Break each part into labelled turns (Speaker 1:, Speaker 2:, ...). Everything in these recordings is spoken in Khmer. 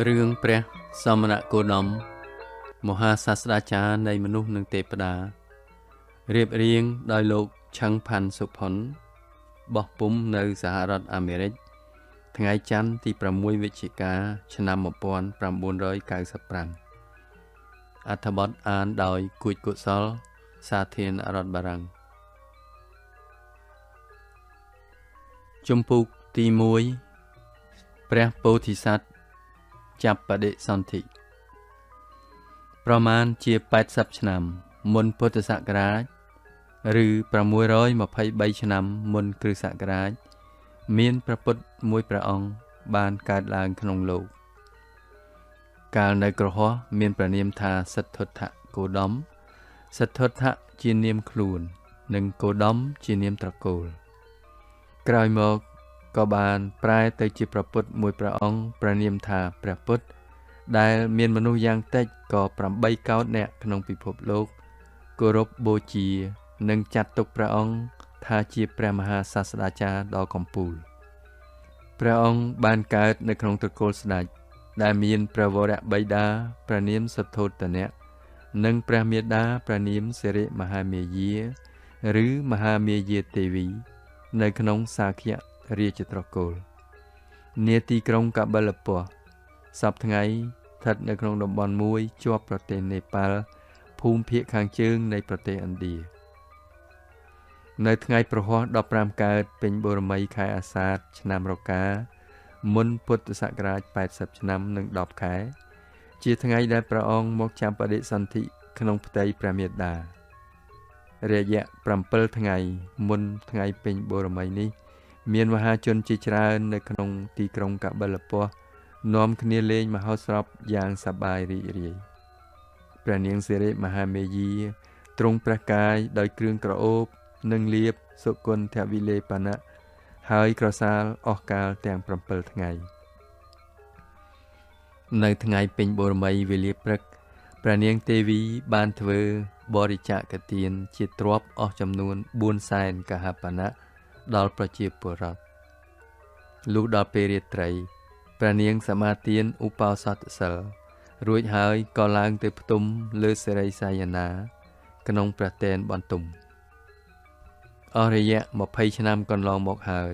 Speaker 1: រឿងព្រះសមណគោតមមហាសាស្ត្រាចារ្យនៃមនុស្សនិងទេពតារៀបរៀងដោយលោកឆឹងផាន់សុផុនបោះពុំនៅសហរដ្ឋអាមេរិកថ្ងៃច័ន្ទទី6វិច្ឆិកាឆ្នាំ1995អត្ថបទអានដោយគួចកុសលសាធារណរដ្ឋបារាំងជំពូកទី1ព្រះពោធិសត្វចាប់បដិសន្ធិប្រមាណជា80ឆ្នាំមុនពុទ្ធសករាជឬ623ឆ្នាំមុនគ្រិស្តសករាជមានព្រះពុទ្ធមួយព្រះអង្គបានកើតឡើងក្នុងលោកកាលនៅក្រហោះមានព្រះនាមថាសិទ្ធត្ថគោតមសិទ្ធត្ថជានាមខ្លួននិងគោតមជានាមត្រកូលក្រោយមកក៏បានប្រែទៅជាព្រះពុទ្ធមួយព្រះអង្គព្រះនាមថាព្រះពុទ្ធដែលមានមនុស្សយ៉ាងតិចក៏8កោដិនាក់ក្នុងពិភពលោកគោរពបូជានិងចាត់ទុកព្រះអង្គថាជាព្រះមហាសាស្ត្រាចារ្យដ៏កំពូលព្រះអង្គបានកើតនៅក្នុងត្រកូលស្ដេចដែលមានព្រះវរបិតាព្រះនាមសទ្ធោទនៈនិងព្រះមាតាព្រះនាមសិរិមហាមាយាឬមហាមាយាទេវីនៅក្នុងសាគយរាជត្រកូលនាទីក្រុងកបិលពស្ថសព្វថ្ងៃស្ថិតនៅក្នុងតំបន់មួយជាប់ប្រទេសនេប៉ាល់ភូមិភាគខាងជើងនៃប្រទេសឥណ្ឌានៅថ្ងៃប្រហ័ស15កើតពេញបូរមីខែអាសាឍឆ្នាំរកាមុនពុទ្ធសករាជ80ឆ្នាំនិង10ខែជាថ្ងៃដែលព្រះអង្គមកចាំបដិសន្ធិក្នុងផ្ទៃព្រះមាតារយៈ7ថ្ងៃមុនថ្ងៃពេញបូរមីនេះមានមហាជនជាច្រើននៅក្នុងទីក្រុងកបិលពស្ថនាំគ្នាលេងមហោស្រពយ៉ាងសប្បាយរីករាយព្រះនាងសិរិមហាមេយាទ្រង់ព្រះកាយដោយគ្រឿងក្រអូបនិងលាភសុគន្ធវិលេបនៈហើយក្រសាលអស់កាលទាំង7ថ្ងៃនៅថ្ងៃពេញបូរមីវេលាព្រឹកព្រះនាងទេវីបានធ្វើបរិច្ចាគទានជាទ្រព្យអស់ចំនួន4សែនកហបណៈដល់ប្រជាពលរដ្ឋលុះដល់ពេលរាត្រីព្រះនាងសមាទានឧបោសថសិលរួចហើយក៏ឡើងទៅផ្ទុំលើសិរីសាយនាក្នុងព្រះទែនបន្ទុំអស់រយៈ20ឆ្នាំកន្លងមកហើយ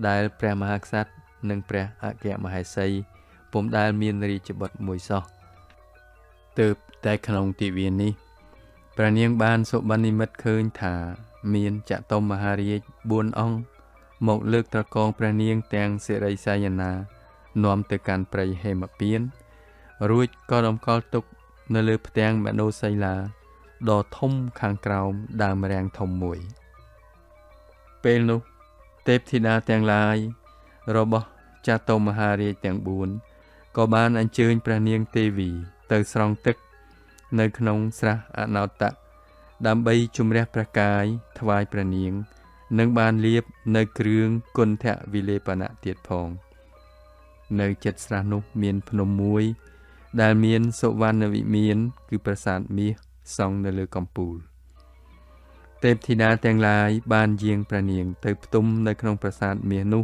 Speaker 1: ដែលព្រះមហាក្សត្រនិងព្រះអគ្គមហេសីពុំដែលមានរាជបុត្រមួយសោះទើបតែក្នុងទិវានេះព្រះនាងបានសុបិននិមិត្តឃើញថាមានចតុមហារាជ4អង្គមកលើកត្រកងព្រះនាងទាំងសិរីសាយនានាំទៅកាន់ព្រៃហេមពានរួចក៏តម្កល់ទុកនៅលើផ្ទាំងមនោសីលាដ៏ធំខាងក្រោមដើមរាំងធំមួយពេលនោះទេពធីតាទាំងឡាយរបស់ចតុមហារាជទាំង4ក៏បានអញ្ជើញព្រះនាងទេវីទៅស្រង់ទឹកនៅក្នុងស្រះអនោតៈដើម្បីជំរះព្រះកាយថ្វាយព្រះនាងនិងបានលាបនៅគ្រឿងគន្ធវិលេបនៈទៀតផងនៅចិត្តស្រះនោះមានភ្នំមួយដែលមានសុវណ្ណវិមានគឺប្រាសាទមាសសង់នៅលើកំពូលទេពធីតាទាំងឡាយបានយាងព្រះនាងទៅផ្ទុំនៅក្នុងប្រាសាទមាសនោះ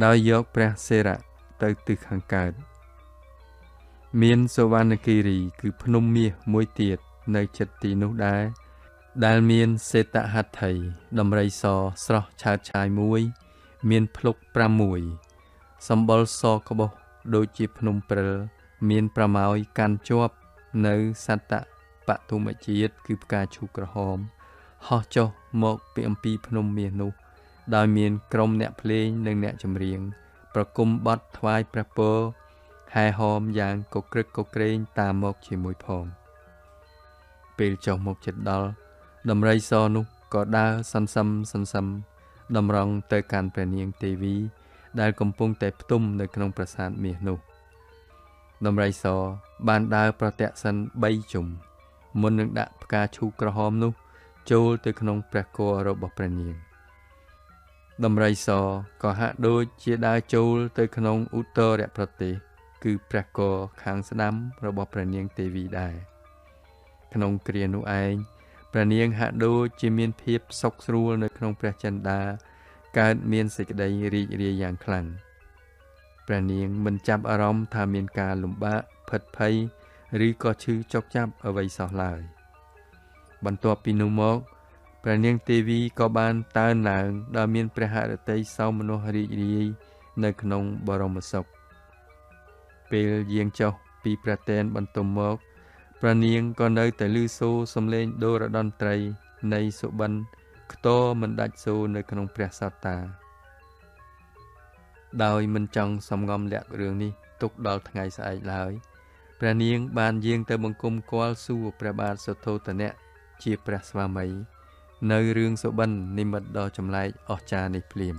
Speaker 1: ដោយយកព្រះសិរៈទៅទិសខាងកើតមានសុវណ្ណគិរីគឺភ្នំមាសមួយទៀតនៅចិត្តទីនោះដែរដែលមានសេតហត្ថីដំរីសស្រស់ឆើតឆាយមួយមានភ្លុក6សម្បុរសក្បុសដូចជាភ្នំព្រិលមានប្រមោយកាន់ជាប់នៅសត្តបទុមជាតិគឺផ្កាឈូកក្រហមហោះចុះមកពីអំពីភ្នំមាសនោះដោយមានក្រុមអ្នកភ្លេងនិងអ្នកចម្រៀងប្រគំបទថ្វាយព្រះពរហែហោមយ៉ាងកក្រឹកកក្រែងតាមមកជាមួយផងពេលចុះមកចិត្តដល់ដំរីសនោះក៏ដើរសន្សឹមសន្សឹមតម្រង់ទៅកាន់ព្រះនាងទេវីដែលកំពុងតែផ្ទុំនៅក្នុងប្រាសាទមាសនោះដំរីសបានដើរប្រទក្សិណ3ជុំមុននឹងដាក់ផ្កាឈូកក្រហមនោះចូលទៅក្នុងព្រះគោរបស់ព្រះនាងដំរីសក៏ហាក់ដូចជាដើរចូលទៅក្នុងឧត្តរប្រទេសគឺព្រះគោខាងស្ដាំរបស់ព្រះនាងទេវីដែរក្នុងគ្រានោះឯងព្រះនាងហាក់ដូចជាមានភាពសុខស្រួលនៅក្នុងព្រះចិន្តាកើតមានសេចក្តីរីករាយយ៉ាងខ្លាំង ព្រះនាងមិនចាប់អារម្មណ៍ថាមានការលំបាកភិតភ័យឬក៏ឈឺចុកចាប់អ្វីសោះឡើយបន្ទាប់ពីនោះមកព្រះនាងទេវីក៏បានតើនឡើងដោយមានព្រះហឫទ័យសោមនស្សរីករាយនៅក្នុងបរមសុខពេលយាងចុះពីព្រះទែនបន្ទុំមកព្រះនាងក៏នៅតែឮសូរសំឡេងដូរតន្ត្រីនៃសុបិនខ្ទរមិនដាច់សូរនៅក្នុងព្រះសត្តាដោយមិនចង់សំងំលាក់រឿងនេះទុកដល់ថ្ងៃស្អែកឡើយព្រះនាងបានយាងទៅបង្គំគាល់សួរព្រះបាទសុទ្ធោទនៈជាព្រះស្វាមីនៅរឿងសុបិននិមិត្តដ៏ចម្លែកអស្ចារ្យនេះភ្លាម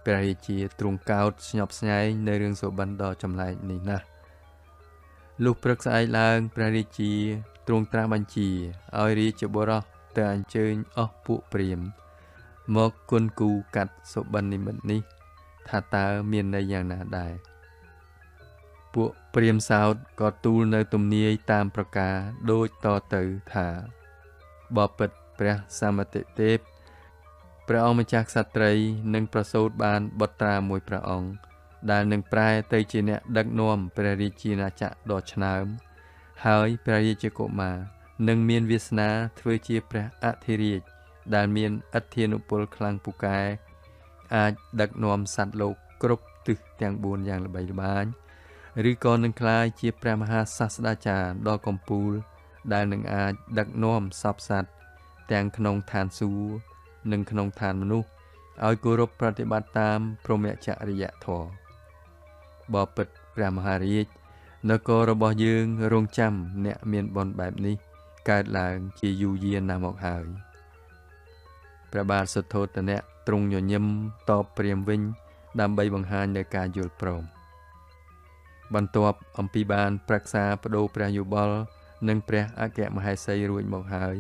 Speaker 1: ព្រះរាជាទ្រង់កោតស្ញប់ស្ញែងនៅរឿងសុបិនដ៏ចម្លែកនេះណាស់លុះព្រឹកស្អែកឡើងព្រះរាជាទ្រង់ត្រាស់បញ្ជាឲ្យរាជបុរសទៅអញ្ជើញអស់ពួកព្រាហ្មណ៍មកគុណគូកាត់សុបិននិមិត្តនេះថាតើមានន័យយ៉ាងណាដែរពួកព្រាហ្មណ៍សោតក៏ទូលនៅទំនាយតាមប្រការដូចតទៅថាបពិតព្រះសមតិទេពព្រះអង្គម្ចាស់ក្សត្រីនឹងប្រសូតបានបុត្រាមួយព្រះអង្គដែលនឹងប្រែទៅជាអ្នកដឹកនាំព្រះរាជាណាចក្រដ៏ឆ្នើមហើយព្រះរាជកុមារនឹងមានវាសនាធ្វើជាព្រះអធិរាជដែលមានឥទ្ធានុពលខ្លាំងពូកែអាចដឹកនាំសត្វលោកគ្រប់ទិសទាំង4យ៉ាងល្បីល្បាញឬក៏នឹងក្លាយជាព្រះមហាសាស្ត្រាចារ្យដ៏កំពូលដែលនឹងអាចដឹកនាំសព្វសត្វទាំងក្នុងឋានសួគ៌និងក្នុងឋានមនុស្សឲ្យគោរពប្រតិបត្តិតាមព្រហ្មចរិយធម៌បពិតព្រះមហារាជនគររបស់យើងរងចាំអ្នកមានបុណ្យបែបនេះកើតឡើងជាយូរយារណាស់មកហើយព្រះបាទសុទ្ធោទនៈទ្រង់ញញឹមតបព្រាហ្មណ៍វិញដើម្បីបង្ហាញនូវការយល់ព្រមបន្ទាប់អំពីបានប្រឹក្សាបដូរព្រះយោបល់និងព្រះអគ្គមហេសីរួចមកហើយ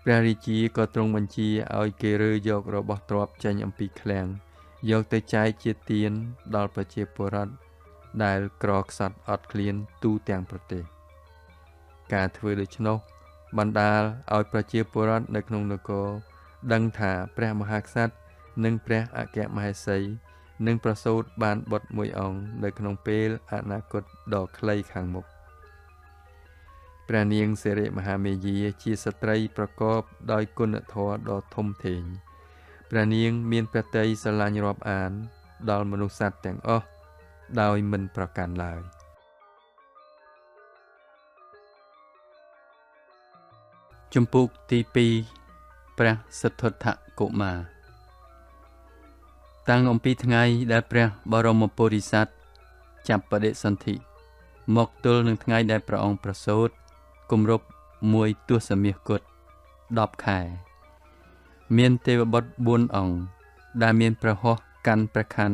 Speaker 1: ព្រះរាជាក៏ទ្រង់បញ្ជាឲ្យគេរើយករបស់ទ្រព្យចេញអំពីឃ្លាំងយកទៅចែកជាទានដល់ប្រជាពលរដ្ឋដែលក្រខ្សត់អត់ឃ្លានទូទាំងប្រទេសការធ្វើដូច្នោះបណ្ដាលឲ្យប្រជាពលរដ្ឋនៅក្នុងនគរដឹងថាព្រះមហាក្សត្រនិងព្រះអគ្គមហេសីនឹងប្រសូតបានបុត្រមួយអង្គនៅក្នុងពេលអនាគតដ៏ខ្លីខាងមុខព្រះនាងសិរិមហាមេយាជាស្ត្រីប្រកបដោយគុណធម៌ដ៏ធំធេងព្រះនាងមានព្រះទ័យស្រឡាញ់រាប់អានដល់មនុស្សសត្វទាំងអស់ដោយមិនប្រកាន់ឡើយជំពូកទី2ព្រះសិទ្ធត្ថកុមារតាំងអំពីថ្ងៃដែលព្រះបរមពុរិស័ទចាប់បដិសន្ធិមកទល់នឹងថ្ងៃដែលព្រះអង្គប្រសូតគម្រប់មួយទសមាសគត់10ខែមានទេវបុត្រ4អង្គដែលមានព្រះហស្ថកាន់ព្រះខ័ន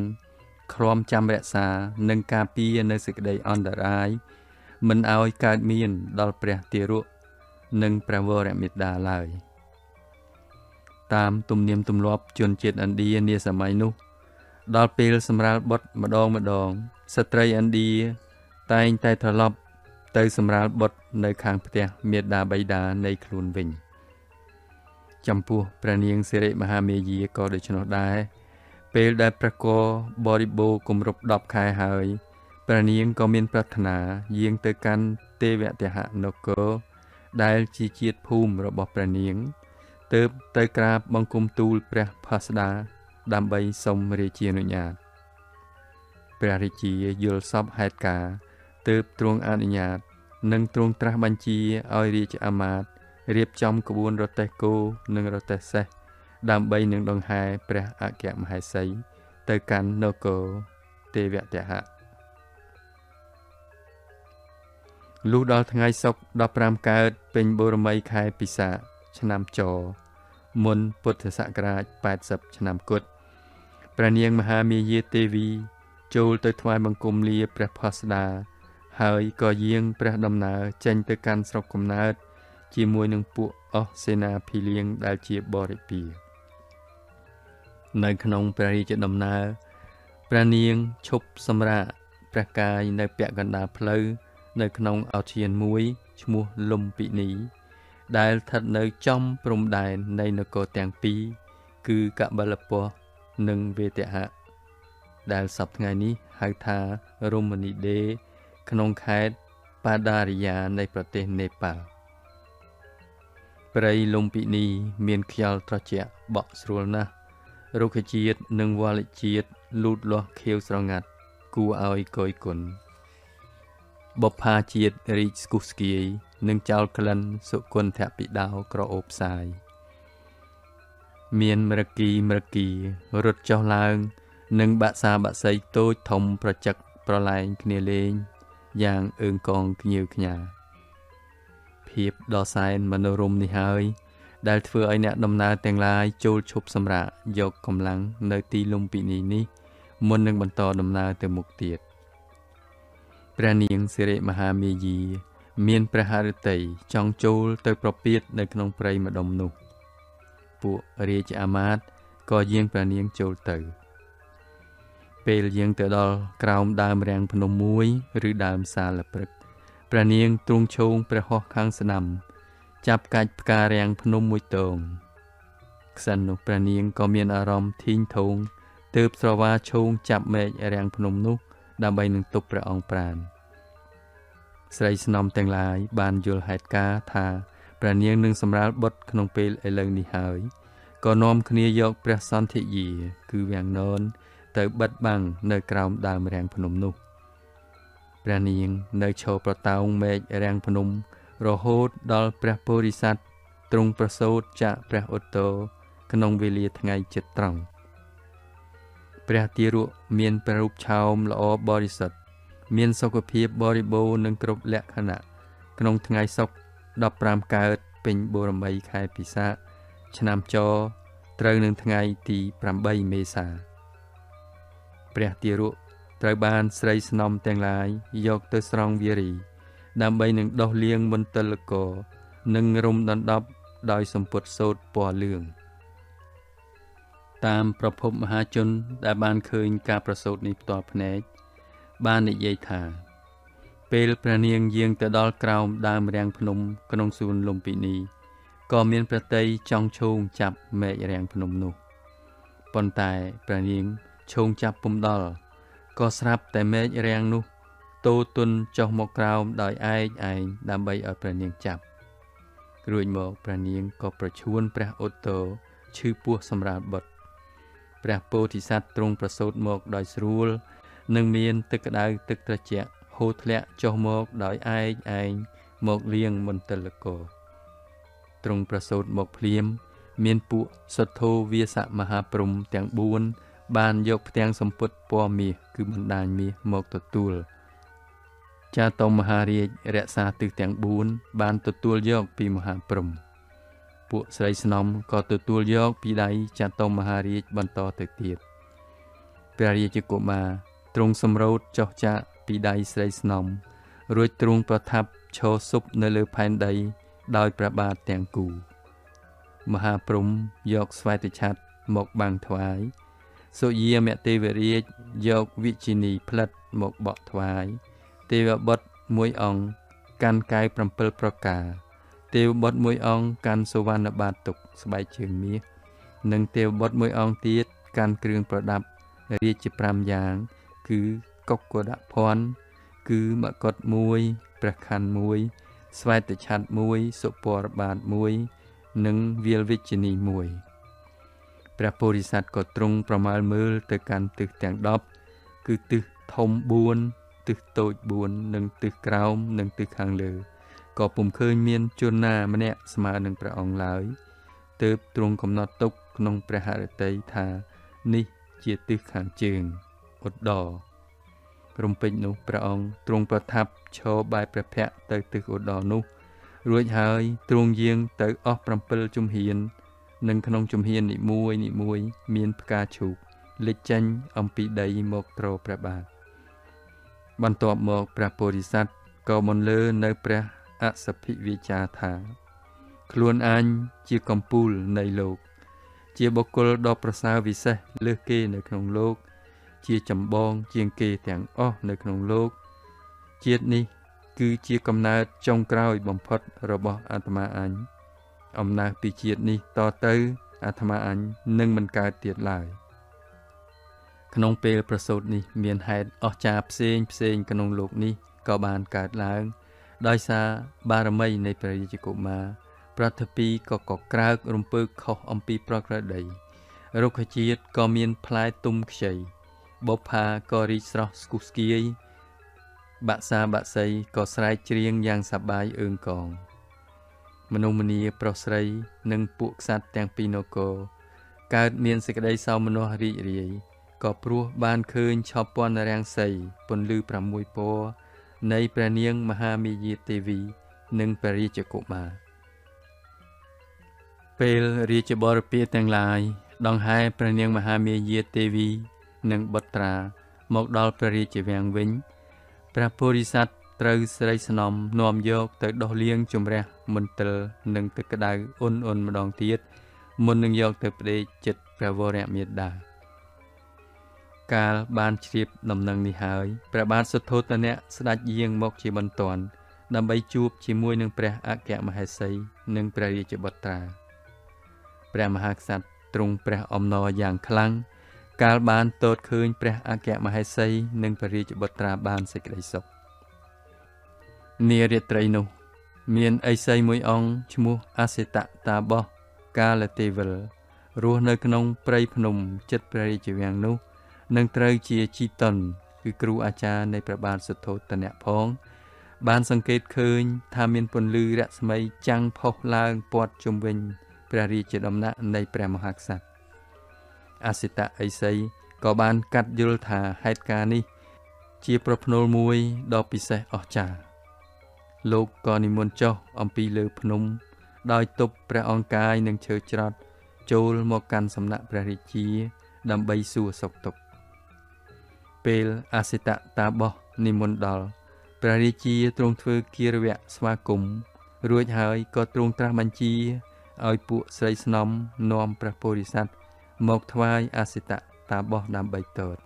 Speaker 1: ឃ្រាំចាំរក្សានិងការពារនៅសេចក្តីអន្តរាយមិនឲ្យកើតមានដល់ព្រះទារកនិងព្រះវរមេដាឡើយតាមទំនៀមទម្លាប់ជនជាតិឥណ្ឌានាសម័យនោះដល់ពេលសម្រាលបុត្រម្ដងម្ដងស្ត្រីឥណ្ឌាតែងតែត្រឡប់ទៅសម្រាលបុត្រនៅខាងផ្ទះមាតាបិតានៃខ្លួនវិញចំពោះព្រះនាងសិរិមហាមេយាក៏ដូច្នោះដែរពេលដែលព្រះកបរិបូរណ៍គម្រប់10ខែហើយព្រះនាងក៏មានប្រាថ្នាយាងទៅកាន់ទេវទហនគរដែលជាជាតិភូមិរបស់ព្រះនាងទើបទៅក្រាបបង្គំទូលព្រះផាស្តាដើម្បីសុំរាជានុញ្ញាតព្រះរាជាយល់សពហេតុការណ៍ទើបទ្រង់អនុញ្ញាតនិងទ្រង់ត្រាស់បញ្ជាឲ្យរាជអាមាត្យរៀបចំក្បួនរទេះគោនិងរទេះសេះដើម្បីនឹងដង្ហែព្រះអគ្គមហេសីទៅកាន់នគរទេវទហៈលុះដល់ថ្ងៃសុក្រ15កើតពេញបូរមីខែពិសាខឆ្នាំចមុនពុទ្ធសករាជ80ឆ្នាំគត់ព្រះនាងមហាមាយាទេវីចូលទៅថ្វាយបង្គំលាព្រះផាស្តាហើយក៏យាងព្រះដំណើរចេញទៅកាន់ស្រុកកំណើតជាមួយនឹងពួកអស់សេនាភីលៀងដែលជាបរិពារនៅក្នុងព្រះរាជដំណើរព្រះនាងឈប់សម្រាកព្រះកាយនៅពាក់កណ្ដាលផ្លូវនៅក្នុងឧទ្យានមួយឈ្មោះលំពិនីដែលស្ថិតនៅចំព្រំដែននៃនគរទាំងពីរគឺកបិលពស្ត្រនិងវេទហៈ ដែលសព្វថ្ងៃនេះហៅថារមណីដេក្នុងខេត្តបាដារិយានៃប្រទេសនេប៉ាល់ព្រៃលុំពិនីមានខ្យល់ត្រជាក់បក់ស្រួលណាស់រុក្ខជាតិនិងវលជាតិលូតលាស់ខៀវស្រងាត់គួរឲ្យកយគុណបុប្ផាជាតិរីកស្គុះស្គាយនិងចោលក្លិនសុគន្ធពិដោក្រអូបផ្សាយមានមរគីមរគីរត់ចុះឡើងនិងបាក់សាបាក់សីតូចធំប្រចឹកប្រឡែងគ្នាលេងយ៉ាងអឿងកងខ្ញៀវខ្ញាភាពដ៏សែនមនោរម្យនេះហើយដែលធ្វើឲ្យអ្នកដំណើរទាំងឡាយចូលឈប់សម្រាកយកកម្លាំងនៅទីលំពិនីនេះមុននឹងបន្តដំណើរទៅមុខទៀតព្រះនាងសិរិមហាមាយាមានព្រះហឫទ័យចង់ចូលទៅប្រពាតនៅក្នុងព្រៃម្ដុំនោះពួករាជអាមាត្យក៏យាងព្រះនាងចូលទៅពេលយាងទៅដល់ក្រោមដើមរាំងភ្នំមួយឬដើមសាលព្រឹកព្រះនាងទ្រង់ឈោងព្រះហស្ថខាងស្ដាំចាប់កាច់ផ្ការាំងភ្នំមួយទងខ្សិននោះព្រះនាងក៏មានអារម្មណ៍ធីងធងទើបស្រវាឈោងចាប់មែករាំងភ្នំនោះដើម្បីនឹងទប់ព្រះអង្គប្រាណស្រីស្នំទាំងឡាយបានយល់ហេតុការណ៍ថាព្រះនាងនឹងសម្រាលបុត្រក្នុងពេលឥឡូវនេះហើយក៏នាំគ្នាយកព្រះសន្ធិយាគឺវាំងននទៅបិទបាំងនៅក្រោមដើមរាំងភ្នំនោះព្រះនាងនៅឈរប្រតោងមែករាំងភ្នំរហូតដល់ព្រះពោធិសត្វទ្រង់ប្រសូតចាកព្រះឧត្តរក្នុងវេលាថ្ងៃជិតត្រង់ព្រះទារកមានព្រះរូបឆោមល្អបរិសុទ្ធមានសុខភាពបរិបូរណ៍និងគ្រប់លក្ខណៈក្នុងថ្ងៃសុក្រ15កើតពេញបូរមីខែពិសាខឆ្នាំចត្រូវនឹងថ្ងៃទី8មេសាព្រះទារកត្រូវបានស្រីស្នំទាំងឡាយយកទៅស្រង់វារីដើម្បីនឹងដោះលាងមន្ទិលកនិងរុំដណ្ដប់ដោយសម្ពុតសូត្រពណ៌លឿងតាមប្រភពមហាជនដែលបានឃើញការប្រសូតនេះផ្ទាល់ភ្នែកបាននិយាយថាពេលព្រះនាងយាងទៅដល់ក្រោមដើមរាំងភ្នំក្នុងសួនលុំពិនីក៏មានព្រះទ័យចង់ឈោងចាប់មែករាំងភ្នំនោះប៉ុន្តែព្រះនាងឈោងចាប់ពុំដល់ក៏ស្រាប់តែមែករាំងនោះតូទុនចុះមកក្រោមដោយឯកឯងដើម្បីឲ្យព្រះនាងចាប់រួចមកព្រះនាងក៏ប្រឈួនព្រះឧត្តរឈឺពោះសម្រាលបុត្រព្រះពោធិសត្វទ្រង់ប្រសូតមកដោយស្រួលនិងមានទឹកក្តៅទឹកត្រជាក់ហូរធ្លាក់ចុះមកដោយឯកឯងមកលាងមន្ទិលកទ្រង់ប្រសូតមកភ្លាមមានពួកសុទ្ធោវាសមហាព្រហ្មទាំង4បានយកផ្ទាំងសម្ពុតពណ៌មាសគឺបណ្ដាញមាសមកទទួលចាតុមហារាជរក្សាទិសទាំង4បានទទួលយកពីមហាព្រហ្មពួកស្រីស្នំក៏ទទួលយកពីដៃចាតុមហារាជបន្តទៅទៀតព្រះរាជកុមារទ្រង់សម្រូតចុះចាកពីដៃស្រីស្នំរួចទ្រង់ប្រថាប់ឈរស៊ប់នៅលើផែនដីដោយព្រះបាទទាំងគូមហាព្រហ្មយកស្វែតឆត្រមកបាំងថ្វាយសុយាមទេវរាជយកវិជិនីផ្លិតមកបក់ថ្វាយទេវបុត្រមួយអង្គកាន់កាយ7ប្រការទេវបុត្រមួយអង្គកាន់សុវណ្ណបាតុកស្បែកជើងមាសនិងទេវបុត្រមួយអង្គទៀតកាន់គ្រឿងប្រដាប់រាជ5យ៉ាងគឺកុកុដភ័ណ្ឌគឺមកុដ1ព្រះខ័ន1ស្វែតឆត្រ1សុពរបាទ1និងវាលវិជនី1ព្រះពោធិសត្វក៏ទ្រង់ប្រមាលមើលទៅកាន់ទិសទាំង10គឺទិសធំ4ទិសតូច4និងទិសក្រោមនិងទិសខាងលើក៏ពុំឃើញមានជនណាម្នាក់ស្មើនឹងព្រះអង្គឡើយទើបទ្រង់កំណត់ទុកក្នុងព្រះហឫទ័យថានេះជាទិសខាងជើងឧត្តររំពេចនោះព្រះអង្គទ្រង់ប្រថាប់ឈរបែរព្រះភ័ក្ត្រទៅទិសឧត្តរនោះរួចហើយទ្រង់យាងទៅអស់7ជំហាននិងក្នុងជំហាននីមួយនីមួយមានផ្កាឈូកលេចចេញអំពីដីមកទ្រព្រះបាទបន្ទាប់មកព្រះពោធិសត្វក៏បន្លឺនៅព្រះអសភិវាចាថាខ្លួនអញជាកំពូលនៃលោកជាបុគ្គលដ៏ប្រសើរវិសេសលើសគេនៅក្នុងលោកជាចម្បងជាងគេទាំងអស់នៅក្នុងលោកជាតិនេះគឺជាកំណើតចុងក្រោយបំផុតរបស់អាត្មាអញអំណើពីជាតិនេះតទៅអាត្មាអញនឹងមិនកើតទៀតឡើយ ក្នុងពេលប្រសូតនេះមានហេតុអស្ចារ្យផ្សេងផ្សេងក្នុងលោកនេះក៏បានកើតឡើងដោយសារបារមីនៃព្រះរាជកុមារប្រថពីក៏កក្រើករំពើខុសអំពីប្រក្រតីរុក្ខជាតិក៏មានផ្លែទុំខ្ចីបុប្ផាក៏រីកស្រស់ស្គុះស្គាយបាក់សាបាក់សីក៏ស្រែកច្រៀងយ៉ាងសប្បាយអឿងកងមនុស្សម្នាប្រុសស្រីនិងពួកក្សត្រទាំងពីរនគរកើតមានសេចក្តីសោមនស្សរីករាយក៏ព្រោះបានឃើញឆពន្ធរាំងសីពន្លឺ6ពណ៌នៃព្រះនាងមហាមាយាទេវីនិងព្រះរាជកុមារពេលរាជបរិពារទាំងឡាយដង្ហែព្រះនាងមហាមាយាទេវីនិងបុត្រាមកដល់ព្រះរាជវាំងវិញព្រះពោធិសត្វត្រូវស្រីស្នំនាំយកទៅដោះលាងជម្រះមន្ទិលនិងទឹកក្តៅអ៊ុនៗម្ដងទៀតមុននឹងយកទៅផ្ដេកចិត្តព្រះវរមេដាកាលបានជ្រាបដំណឹងនេះហើយព្រះបាទសុទ្ធោទនៈស្ដេចយាងមកជាបន្ទាន់ដើម្បីជួបជាមួយនឹងព្រះអគ្គមហេសីនិងព្រះរាជបុត្រាព្រះមហាក្សត្រទ្រង់ព្រះអំណរយ៉ាងខ្លាំងកាលបានទតឃើញព្រះអគ្គមហេសីនិងព្រះរាជបុត្រាបានសេចក្តីសុខនារាត្រីនោះមានឥសីមួយអង្គឈ្មោះអសិតតាបោះកាលទេវិលរស់នៅក្នុងព្រៃភ្នំចិត្តព្រះរាជវាំងនោះនឹងត្រូវជាជីតុនគឺគ្រូអាចារ្យនៃព្រះបាទសុទ្ធោទនៈផងបានសង្កេតឃើញថាមានពន្លឺរស្មីចាំងផុសឡើងព័ទ្ធជុំវិញព្រះរាជដំណាក់នៃព្រះមហាក្សត្រអសិតឥសីក៏បានកាត់យល់ថាហេតុការណ៍នេះជាប្រផ្នូលមួយដ៏ពិសេសអស្ចារ្យលោកក៏និមន្តចុះអំពីលើភ្នំដោយទប់ព្រះអង្គកាយនិងឈើច្រត់ចូលមកកាន់សំណាក់ព្រះរាជាដើម្បីសួរសុខទុក្ខពេលអសិតតាបោះនិមន្តដល់ព្រះរាជាទ្រង់ធ្វើគារវៈស្វាគមន៍រួចហើយក៏ទ្រង់ត្រាស់បញ្ជាឲ្យពួកស្រីស្នំនាំព្រះពោធិសត្វមកថ្វាយអសិតតាបោះដើម្បីទត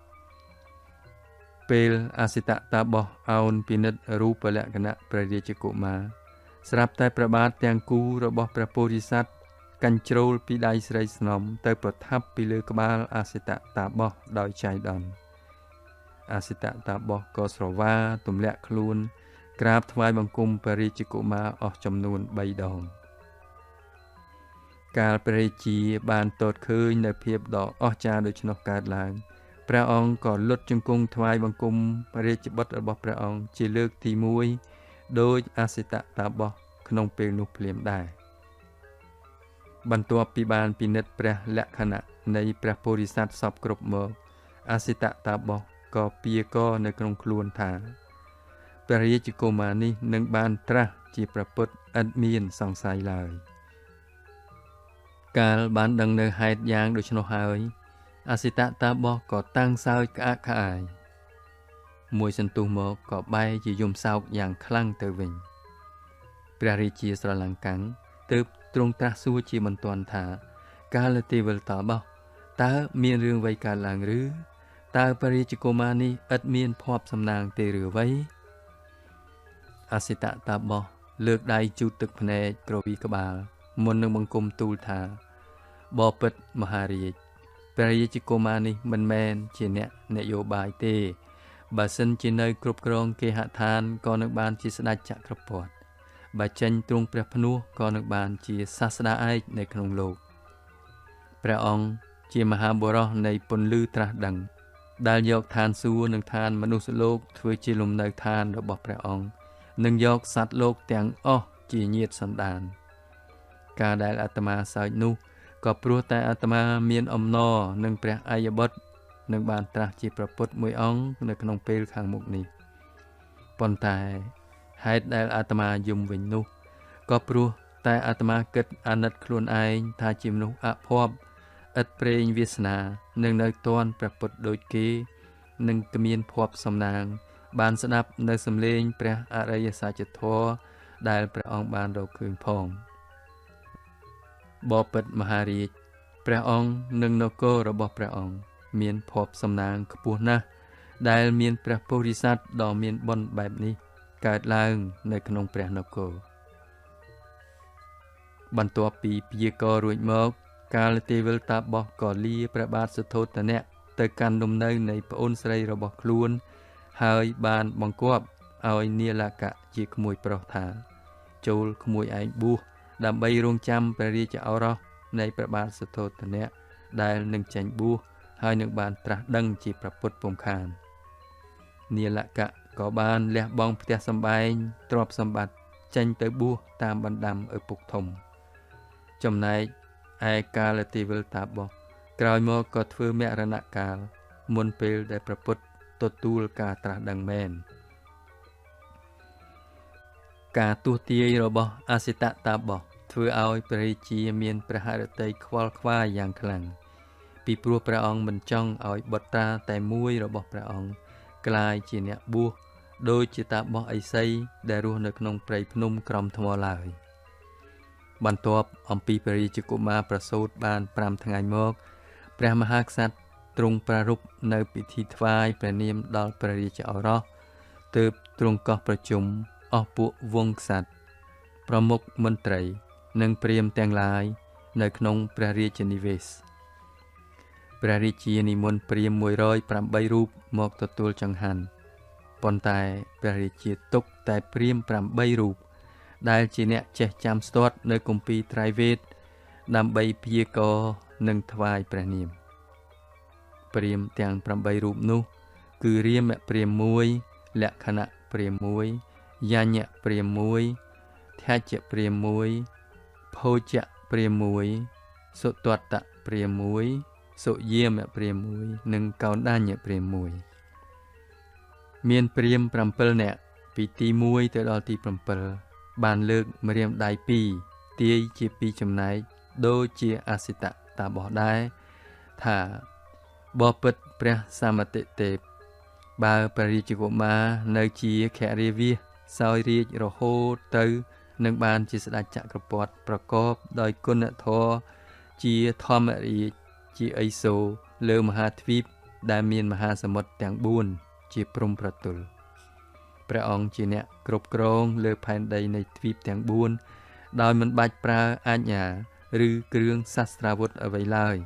Speaker 1: ពេលអសិតតាបោះអោនពិនិត្យរូបលក្ខណៈព្រះរាជកុមារស្រាប់តែព្រះបាទទាំងគូរបស់ព្រះពោធិសត្វកញ្ជ្រោលពីដៃស្រីស្នំទៅប្រថាប់ពីលើក្បាលអសិតតាបោះដោយចៃដន្យអសិតតាបោះក៏ស្រវាទម្លាក់ខ្លួនក្រាបថ្វាយបង្គំព្រះរាជកុមារអស់ចំនួន3ដងកាលព្រះរាជាបានទតឃើញនៅភាពដ៏អស្ចារ្យដូច្នោះកើតឡើងព្រះអង្គក៏លុតជង្គង់ថ្វាយបង្គំព្រះរាជបុត្ររបស់ព្រះអង្គជាលើកទី1ដោយអសិតតាបោះក្នុងពេលនោះភ្លាមដែរបន្ទាប់ពីបានពិនិត្យព្រះលក្ខណៈនៃព្រះពោធិសត្វសពគ្រប់មកអសិតតាបោះក៏ពាកនៅក្នុងខ្លួនថាព្រះរាជកុមារនេះនឹងបានត្រាស់ជាព្រះពុទ្ធឥតមានសង្ស័យឡើយកាលបានដឹងនៅហេតុយ៉ាងដូច្នោះហើយអសិតតាបោះក៏តាំងសើចក្អាកក្អាយមួយសន្ទុះមកក៏បែរជាយំសោកយ៉ាងខ្លាំងទៅវិញព្រះរាជាស្រឡាំងកាំងទើបទ្រង់ត្រាស់សួរជាបន្ទាន់ថាកាលទេវិលតាបោះតើមានរឿងអ្វីកើតឡើងឬតើព្រះរាជកុមារនេះឥតមានភ័ព្វសំណាងទេឬអ្វីអសិតតាបោះលើកដៃជូតទឹកភ្នែកក្រវីក្បាលមុននឹងបង្គំទូលថាបពិតមហារាជព្រះរាជកុមារនេះមិនមែនជាអ្នកនយោបាយទេបើសិនជានៅគ្រប់គ្រងគេហដ្ឋានក៏នឹងបានជាស្ដេចចក្រពត្តិបើចេញទ្រង់ព្រះភ្នោះក៏នឹងបានជាសាស្តាឯកនៅក្នុងលោកព្រះអង្គជាមហាបុរសនៃពន្លឺត្រាស់ដឹងដែលយកឋានសួគ៌និងឋានមនុស្សលោកធ្វើជាលំនៅឋានរបស់ព្រះអង្គនិងយកសត្វលោកទាំងអស់ជាញាតិសន្តានការដែលអាត្មាសើចនោះក៏ព្រោះតែអាត្មាមានអំណរនឹងព្រះអយបុត្រនឹងបានត្រាស់ជាព្រះពុទ្ធមួយអង្គនៅក្នុងពេលខាងមុខនេះប៉ុន្តែហេតុដែលអាត្មាយំវិញនោះក៏ព្រោះតែអាត្មាគិតអាណិតខ្លួនឯងថាជាមនុស្សអភ័ព្វឥតព្រេងវាសនានឹងនៅទាន់ព្រះពុទ្ធដូចគេនឹងគ្មានភ័ព្វសំណាងបានស្ដាប់នៅសំឡេងព្រះអរិយសច្ចធម៌ដែលព្រះអង្គបានរកឃើញផងបពិតមហារាជព្រះអង្គនិងនគររបស់ព្រះអង្គមានភ័ព្វសំណាងខ្ពស់ណាស់ដែលមានព្រះពោធិសត្វដ៏មានបុណ្យបែបនេះកើតឡើងនៅក្នុងព្រះនគរបន្ទាប់ពីព្យាកររួចមកកាលទេវិលតាបោះក៏លាព្រះបាទសុទ្ធោទនៈ ទៅកាន់លំនៅនៃប្អូនស្រីរបស់ខ្លួនហើយបានបង្គាប់ឲ្យនាលកៈជាក្មួយប្រុសថាចូលក្មួយឯងបួសដើម្បីរងចាំព្រះរាជឱរសនៃព្រះបាទសុទ្ធោទនៈដែលនឹងចេញបួសហើយនឹងបានត្រាស់ដឹងជាព្រះពុទ្ធពុំខាននាលកៈក៏បានលះបង់ផ្ទះសម្បែងទ្រព្យសម្បត្តិចេញទៅបួសតាមបណ្ដាំឪពុកធំចំណែកឯកាលទេវិលតាបោះក្រោយមកក៏ធ្វើមរណកាលមុនពេលដែលព្រះពុទ្ធទទួលការត្រាស់ដឹងមែនការទស្សន៍ទាយរបស់អសិតតាបោះធ្វើឲ្យព្រះរាជាមានព្រះហឫទ័យខ្វល់ខ្វាយយ៉ាងខ្លាំងពីព្រោះព្រះអង្គមិនចង់ឲ្យបុត្រាតែមួយរបស់ព្រះអង្គក្លាយជាអ្នកបួសដូចជាតាបោះឥសីដែលរស់នៅក្នុងព្រៃភ្នំក្រំថ្មឡើយបន្ទាប់អំពីព្រះរាជកុមារប្រសូតបាន5ថ្ងៃមកព្រះមហាក្សត្រទ្រង់ប្រារព្ធនៅពិធីថ្វាយព្រះនាមដល់ព្រះរាជឱរសទើបទ្រង់កោះប្រជុំអស់ពួកវង្សក្សត្រប្រមុខមន្ត្រីនិងព្រាហ្មណ៍ទាំងឡាយនៅក្នុងព្រះរាជនិវេសព្រះរាជានិមន្តព្រាហ្មណ៍108រូបមកទទួលចង្ហាន់ប៉ុន្តែព្រះរាជាទុកតែព្រាហ្មណ៍8រូបដែលជាអ្នកចេះចាំស្ទាត់នៅគម្ពីរត្រៃវេទដើម្បីព្យាករណ៍និងថ្វាយព្រះនាមព្រាហ្មណ៍ទាំង8រូបនោះគឺរាមព្រាហ្មណ៍1លក្ខណៈព្រាហ្មណ៍1យញ្ញព្រាហ្មណ៍1ថច្ចព្រាហ្មណ៍1ភោជព្រាហ្មណ៍1សុទត្តព្រាហ្មណ៍1សុយាមព្រាហ្មណ៍1និងកោណ្ឌញ្ញព្រាហ្មណ៍1មានព្រាហ្មណ៍7នាក់ពីទី1ទៅដល់ទី7បានលើកម្រាមដៃ2ទាយជា2ចំណែកដូចជាអសិតតាបោះដែរថាបពិតព្រះសមតិទេពបើព្រះរាជកុមារនៅជាខរាវាសសោយរាជរហូតទៅនឹងបានជាស្ដេចចក្រពត្តិប្រកបដោយគុណធម៌ជាធម្មរាជជាឥសូរលើមហាទ្វីបដែលមានមហាសមុទ្រទាំង4ជាព្រំប្រទល់ព្រះអង្គជាអ្នកគ្រប់គ្រងលើផែនដីនៃទ្វីបទាំង4ដោយមិនបាច់ប្រើអាជ្ញាឬគ្រឿងសាស្ត្រាវុធអ្វីឡើយ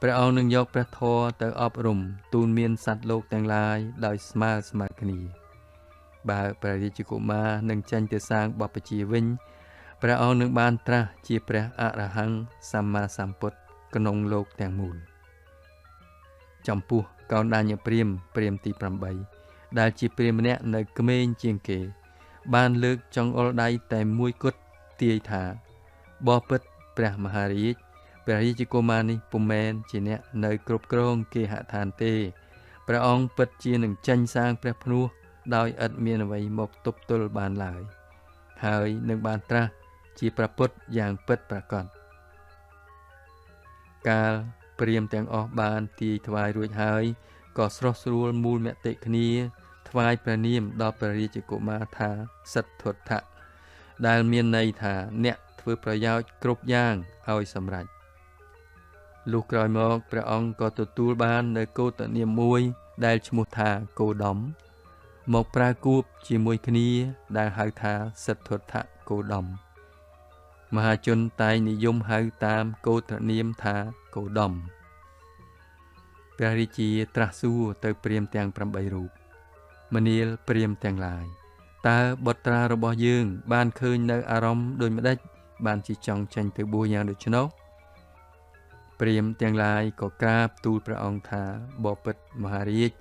Speaker 1: ព្រះអង្គនឹងយកព្រះធម៌ទៅអប់រំទូនមានសត្វលោកទាំងឡាយដោយស្មើស្មើគ្នាបើព្រះរាជកុមារនឹងចេញទៅសាងបព្វជិវិញព្រះអង្គនឹងបានត្រាស់ជាព្រះអរហង្គសម្មាសម្ពុទ្ធក្នុងលោកទាំងមូលចំពោះកោណ្ឌញ្ញព្រាហ្មណ៍ព្រាហ្មណ៍ទី8ដែលជាព្រាហ្មណ៍ម្នាក់នៅក្មេងជាងគេបានលើកចង្អុលដៃតែមួយគត់ទាយថាបពិតព្រះមហារាជព្រះរាជកុមារនេះពុំមែនជាអ្នកនៅគ្រប់គ្រងគេហដ្ឋានទេព្រះអង្គពិតជានឹងចេញសាងព្រះភ្នោះដោយឥតមានអ្វីមកទប់ទល់បានឡើយហើយនឹងបានត្រាស់ជាព្រះពុទ្ធយ៉ាងពិតប្រាកដកាលព្រាហ្មណ៍ទាំងអស់បានទាយថ្វាយរួចហើយក៏ស្រស់ស្រួលមូលមតិគ្នាថ្វាយព្រះនាមដល់ព្រះរាជកុមារថាសិទ្ធត្ថៈដែលមានន័យថាអ្នកធ្វើប្រយោជន៍គ្រប់យ៉ាងឲ្យសម្រេចលុះក្រោយមកព្រះអង្គក៏ទទួលបាននៅគោតនាមមួយដែលឈ្មោះថាគោដមមកប្រើគួបជាមួយគ្នាដែលហៅថាសិទ្ធត្ថៈគោដមមហាជនតែងនិយមហៅតាមគោតនាមថាគោដមព្រះរាជាត្រាស់សួរទៅព្រាហ្មណ៍ទាំង8រូបមនាលព្រាហ្មណ៍ទាំងឡាយតើបុត្រារបស់យើងបានឃើញនៅអារម្មណ៍ដូចម្ដេចបានជាចង់ចេញទៅបួសយ៉ាងដូច្នោះព្រាហ្មណ៍ទាំងឡាយក៏ក្រាបទូលព្រះអង្គថាបពិតមហារាជ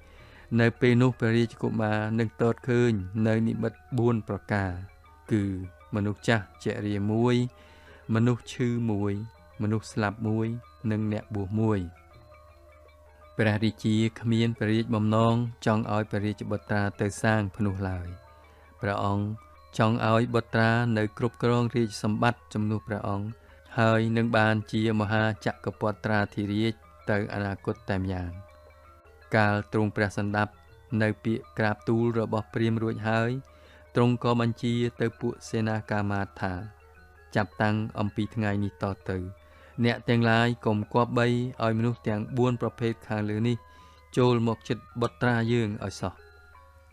Speaker 1: នៅពេលនោះព្រះរាជកុមារនឹងទតឃើញនៅនិមិត្ត4ប្រការគឺមនុស្សចាស់ជរាមួយមនុស្សឈឺមួយមនុស្សស្លាប់មួយនិងអ្នកបួសមួយព្រះរាជាគ្មានព្រះរាជបំណងចង់ឲ្យព្រះរាជបុត្រាទៅសាងភ្នោះឡើយព្រះអង្គចង់ឲ្យបុត្រានៅគ្រប់គ្រងរាជសម្បត្តិជំនួសព្រះអង្គហើយនឹងបានជាមហាចក្រពត្រាធិរាជទៅអនាគតតែម្យ៉ាងកាលទ្រង់ព្រះសន្តាប់នៅពាក្យក្រាបទូលរបស់ព្រាហ្មណ៍រួចហើយទ្រង់ក៏បញ្ជាទៅពួកសេនាកាមាត្យថាចាប់តាំងអំពីថ្ងៃនេះតទៅអ្នកទាំងឡាយកុំគប្បីឲ្យមនុស្សទាំង4ប្រភេទខាងលើនេះចូលមកជិតបុត្រាយើងឲ្យសោះ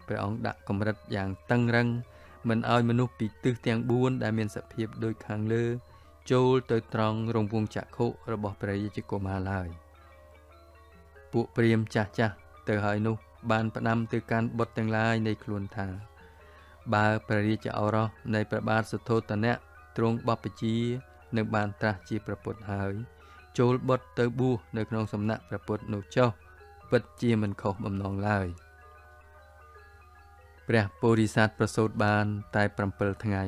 Speaker 1: ព្រះអង្គដាក់កម្រិតយ៉ាងតឹងរឹងមិនឲ្យមនុស្សពីទិសទាំង4ដែលមានសភាពដូចខាងលើចូលទៅត្រង់រង្វង់ចក្ខុរបស់ព្រះរាជកុមារឡើយព ពួកព្រាហ្មណ៍ចាស់ៗទៅហើយនោះបានផ្ដាំទៅកាន់បុត្រទាំងឡាយនៃខ្លួនថាបើព្រះរាជឱរសនៃព្រះបាទសុទ្ធោទនៈទ្រង់បព្វជិនឹងបានត្រាស់ជាព្រះពុទ្ធហើយចូលបុត្រទៅបួសនៅក្នុងសំណាក់ព្រះពុទ្ធនោះចុះពិតជាមិនខុសបំណងឡើយព្រះពោធិសត្វប្រសូតបានតែ7ថ្ងៃ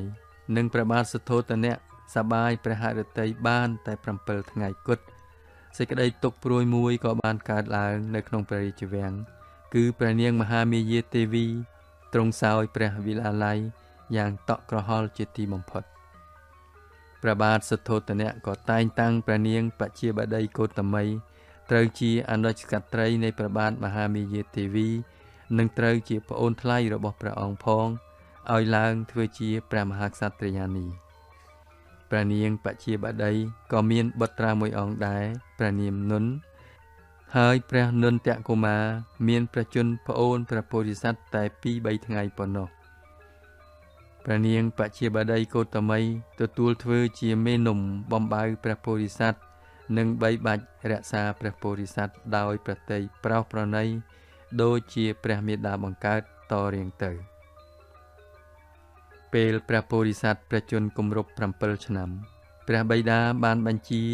Speaker 1: និងព្រះបាទសុទ្ធោទនៈសប្បាយព្រះហឫទ័យបានតែ7ថ្ងៃគត់សេចក្តីទុក្ខព្រួយមួយក៏បានកើតឡើងនៅក្នុងព្រះរាជវាំងគឺព្រះនាងមហាមាយាទេវីទ្រង់សោយព្រះវិឡាល័យយ៉ាងតក់ក្រហល់ជាទីបំផុតព្រះបាទសុទ្ធោទនៈក៏តែងតាំងព្រះនាងបជាបតីកោតមីត្រូវជាអនុជក្សត្រីនៃព្រះបាទមហាមាយាទេវីនិងត្រូវជាប្អូនថ្លៃរបស់ព្រះអង្គផងឲ្យឡើងធ្វើជាព្រះមហាក្សត្រិយានីព្រះនាងបជាបតីក៏មានបុត្រាមួយអង្គដែរព្រះនាមនុនហើយព្រះនុនតកុមារមានព្រះជន្មប្អូនព្រះពោធិសត្វតែ2-3ថ្ងៃប៉ុណ្ណោះព្រះនាងបជាបតីកោតមីទទួលធ្វើជាមេនំបំបៅព្រះពោធិសត្វនិងបីបាច់រក្សាព្រះពោធិសត្វដោយព្រះទ័យប្រោសប្រណីដូចជាព្រះមេដាបង្កើតតរៀងទៅពេលព្រះពោធិសត្វព្រះជន្មគម្រប់7ឆ្នាំព្រះបិតាបានបញ្ជា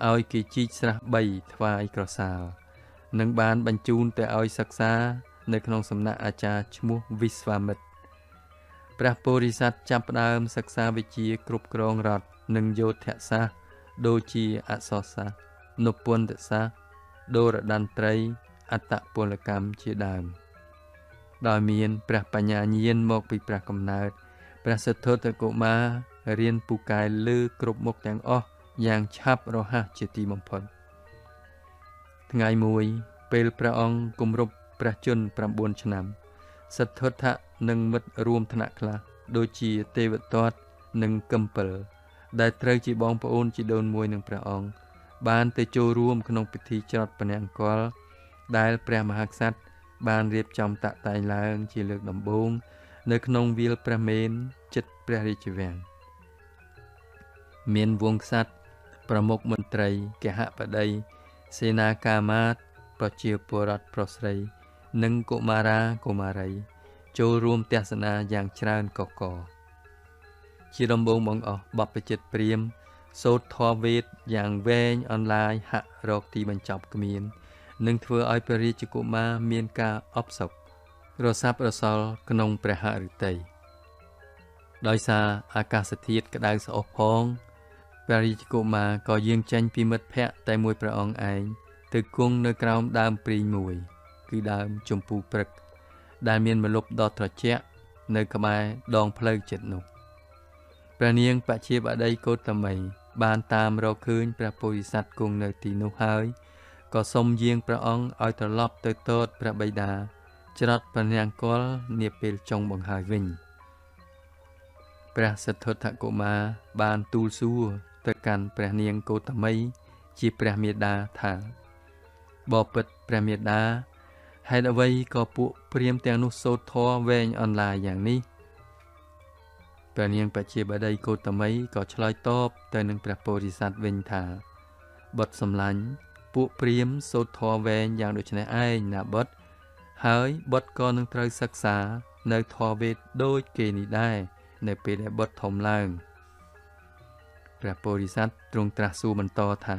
Speaker 1: ឲ្យគេជីកស្រះ3ថ្វាយក្រសាលនិងបានបញ្ជូនទៅឲ្យសិក្សានៅក្នុងសំណាក់អាចារ្យឈ្មោះវិស្វាមិត្រព្រះពោធិសត្វចាប់ផ្ដើមសិក្សាវិជ្ជាគ្រប់គ្រងរដ្ឋនិងយោធសាស្ត្រដូចជាអក្សរសាស្ត្រនពន្ធសាស្ត្រដូរតន្ត្រីអត្តពលកម្មជាដើមដោយមានព្រះបញ្ញាញាណមកពីព្រះកំណើតព្រះសិទ្ធត្ថកុមាររៀនពូកែលើគ្រប់មុខទាំងអស់យ៉ាងឆាប់រហ័សជាទីបំផុតថ្ងៃមួយពេលព្រះអង្គគម្រប់ព្រះជន្ម9ឆ្នាំសិទ្ធត្ថៈនិងមិត្តរួមថ្នាក់ខ្លះដូចជាទេវទត្តនិងកឹមពិលដែលត្រូវជាបងប្អូនជីដូនមួយនឹងព្រះអង្គបានទៅចូលរួមក្នុងពិធីច្រត់ព្រះនង្គ័លដែលព្រះមហាក្សត្របានរៀបចំតាក់តែងឡើងជាលើកដំបូងនៅក្នុងវាលព្រះមេនចិត្តព្រះរាជវាំងមានវង្សក្សត្រប្រមុខមន្ត្រីគហបតីសេនាកាមាត្យប្រជាពលរដ្ឋប្រុសស្រីនិងកុមារាកុមារីចូលរួមទស្សនាយ៉ាងច្រើនកកកជាដំបូងបង្អស់បព្វជិតព្រាហ្មណ៍សូត្រធម៌វេទយ៉ាងវែងអន្លាយហាក់រកទីបញ្ចប់គ្មាននឹងធ្វើឲ្យព្រះរាជកុមារមានការអផ្សុករសាប់រសល់ក្នុងព្រះហឫទ័យដោយសារអាកាសធាតុក្តៅស្អុះផងព្រះរាជកុមារក៏យាងចេញពីមិត្តភក្តិតែមួយព្រះអង្គឯងទៅគង់នៅក្រោមដើមព្រីងមួយគឺដើមជម្ពូព្រឹកដែលមានម្លប់ដ៏ត្រជាក់នៅក្បែរដងផ្លូវចិត្តនោះព្រះនាងបជាបតីកោតមីបានតាមរកឃើញព្រះពោធិសត្វគង់នៅទីនោះហើយក៏សុំយាងព្រះអង្គឲ្យត្រឡប់ទៅទតព្រះបិតាច្រត់ព្រះនង្គ័លនាពេលចុងបង្ហើយវិញព្រះសិទ្ធត្ថកុមារបានទូលសួរទៅកាន់ព្រះនាងកោតមីជាព្រះមាតាថាបពិតព្រះមាតាហេតុអ្វីក៏ពួកព្រាហ្មណ៍ទាំងនោះសូត្រធម៌វែងអន្លាយយ៉ាងនេះព្រះនាងបជាបតីកោតមីក៏ឆ្លើយតបទៅនឹងព្រះពោធិសត្វវិញថាបុត្រសម្លាញ់ពួកព្រាហ្មណ៍សូត្រធម៌វែងយ៉ាងដូចនេះឯងណាបុត្រហើយបុត្រក៏នឹងត្រូវសិក្សានៅធម៌វេទដូចគេនេះដែរនៅពេលដែលបុត្រធំឡើងព្រះពោធិសត្វទ្រង់ត្រាស់សួរបន្តថា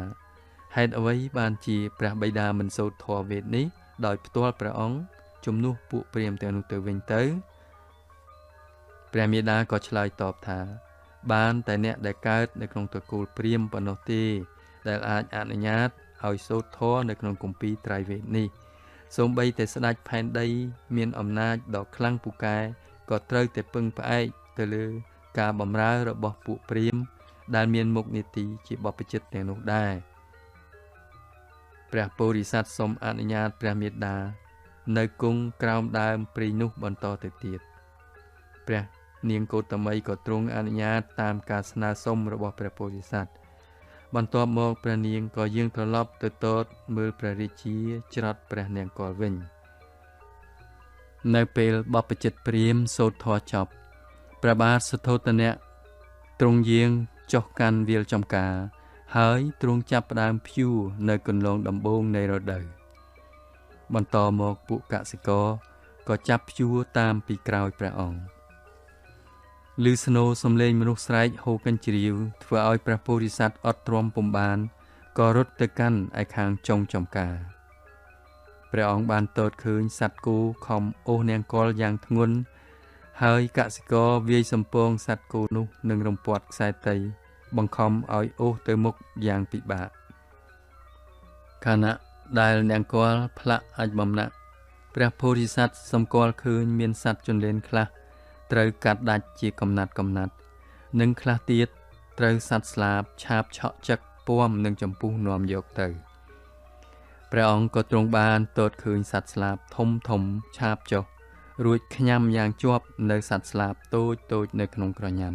Speaker 1: ហេតុអ្វីបានជាព្រះបិតាមិនសូត្រធម៌វេទនេះដោយផ្ទាល់ព្រះអង្គជំនួសពួកព្រាហ្មណ៍ទាំងនោះទៅវិញទៅព្រះមាតាក៏ឆ្លើយតបថាបានតែអ្នកដែលកើតនៅក្នុងត្រកូលព្រាហ្មណ៍ប៉ុណ្ណោះទេដែលអាចអនុញ្ញាតឲ្យសូត្រធម៌នៅក្នុងគម្ពីរត្រៃវេទនេះសូម្បីតែស្ដេចផែនដីមានអំណាចដ៏ខ្លាំងពូកែក៏ត្រូវតែពឹងផ្អែកទៅលើការបម្រើរបស់ពួកព្រាហ្មណ៍ដែលមានមុខនីតិជាបព្វជិតទាំងនោះដែរព្រះពោធិសត្វសូមអនុញ្ញាតព្រះមេដានៅគង់ក្រោមដើមព្រីងនោះបន្តទៅទៀតព្រះនាងកោតមីក៏ទ្រង់អនុញ្ញាតតាមការស្នើសុំរបស់ព្រះពោធិសត្វបន្ទាប់មកព្រះនាងក៏យាងត្រឡប់ទៅទតមើលព្រះរាជាច្រត់ព្រះនង្គ័លវិញនៅពេលបព្វជិតព្រាហ្មណ៍សូត្រធម៌ចប់ព្រះបាទសុទ្ធោទនៈទ្រង់យាងចុះកាន់វាលចំការហើយទ្រង់ចាប់ផ្ដើមព្យួរនៅគន្លងដំបូងនៃរដូវ បន្តមកពួកកសិករក៏ចាប់ព្យួរតាមពីក្រោយព្រះអង្គឮស្នូរសំឡេងមនុស្សស្រែកហូរកញ្ជ្រៀវធ្វើឲ្យព្រះពោធិសត្វអត់ទ្រាំពុំបានក៏រត់ទៅកាន់ឯខាងចុងចំការព្រះអង្គបានទតឃើញសត្វគោខំអូសនាងកុលយ៉ាងធ្ងន់ហើយកសិករវាយសំពងសត្វគោនោះនឹងរំពាត់ខ្សែតីបង្ខំឲ្យអូសទៅមុខយ៉ាងពិបាកខណៈដែលនាងកុលផ្លាក់អាចបំណាក់ព្រះពោធិសត្វសម្គាល់ឃើញមានសត្វជន្លេនខ្លះត្រូវកាត់ដាច់ជាកំណាត់កំណាត់និងខ្លះទៀតត្រូវសត្វស្លាបឆាបឆក់ចឹកពំនឹងចំពុះនាំយកទៅព្រះអង្គក៏ទ្រង់បានទតឃើញសត្វស្លាបធំធំឆាបចុះរួចខ្ញាំយ៉ាងជាប់នៅសត្វស្លាបតូចតូចនៅក្នុងក្រញាំ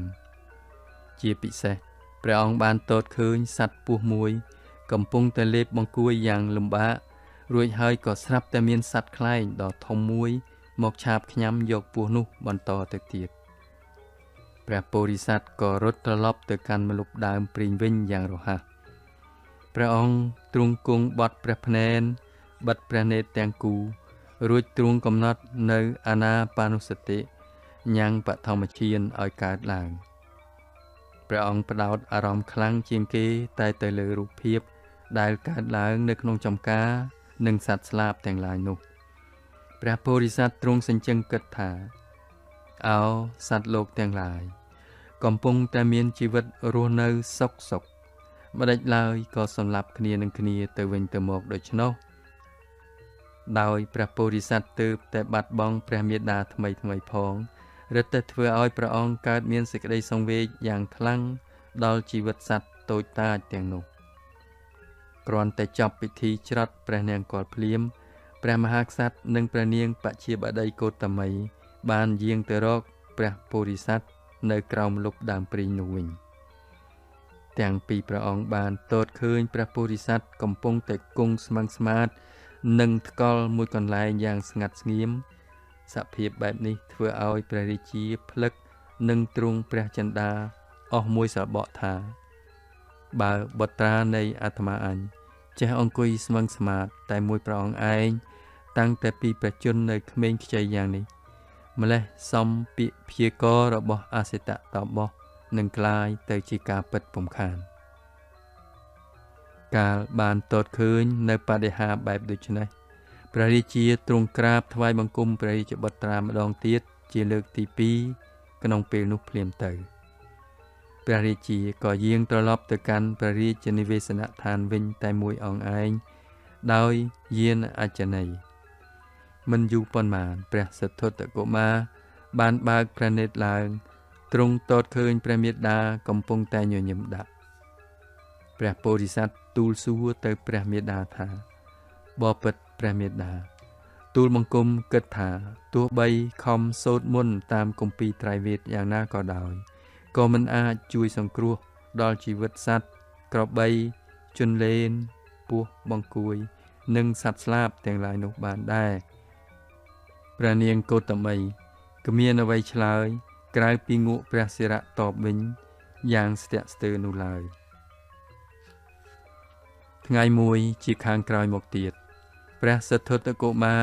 Speaker 1: ជាពិសេសព្រះអង្គបានទតឃើញសត្វពស់មួយកំពុងតែលេបបង្គួយយ៉ាងលំបាករួចហើយក៏ស្រាប់តែមានសត្វខ្លែងដ៏ធំមួយមកឆាបខ្ញាំយកពស់នោះបន្តទៅទៀតព្រះពោធិសត្វក៏រត់ត្រឡប់ទៅកាន់ម្លប់ដើមព្រីងវិញយ៉ាងរហ័សព្រះអង្គទ្រង់គង់បត់ព្រះភ្នែនបិទព្រះនេត្រទាំងគូរួចទ្រង់កំណត់នៅអានាបានុសតិញ៉ាំងបឋមឈានឲ្យកើតឡើងព្រះអង្គផ្ដោតអារម្មណ៍ខ្លាំងជាងគេតែទៅលើរូបភាពដែលកើតឡើងនៅក្នុងចំការនិងសត្វស្លាបទាំងឡាយនោះព្រះពោធិសត្វទ្រង់សញ្ជឹងគិតថាអោសត្វលោកទាំងឡាយកំពុងតែមានជីវិតរស់នៅសុខសុខម្ដេចឡើយក៏សម្លាប់គ្នានឹងគ្នាទៅវិញទៅមកដូច្នោះដោយព្រះពោធិសត្វទើបតែបាត់បង់ព្រះមាតាថ្មីថ្មីផងរឹតតែធ្វើឲ្យព្រះអង្គកើតមានសេចក្តីសង្វេគយ៉ាងខ្លាំងដល់ជីវិតសត្វតូចតាចទាំងនោះគ្រាន់តែចប់ពិធីច្រត់ព្រះនាងកុលភ្លាមព្រះមហាក្សត្រនិងព្រះនាងបជាបតីកោតមីបានយាងទៅរកព្រះពោធិសត្វនៅក្រោមម្លប់ដើមព្រីងនោះវិញទាំងពីរព្រះអង្គបានទតឃើញព្រះពោធិសត្វកំពុងតែគង់ស្មឹងស្មាតនិងថ្កល់មួយកន្លែងយ៉ាងស្ងាត់ស្ងៀមសភាពបែបនេះធ្វើឲ្យព្រះរាជាភ្លឹកនិងទ្រង់ព្រះចិន្តាអស់មួយសបកថាបើបុត្រានៃអាត្មាអញចេះអង្គុយស្មឹងស្មាតតែមួយព្រះអង្គឯងតាំងតែពីព្រះជន្មនៅក្មេងខ្ចីយ៉ាងនេះម្លេះសំពាក្យព្យាកររបស់អាសិតតបោះនឹងក្លាយទៅជាការពិតពុំខានកាលបានទតឃើញនៅបដិហាបែបដូចនេះព្រះរាជាទ្រង់ក្រាបថ្វាយបង្គំព្រះរាជបុត្រាម្ដងទៀតជាលើកទី2ក្នុងពេលនោះភ្លាមទៅព្រះរាជាក៏យាងត្រឡប់ទៅកាន់ព្រះរាជនិវេសនដ្ឋានវិញតែមួយអង្គឯងដោយយានអចនីមិនយូរប៉ុន្មានព្រះសិទ្ធត្ថកុមារបានបើកព្រះនេត្រឡើងទ្រង់ទតឃើញព្រះមាតាកំពុងតែញញឹមដាក់ព្រះពោធិសត្វទូលសួរទៅព្រះមាតាថាបពិតព្រះមាតាទូលបង្គំគិតថាទោះបីខំសូត្រមន្តតាមគម្ពីរត្រៃវេទយ៉ាងណាក៏ដោយក៏មិនអាចជួយសង្គ្រោះដល់ជីវិតសត្វក្របីជន្លេនពស់បង្គួយនិងសត្វស្លាបទាំងឡាយនោះបានដែរព្រះនាងកោតមីគ្មានអ្វីឆ្លើយក្រៅពីងក់ព្រះសិរៈតបវិញយ៉ាងស្ទាក់ស្ទើរនោះឡើយថ្ងៃមួយជាខាងក្រោយមកទៀតព្រះសិទ្ធត្ថកុមារ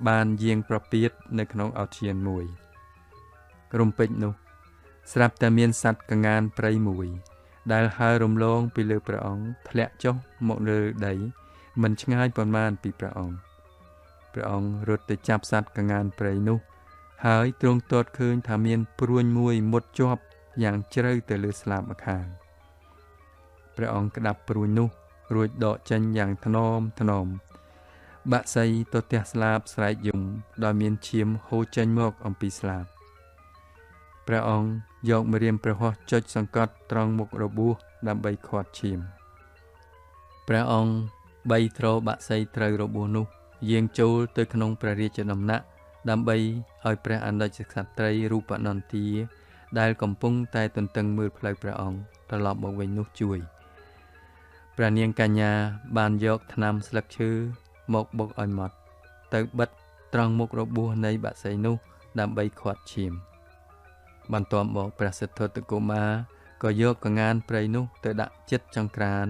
Speaker 1: បានយាងប្រពាតនៅក្នុងឧទ្យានមួយរំពេចនោះស្រាប់តែមានសត្វក្ងានព្រៃមួយដែលហើររំលងពីលើព្រះអង្គធ្លាក់ចុះមកលើដីមិនឆ្ងាយប៉ុន្មានពីព្រះអង្គព្រះអង្គរត់ទៅចាប់សត្វក្ងានព្រៃនោះហើយទ្រង់ទតឃើញថាមានព្រួញមួយមុតជាប់យ៉ាងជ្រៅទៅលើស្លាបម្ខាងព្រះអង្គក្តាប់ព្រួញនោះរួចដកចេញយ៉ាងថ្នមថ្នមបាក់សីទទះស្លាបស្រែកយំដោយមានឈាមហូរចេញមកអំពីស្លាបព្រះអង្គយកម្រាមព្រះហស្ថចុចសង្កត់ត្រង់មុខរបួសដើម្បីឃាត់ឈាមព្រះអង្គបីទ្របាក់សីត្រូវរបួសនោះយាងចូលទៅក្នុងព្រះរាជដំណាក់ដើម្បីឲ្យព្រះអនុជក្សត្រីរូបនន្ទាដែលកំពុងតែទន្ទឹងមើលផ្លូវព្រះអង្គត្រឡប់មកវិញនោះជួយព្រះនាងកញ្ញាបានយកថ្នាំស្លឹកឈើមកបុកឲ្យម៉ត់ទៅបិទត្រង់មុខរបួសនៃបក្សីនោះដើម្បីឃាត់ឈាមបន្ទាប់មកព្រះសិទ្ធត្ថកុមារក៏យកក្ងានព្រៃនោះទៅដាក់ចិត្តចង្ក្រាន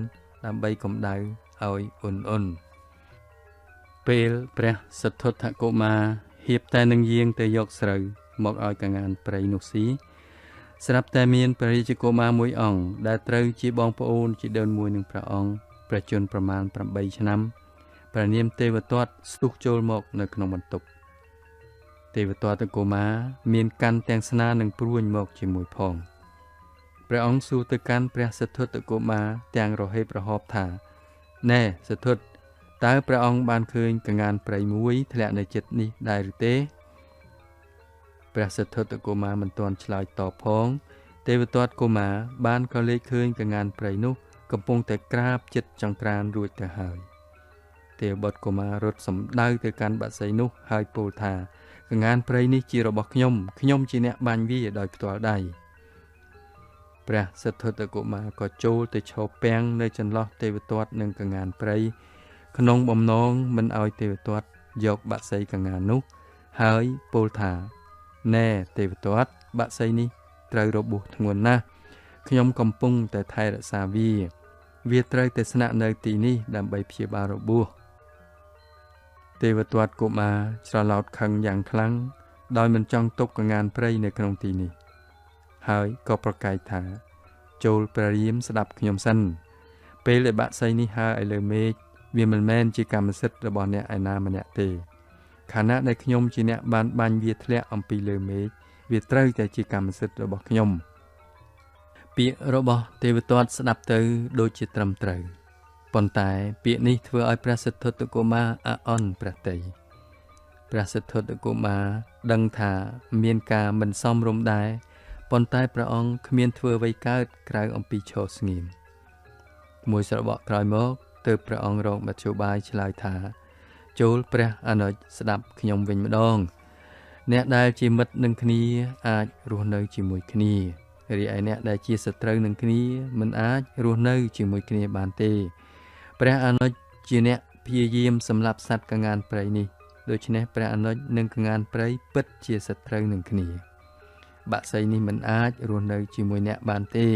Speaker 1: ដើម្បីកម្ដៅឲ្យអ៊ុនអ៊ុន ពេលព្រះសទ្ធត្ថកុមារហៀបតែនឹងយាងទៅយកស្រូវមកឲ្យកងានព្រៃនោះស៊ីស្រាប់តែមានព្រះរាជកុមារមួយអង្គដែលត្រូវជាបងប្អូនជាដូនមួយនឹងព្រះអង្គព្រះជន្មប្រមាណ8ឆ្នាំព្រះនាមទេវទត្តស្ទុះចូលមកនៅក្នុងបន្ទប់ទេវទត្តកុមារមានកាន់ទាំងស្នានិងព្រួញមកជាមួយផងព្រះអង្គសួរទៅកាន់ព្រះសទ្ធត្ថកុមារទាំងរហេបរហបថាណែសទ្ធត្ថតើព្រះអង្គបានឃើញកងានព្រៃមួយធ្លាក់នៅចិត្តនេះដែរឬទេព្រះសទ្ធត្ថកុមារមិនទាន់ឆ្លើយតបផងទេវទត្តកុមារបានក៏លេចឃើញកងានព្រៃនោះកំពុងតែក្រាបចិត្តចង្ក្រានរួចទៅហើយទេវបុត្រកុមាររត់សម្ដៅទៅកាន់បក្សីនោះហើយពោលថាកងានព្រៃនេះជារបស់ខ្ញុំខ្ញុំជាអ្នកបាញ់វាដោយផ្ទាល់ដៃព្រះសទ្ធត្ថកុមារក៏ចូលទៅឈរពាំងនៅចន្លោះទេវទត្តនិងកងានព្រៃក្នុងបំណងមិនឲ្យទេវទត្តយកបក្សីកងាននោះហើយពោលថាណែទេវទត្តបក្សីនេះត្រូវរបួសធ្ងន់ណាស់ខ្ញុំកំពុងតែថែរក្សាវាវាត្រូវតែស្នាក់នៅទីនេះដើម្បីព្យាបាលរបួសទេវទត្តកុមារច្រឡោតខឹងយ៉ាងខ្លាំងដោយមិនចង់ទប់កងានព្រៃនៅក្នុងទីនេះហើយក៏ប្រកែកថាចូលព្រះរាមស្ដាប់ខ្ញុំសិនពេលដែលបក្សីនេះហើរឲ្យលើមេឃវាមិនមែនជាកម្មសិទ្ធិរបស់អ្នកឯណាម្នាក់ទេខណៈដែលខ្ញុំជាអ្នកបានបាញ់វាធ្លាក់អំពីលើមេឃវាត្រូវតែជាកម្មសិទ្ធិរបស់ខ្ញុំពាក្យរបស់ទេវទត្តស្ដាប់ទៅដូចជាត្រឹមត្រូវប៉ុន្តែពាក្យនេះធ្វើឲ្យព្រះសទ្ធត្ថកុមារអអន់ព្រះទ័យព្រះសទ្ធត្ថកុមារដឹងថាមានការមិនសមរម្យដែរប៉ុន្តែព្រះអង្គគ្មានធ្វើអ្វីកើតក្រៅអំពីឈរស្ងៀមមួយស្របក់ក្រោយមកទើបព្រះអង្គរកមធ្យោបាយឆ្លើយថាចូលព្រះអនុជស្ដាប់ខ្ញុំវិញម្ដងអ្នកដែលជាមិត្តនឹងគ្នាអាចរស់នៅជាមួយគ្នារីឯអ្នកដែលជាសត្រូវនឹងគ្នាមិនអាចរស់នៅជាមួយគ្នាបានទេព្រះអនុជជាអ្នកព្យាយាមសម្លាប់សត្វកងានព្រៃនេះដូច្នេះព្រះអនុជនិងកងានព្រៃពិតជាសត្រូវនឹងគ្នាបក្សីនេះមិនអាចរស់នៅជាមួយអ្នកបានទេ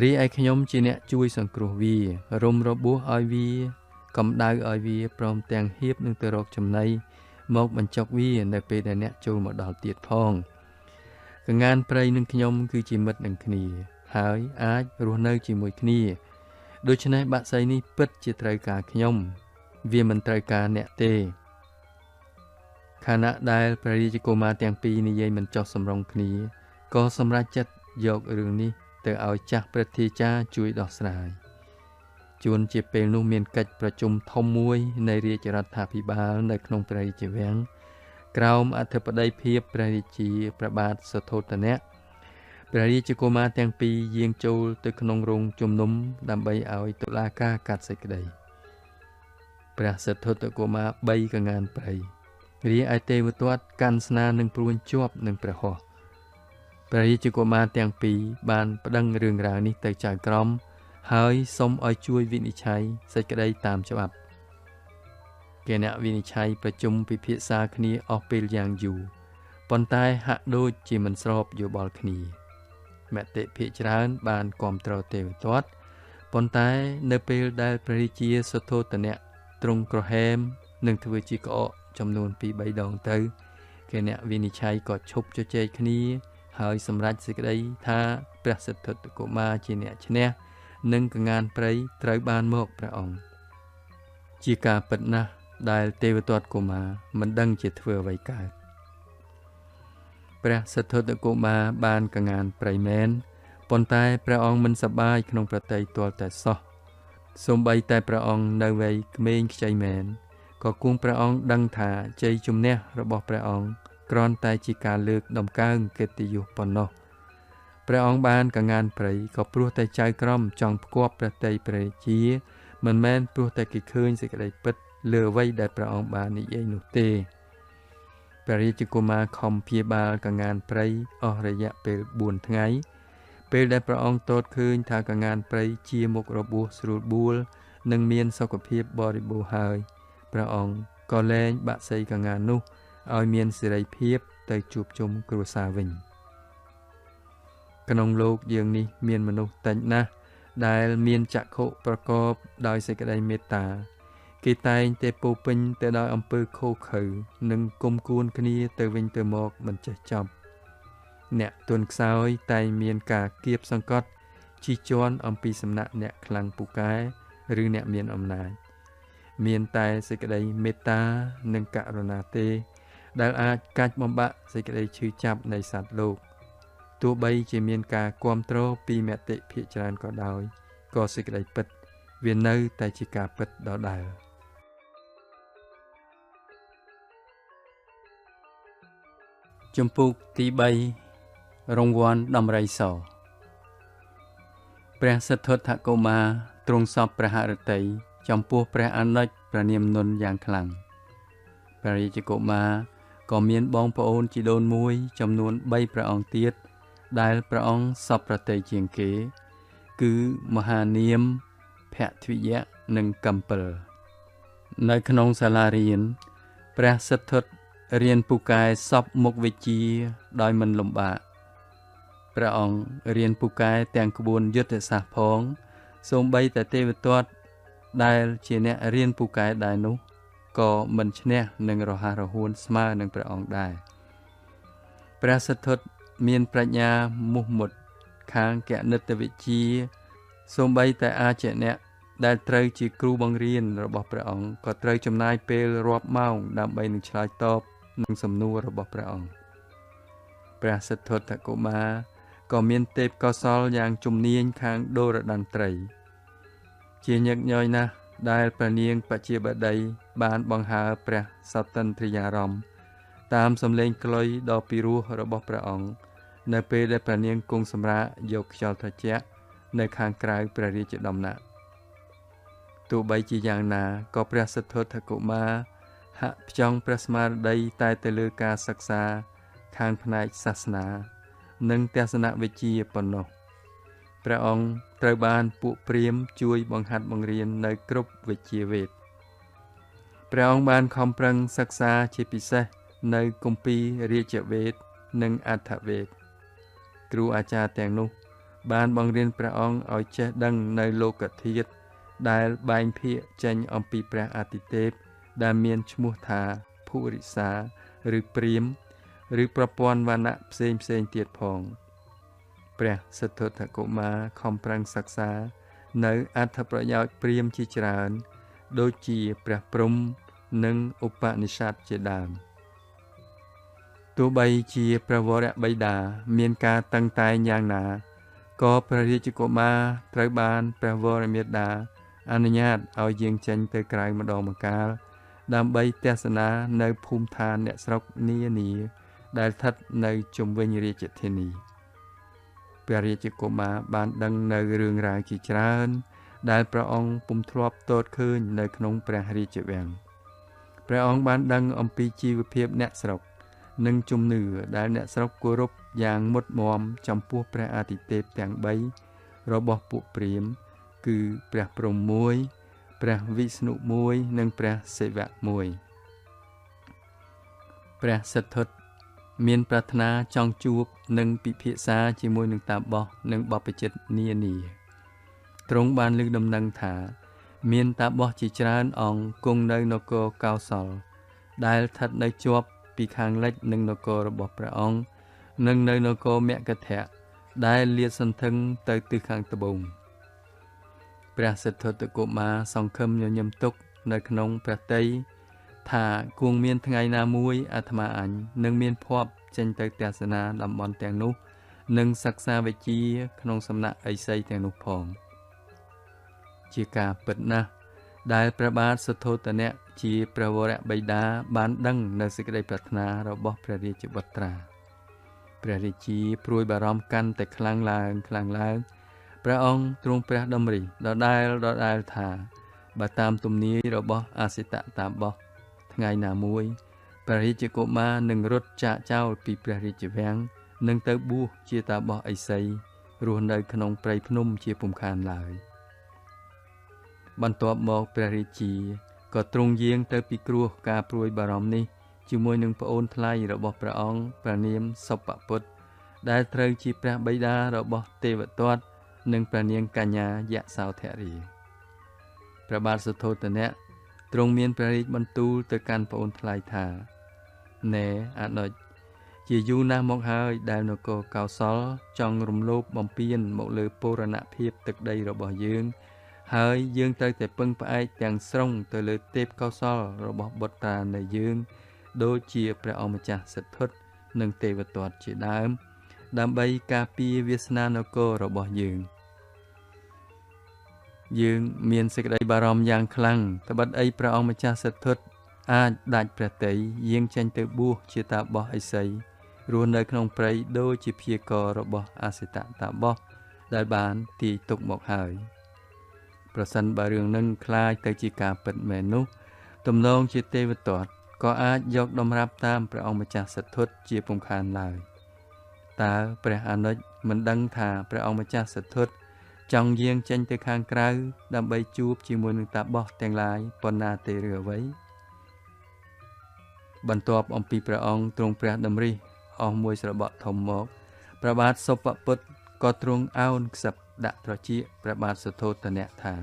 Speaker 1: រីឯខ្ញុំជាអ្នកជួយសង្គ្រោះវារុំរបួសឲ្យវាកម្ដៅឲ្យវាព្រមទាំងហៀបនឹងទៅរកចំណីមកបញ្ចុកវានៅពេលដែលអ្នកចូលមកដល់ទៀតផងកងានព្រៃនឹងខ្ញុំគឺជាមិត្តនឹងគ្នាហើយអាចរស់នៅជាមួយគ្នាដូច្នេះបក្សីនេះពិតជាត្រូវការខ្ញុំវាមិនត្រូវការអ្នកទេខណៈដែលព្រះរាជកុមារទាំងពីរនិយាយមិនចុះសម្រុងគ្នាក៏សម្រេចចិត្តយករឿងនេះទៅឲ្យចាស់ព្រឹទ្ធាចារ្យជួយដោះស្រាយជួនជាពេលនោះមានកិច្ចប្រជុំធំមួយនៃរាជរដ្ឋាភិបាលនៅក្នុងព្រះរាជវាំងក្រោមអធិបតីភាពព្រះរាជាព្រះបាទសទ្ធោទនៈព្រះរាជកុមារទាំងពីរយាងចូលទៅក្នុងរោងជំនុំដើម្បីឲ្យតុលាការកាត់សេចក្តីព្រះសទ្ធត្ថកុមារ3កងានព្រៃរីឯទេវទត្តកាន់ស្នានឹងព្រួញជាប់នឹងព្រះហស្ថព្រះរាជកុមារទាំងពីរបានប្តឹងរឿងរ៉ាវនេះទៅចៅក្រមហើយសូមឲ្យជួយវិនិច្ឆ័យសេចក្តីតាមច្បាប់គណៈវិនិច្ឆ័យប្រជុំពិភាក្សាគ្នាអស់ពេលយ៉ាងយូរប៉ុន្តែហាក់ដូចជាមិនស្របយោបល់គ្នាមតិភាគច្រើនបានគាំទ្រទេវទត្តប៉ុន្តែនៅពេលដែលព្រះរាជាសទ្ធោទនៈទ្រង់ក្រហមនឹងធ្វើជាក្អកចំនួន2-3ដងទៅគណៈវិនិច្ឆ័យក៏ឈប់ជជែកគ្នាហើយសម្រេចសេចក្តីថាព្រះសទ្ធត្ថកុមារជាអ្នកឈ្នះនិងកងានព្រៃត្រូវបានមកព្រះអង្គជាការពិតណាស់ដែលទេវទត្តកុមារមិនដឹងជាធ្វើអ្វីកើតព្រះសទ្ធត្ថកុមារបានកងានព្រៃមែនប៉ុន្តែព្រះអង្គមិនសប្បាយក្នុងព្រះទ័យទាល់តែសោះសូម្បីតែព្រះអង្គនៅវ័យក្មេងខ្ចីមែនក៏គង់ព្រះអង្គដឹងថាជ័យជំនះរបស់ព្រះអង្គគ្រាន់តែជាការលើកដំកើងកិត្តិយសប៉ុណ្ណោះព្រះអង្គបានកងានព្រៃក៏ព្រោះតែចៅក្រមចង់ផ្គាប់ព្រះទ័យព្រះរាជាមិនមែនព្រោះតែគេឃើញសេចក្តីពិតលើអ្វីដែលព្រះអង្គបាននិយាយនោះទេព្រះរាជកុមារខំព្យាបាលកងានព្រៃអស់រយៈពេល4ថ្ងៃពេលដែលព្រះអង្គទតឃើញថាកងានព្រៃជាមុខរបួសស្រួលបួលនិងមានសុខភាពបរិបូរណ៍ហើយព្រះអង្គក៏លែងបក្សីកងាននោះឲ្យមានសេរីភាពទៅជួបជុំគ្រួសារវិញក្នុងលោកយើងនេះមានមនុស្សតិចណាស់ដែលមានចក្ខុប្រកបដោយសេចក្តីមេត្តា គេតែងតែពោពេញទៅដោយអំពើឃោរឃៅនិងគុំគួនគ្នាទៅវិញទៅមកមិនចេះចប់អ្នកទន់ខ្សោយតែងមានការគៀបសង្កត់ជិះជាន់អំពីសំណាក់អ្នកខ្លាំងពូកែឬអ្នកមានអំណាចមានតែសេចក្តីមេត្តានិងករុណាទេដែលអាចកាច់បំបាក់សេចក្តីឈឺចាប់នៃសត្វលោកទោះបីជាមានការគាំទ្រពីមតិភាគច្រើនក៏ដោយក៏សេចក្តីពិតវានៅតែជាការពិតដដែលជំពូកទី3រង្វាន់ដំរីសព្រះសិទ្ធត្ថកុមារទ្រង់សពព្រះហឫទ័យចំពោះព្រះអនុជព្រះនាមនន្ទយ៉ាងខ្លាំងព្រះរាជកុមារក៏មានបងប្អូនជីដូនមួយចំនួន3ព្រះអង្គទៀតដែលព្រះអង្គសពព្រះទ័យជាងគេគឺមហានាមភទ្វិយៈនិងកំពិលនៅក្នុងសាលារៀនព្រះសិទ្ធត្ថរៀនពូកែសពមុខវិជ្ជាដោយមិនលំបាកព្រះអង្គរៀនពូកែទាំងក្បួនយុទ្ធសាស្ត្រផងសូម្បីតែទេវទត្តដែលជាអ្នករៀនពូកែដែរនោះក៏មិនឈ្នះនឹងរហ័សរហួនស្មើនឹងព្រះអង្គដែរព្រះសិទ្ធត្ថមានប្រាជ្ញាមោះមុតខាងគណិតវិទ្យាសូម្បីតែអាចារ្យអ្នកដែលត្រូវជាគ្រូបង្រៀនរបស់ព្រះអង្គក៏ត្រូវចំណាយពេលរាប់ម៉ោងដើម្បីនឹងឆ្លើយតបនឹងសំណួររបស់ព្រះអង្គព្រះសិទ្ធត្ថកុមារក៏មានទេពកោសល្យយ៉ាងជំនាញខាងដូរតន្ត្រីជាញឹកញយណាស់ដែលព្រះនាងបជាបតីបានបង្ហើរព្រះសត្តិន្ទ្រិយារម្មណ៍តាមសំឡេងខ្លុយដ៏ពិរោះរបស់ព្រះអង្គនៅពេលដែលព្រះនាងគង់សម្រាកយកខ្យល់ត្រជាក់នៅខាងក្រៅព្រះរាជដំណាក់ទោះបីជាយ៉ាងណាក៏ព្រះសិទ្ធត្ថកុមារហាក់ផ្ចង់ព្រះស្មារតីតែទៅលើការសិក្សាខាងផ្នែកសាសនានិងទស្សនវិជ្ជាប៉ុណ្ណោះព្រះអង្គត្រូវបានពួកព្រាហ្មណ៍ជួយបង្ហាត់បង្រៀននៅគ្រប់វិជ្ជាវេទព្រះអង្គបានខំប្រឹងសិក្សាជាពិសេសនៅគម្ពីររាជវេទនិងអដ្ឋវេទគ្រូអាចារ្យទាំងនោះបានបង្រៀនព្រះអង្គឲ្យចេះដឹងនៅលោកធាតុដែលបែងភាគចេញអំពីព្រះអាទិទេពដែលមានឈ្មោះថាភុរិសាឬព្រាហ្មណ៍ឬប្រព័ន្ធវណ្ណៈផ្សេងផ្សេងទៀតផងព្រះសិទ្ធត្ថកុមារខំប្រឹងសិក្សានៅអត្ថប្រយោជន៍ព្រាហ្មណ៍ជាច្រើនដូចជាព្រះព្រហ្មនិងឧបនិស្ស័ទជាដើមទោះបីជាព្រះវរបិតាមានការតឹងតែងយ៉ាងណាក៏ព្រះរាជកុមារត្រូវបានព្រះវរមាតាអនុញ្ញាតឲ្យយាងចេញទៅក្រៅម្ដងម្កាលដើម្បីទស្សនានៅភូមិឋានអ្នកស្រុកនានាដែលស្ថិតនៅជុំវិញរាជធានីព្រះរាជកុមារបានដឹងនៅរឿងរ៉ាវជាច្រើនដែលព្រះអង្គពុំធ្លាប់ទតឃើញនៅក្នុងព្រះរាជវាំងព្រះអង្គបានដឹងអំពីជីវភាពអ្នកស្រុកនិងជំនឿដែលអ្នកស្រុកគោរពយ៉ាងមុតមាំចំពោះព្រះអាទិទេពទាំង3របស់ពួកព្រាហ្មណ៍គឺព្រះព្រហ្មមួយព្រះវិស្ណុមួយនិងព្រះសិវៈមួយព្រះសិទ្ធត្ថមានប្រាថ្នាចង់ជួបនិងពិភាក្សាជាមួយនឹងតាបោះនិងបព្វជិតនានាទ្រង់បានលើកដំណឹងថាមានតាបោះជាច្រើនអង្គគង់នៅនគរកោសលដែលស្ថិតនៅជាប់ពីខាងលិចនឹងនគររបស់ព្រះអង្គនិងនៅនគរមគធៈដែលលាតសន្ធឹងទៅទិសខាងត្បូងព្រះសិទ្ធត្ថកុមារសង្ឃឹមញញឹមទុកនៅក្នុងព្រះទ័យថាគង់មានថ្ងៃណាមួយអាត្មាអញនឹងមានភ័ព្វចេញទៅទស្សនាតំបន់ទាំងនោះនិងសិក្សាវិជ្ជាក្នុងសំណាក់ឥសីទាំងនោះផងជាការពិតណាស់ដែលព្រះបាទសុទ្ធោទនៈជាព្រះវរបិតាបានដឹងនៅសេចក្តីប្រាថ្នារបស់ព្រះរាជបុត្រាព្រះរាជាព្រួយបារម្ភកាន់តែខ្លាំងឡើងខ្លាំងឡើងព្រះអង្គទ្រង់ព្រះតម្រិះដដែលថាបើតាមទំនាយរបស់អាសិតតាបោះថ្ងៃណាមួយព្រះរាជកុមារនឹងរត់ចាកចោលពីព្រះរាជវាំងនិងទៅបួសជាតាបោះឥសីរស់នៅក្នុងព្រៃភ្នំជាពុំខានឡើយបន្ទាប់មកព្រះរាជាក៏ទ្រង់យាងទៅពិគ្រោះការព្រួយបារម្ភនេះជាមួយនឹងប្អូនថ្លៃរបស់ព្រះអង្គព្រះនាមសុបពុទ្ធដែលត្រូវជាព្រះបិតារបស់ទេវទត្តនិងព្រះនាងកញ្ញាយសោធរាព្រះបាទសុទ្ធោទនៈ ទ្រង់មានព្រះរាជបន្ទូលទៅកាន់ប្អូនថ្លៃថាណែអនុជជាយូរណាស់មកហើយដែលនគរកោសលចង់រំលោភបំពានមកលើបូរណភាពទឹកដីរបស់យើងហើយយើងត្រូវតែពឹងផ្អែកទាំងស្រុងទៅលើទេពកោសលរបស់បុត្រានៃយើងដូចជាព្រះអង្គម្ចាស់សិទ្ធុនិងទេវទត្តជាដើមដើម្បីការពារវាសនានគររបស់យើងយើងមានសេចក្តីបារម្ភយ៉ាងខ្លាំងត្បិតអីព្រះអង្គម្ចាស់សិទ្ធុអាចដាច់ព្រះទ័យយាងចេញទៅបួសជាតាបោះឥសីរស់នៅក្នុងព្រៃដូចជាព្យាកររបស់អសិតតាបោះដែលបានទាយទុកមកហើយប្រសិនបើរឿងនឹងคล้ายទៅជាការពិតមែននោះទំនងជាទេវទត្តក៏អាចយកតម្រាប់តាមព្រះអង្គម្ចាស់សិទ្ធុជាពុំខានឡើយតើព្រះអនុជមិនដឹងថាព្រះអង្គម្ចាស់សិទ្ធុចង់យាងចេញទៅខាងក្រៅដើម្បីជួបជាមួយនឹងតាបោះទាំងឡាយប៉ុណ្ណាទេឬអ្វីបន្ទាប់អំពីព្រះអង្គទ្រង់ព្រះតម្រិះអស់មួយស្របក់ធំមកព្រះបាទសុពពុទ្ធក៏ទ្រង់អោនខ្សឹបដាក់ត្រចៀកព្រះបាទសុទ្ធោទនៈថា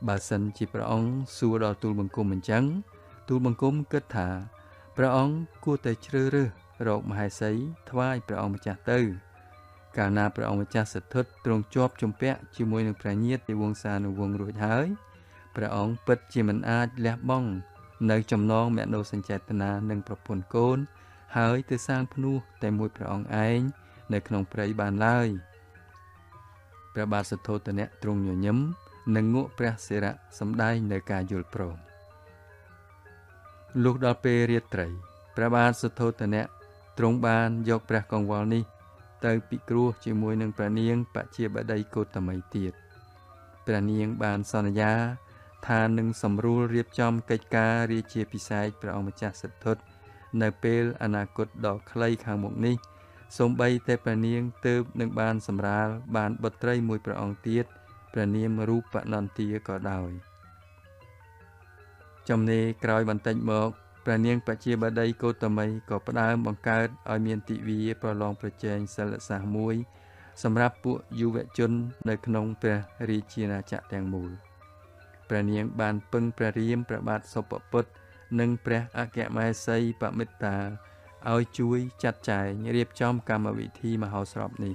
Speaker 1: បើសិនជាព្រះអង្គសួរដល់ទូលបង្គំអញ្ចឹងទូលបង្គំគិតថាព្រះអង្គគួរតែជ្រើសរើសរកមហេសីថ្វាយព្រះអង្គម្ចាស់ទៅកាលណាព្រះអង្គម្ចាស់សិទ្ធុទ្រង់ជាប់ជំពាក់ជាមួយនឹងព្រះញាតិវង្សានុវង្សរួចហើយព្រះអង្គពិតជាមិនអាចលះបង់នៅចំណងមនោសញ្ចេតនានិងប្រពន្ធកូនហើយទៅសាងភ្នួសតែមួយព្រះអង្គឯងនៅក្នុងព្រៃបានឡើយព្រះបាទសុទ្ធោទនៈទ្រង់ញញឹមនិងងក់ព្រះសិរៈសម្ដែងនៅការយល់ព្រមលុះដល់ពេលរាត្រីព្រះបាទសុទ្ធោទនៈទ្រង់បានយកព្រះកង្វល់នេះទៅពិគ្រោះជាមួយនឹងព្រះនាងបជាបតីកោតមីទៀតព្រះនាងបានសន្យាថានឹងសម្រួលរៀបចំកិច្ចការរាជាភិសេកព្រះអង្គម្ចាស់សិទ្ធុនៅពេលអនាគតដ៏ខ្លីខាងមុខនេះសូម្បីតែព្រះនាងទើបនឹងបានសម្រាលបានបុត្រីមួយព្រះអង្គទៀតព្រះនាមរូបនន្ទាក៏ដោយចំណេរក្រោយបន្តិចមកព្រះនាងបជាបតីកោតមីក៏ផ្ដើមបង្កើតឲ្យមានទិវាប្រឡងប្រជែងសិលសាស្ត្រមួយសម្រាប់ពួកយុវជននៅក្នុងព្រះរាជាណាចក្រទាំងមូលព្រះនាងបានពឹងព្រះរាមព្រះបាទសុពពុទ្ធនិងព្រះអគ្គមហេសីបមិត្តាឲ្យជួយចាត់ចែងរៀបចំកម្មវិធីមហោស្រពនេះ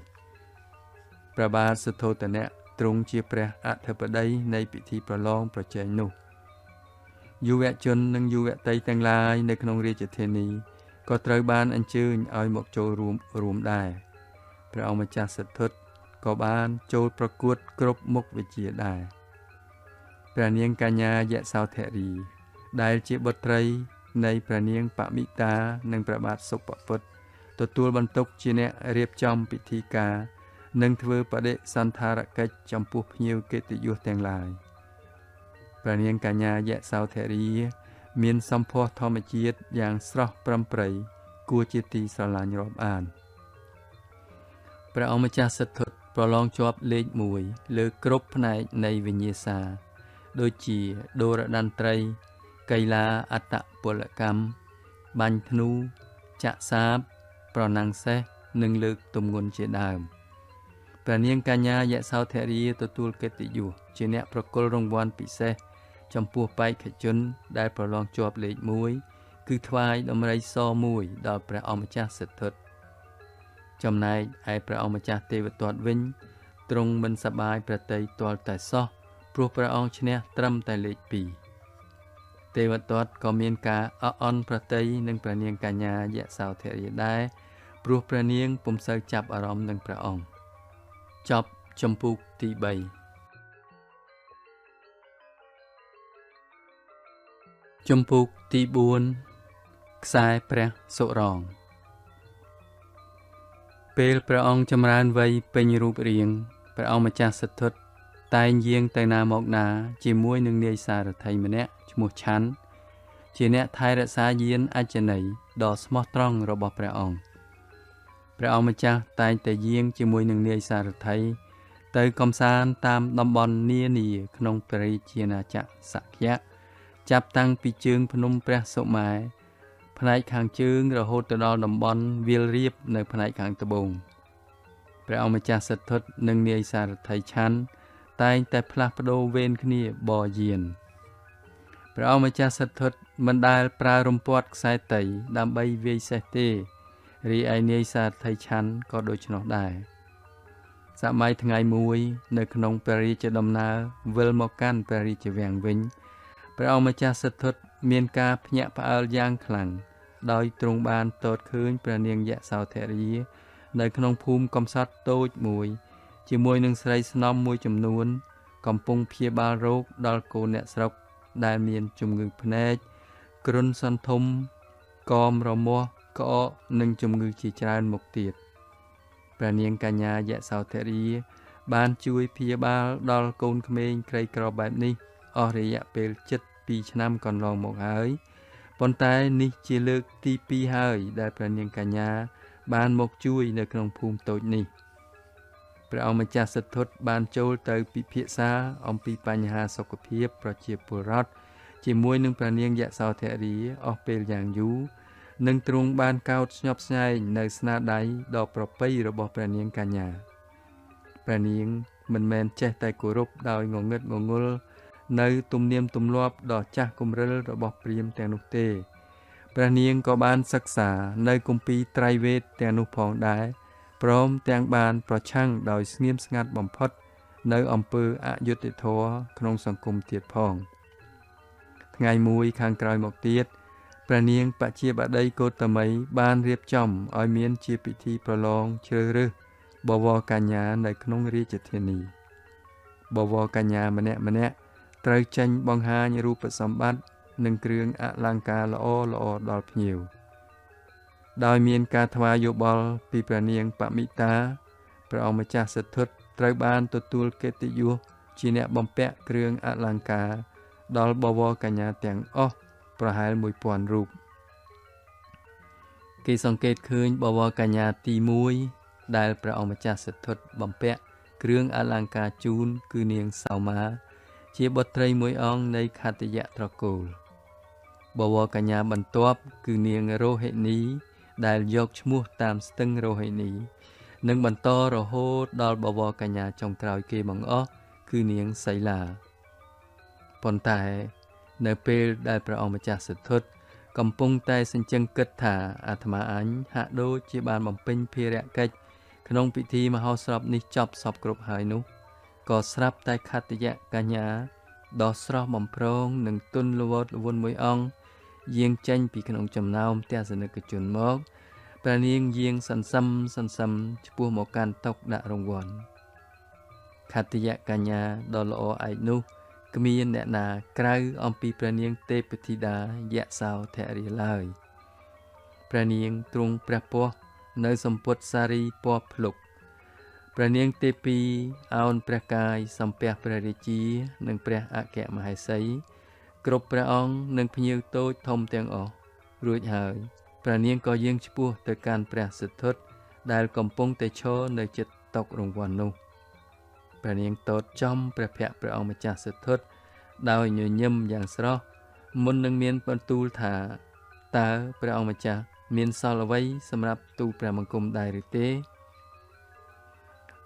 Speaker 1: ព្រះបាទសុទ្ធោទនៈទ្រង់ជាព្រះអធិបតីនៃពិធីប្រឡងប្រជែងនោះយុវជននិងយុវតីទាំងឡាយនៅក្នុងរាជធានីក៏ត្រូវបានអញ្ជើញឲ្យមកចូលរួមដែរព្រះអង្គម្ចាស់សិទ្ធុក៏បានចូលប្រកួតគ្រប់មុខវិជ្ជាដែរព្រះនាងកញ្ញាយសោធរីដែលជាបុត្រីនៃព្រះនាងបមិតានិងព្រះបាទសុពពុទ្ធទទួលបន្ទុកជាអ្នករៀបចំពិធីការនិងធ្វើបដិសណ្ឋារកិច្ចចំពោះភ្ញៀវកិត្តិយសទាំងឡាយព្រះនាងកញ្ញាយសោធរីមានសម្ផស្សធម្មជាតិយ៉ាងស្រស់ប្រំប្រៃគួរជាទីស្រឡាញ់រាប់អានព្រះអង្គម្ចាស់សិទ្ធុប្រឡងជាប់លេខ1លើគ្រប់ផ្នែកនៃវិញ្ញាសាដូចជាដូរតន្ត្រីកីឡាអត្តពលកម្មបាញ់ធ្នូចាក់សាបប្រណាំងសេះនិងលើកទម្ងន់ជាដើមព្រះនាងកញ្ញាយសោធរីទទួលកិត្តិយសជាអ្នកប្រគល់រង្វាន់ពិសេសចំពោះបេក្ខជនដែលប្រឡងជាប់លេខ1គឺថ្វាយដំរីសមួយដល់ព្រះអង្គម្ចាស់សិទ្ធុចំណែកឯព្រះអង្គម្ចាស់ទេវទត្តវិញទ្រង់មិនសប្បាយព្រះទ័យទាល់តែសោះព្រោះព្រះអង្គឈ្នះត្រឹមតែលេខ2ទេវទត្តក៏មានការអអន់ព្រះទ័យនឹងព្រះនាងកញ្ញាយសោធរីដែរព្រោះព្រះនាងពុំសូវចាប់អារម្មណ៍នឹងព្រះអង្គចប់ជំពូកទី3ជំពូកទី4ខ្សែព្រះសុរងពេលព្រះអង្គចម្រើនវ័យពេញរូបរាងព្រះអង្គម្ចាស់សិទ្ធុតែងយាងទៅណាមកណាជាមួយនឹងនាយសារថីម្នាក់ឈ្មោះឆាន់ជាអ្នកថែរក្សាយានអចនីដ៏ស្មោះត្រង់របស់ព្រះអង្គព្រះអង្គម្ចាស់តែងតែយាងជាមួយនឹងនាយសារថីទៅកំសាន្តតាមតំបន់នានាក្នុងព្រះរាជាណាចក្រសក្យៈចាប់តាំងពីជើងភ្នំព្រះសុមេរុផ្នែកខាងជើងរហូតទៅដល់តំបន់វាលរាបនៅផ្នែកខាងត្បូងព្រះអង្គម្ចាស់សិទ្ធុនិងនាយសារថីឆាន់តែងតែផ្លាស់ប្ដូរវេនគ្នាបយាន ព្រះអង្គម្ចាស់សិទ្ធត្ថមិនដែលប្រើរំពាត់ខ្សែតីដើម្បីវាយសេះទេរីឯនាយសារថីឆាន់ក៏ដូច្នោះដែរសម័យថ្ងៃមួយនៅក្នុងព្រះរាជដំណើរវិលមកកាន់ព្រះរាជវាំងវិញព្រះអង្គម្ចាស់សិទ្ធត្ថមានការភ្ញាក់ផ្អើលយ៉ាងខ្លាំងដោយទ្រង់បានទតឃើញព្រះនាងយសោធរានៅក្នុងភូមិកំសត់តូចមួយជាមួយនឹងស្រីស្នំមួយចំនួនកំពុងព្យាបាលរោគដល់កូនអ្នកស្រុកដែលមានជំងឺភ្នែកគ្រុនសន្ធំកមរមាស់ក្អកនិងជំងឺជាច្រើនមុខទៀតព្រះនាងកញ្ញាយសោធរាបានជួយព្យាបាលដល់កូនក្មេងក្រីក្របែបនេះអស់រយៈពេលជិត2ឆ្នាំកន្លងមកហើយប៉ុន្តែនេះជាលើកទី2ហើយដែលព្រះនាងកញ្ញាបានមកជួយនៅក្នុងភូមិតូចនេះព្រះអង្គម្ចាស់សិទ្ធត្ថបានចូលទៅពិភាក្សាអំពីបញ្ហាសុខភាពប្រជាពលរដ្ឋជាមួយនឹងព្រះនាងយសោធរាអស់ពេលយ៉ាងយូរនិងទ្រង់បានកោតស្ញប់ស្ញែងនៅស្នាដៃដ៏ប្រពៃរបស់ព្រះនាងកញ្ញាព្រះនាងមិនមែនចេះតែគោរពដោយងងឹតងងុលនៅទំនៀមទម្លាប់ដ៏ចាស់គំរិលរបស់ព្រាហ្មណ៍ទាំងនោះទេព្រះនាងក៏បានសិក្សានៅគម្ពីរត្រៃវេទទាំងនោះផងដែរព្រមទាំងបានប្រឆាំងដោយស្ងៀមស្ងាត់បំផុតនៅអំពើអយុត្តិធម៌ក្នុងសង្គមទៀតផងថ្ងៃមួយខាងក្រោយមកទៀតព្រះនាងបជាបតីកោតមីបានរៀបចំឲ្យមានជាពិធីប្រឡងជ្រើសរើសបវរកញ្ញានៅក្នុងរាជធានីបវរកញ្ញាម្នាក់ម្នាក់ត្រូវចេញបង្ហាញរូបសម្បត្តិនិងគ្រឿងអលង្ការល្អល្អដល់ភ្ញៀវដោយមានការថ្វាយយោបល់ពីព្រះនាងបមិតាព្រះអង្គម្ចាស់សិទ្ធត្ថត្រូវបានទទួលកិត្តិយសជាអ្នកបំពាក់គ្រឿងអលង្ការដល់បវរកញ្ញាទាំងអស់ប្រហែល1000រូបគេសង្កេតឃើញបវរកញ្ញាទី1ដែលព្រះអង្គម្ចាស់សិទ្ធត្ថបំពាក់គ្រឿងអលង្ការជូនគឺនាងសោមាជាបុត្រីមួយអង្គនៃខត្តយៈត្រកូលបវរកញ្ញាបន្ទាប់គឺនាងរោហិនីដែលយកឈ្មោះតាមស្ទឹងរោហិនីនិងបន្តរហូតដល់បវរកញ្ញាចុងក្រោយគេបង្អស់គឺនាងសីឡាប៉ុន្តែនៅពេលដែលព្រះអង្គម្ចាស់សិទ្ធត្ថកំពុងតែសញ្ជឹងគិតថាអាត្មាអញហាក់ដូចជាបានបំពេញភារកិច្ចក្នុងពិធីមហោស្រពនេះចប់សព្វគ្រប់ហើយនោះក៏ស្រាប់តែខត្តយកញ្ញាដ៏ស្រស់បំព្រងនិងទន់ល្វត់ល្វន់មួយអង្គយាងចេញពីក្នុងចំណោមទស្សនិកជនមកព្រះនាងយាងសន្សឹមសន្សឹមឆ្ពោះមកកាន់តុដាក់រង្វាន់ខត្តយកញ្ញាដ៏ល្អឯកនោះគ្មានអ្នកណាក្រៅអំពីព្រះនាងទេពធីតាយសោធរាឡើយព្រះនាងទ្រង់ព្រះពស់នៅសម្ពុតសារីពណ៌ភ្លុកព្រះនាងទេពីអោនព្រះកាយសំពះព្រះរាជានិងព្រះអគ្គមហេសីគ្រប់ព្រះអង្គនិងភ្ញៀវតូចធំទាំងអស់រួចហើយព្រះនាងក៏យាងឆ្ពោះទៅកាន់ព្រះសិទ្ធត្ថដែលកំពុងតែឈរនៅជិតតុករង្វាន់នោះព្រះនាងទតចំព្រះភ័ក្ត្រព្រះអង្គម្ចាស់សិទ្ធត្ថដោយញញឹមយ៉ាងស្រស់មុននឹងមានបន្ទូលថាតើព្រះអង្គម្ចាស់មានសល់អ្វីសម្រាប់ទូលព្រះបង្គំដែរឬទេ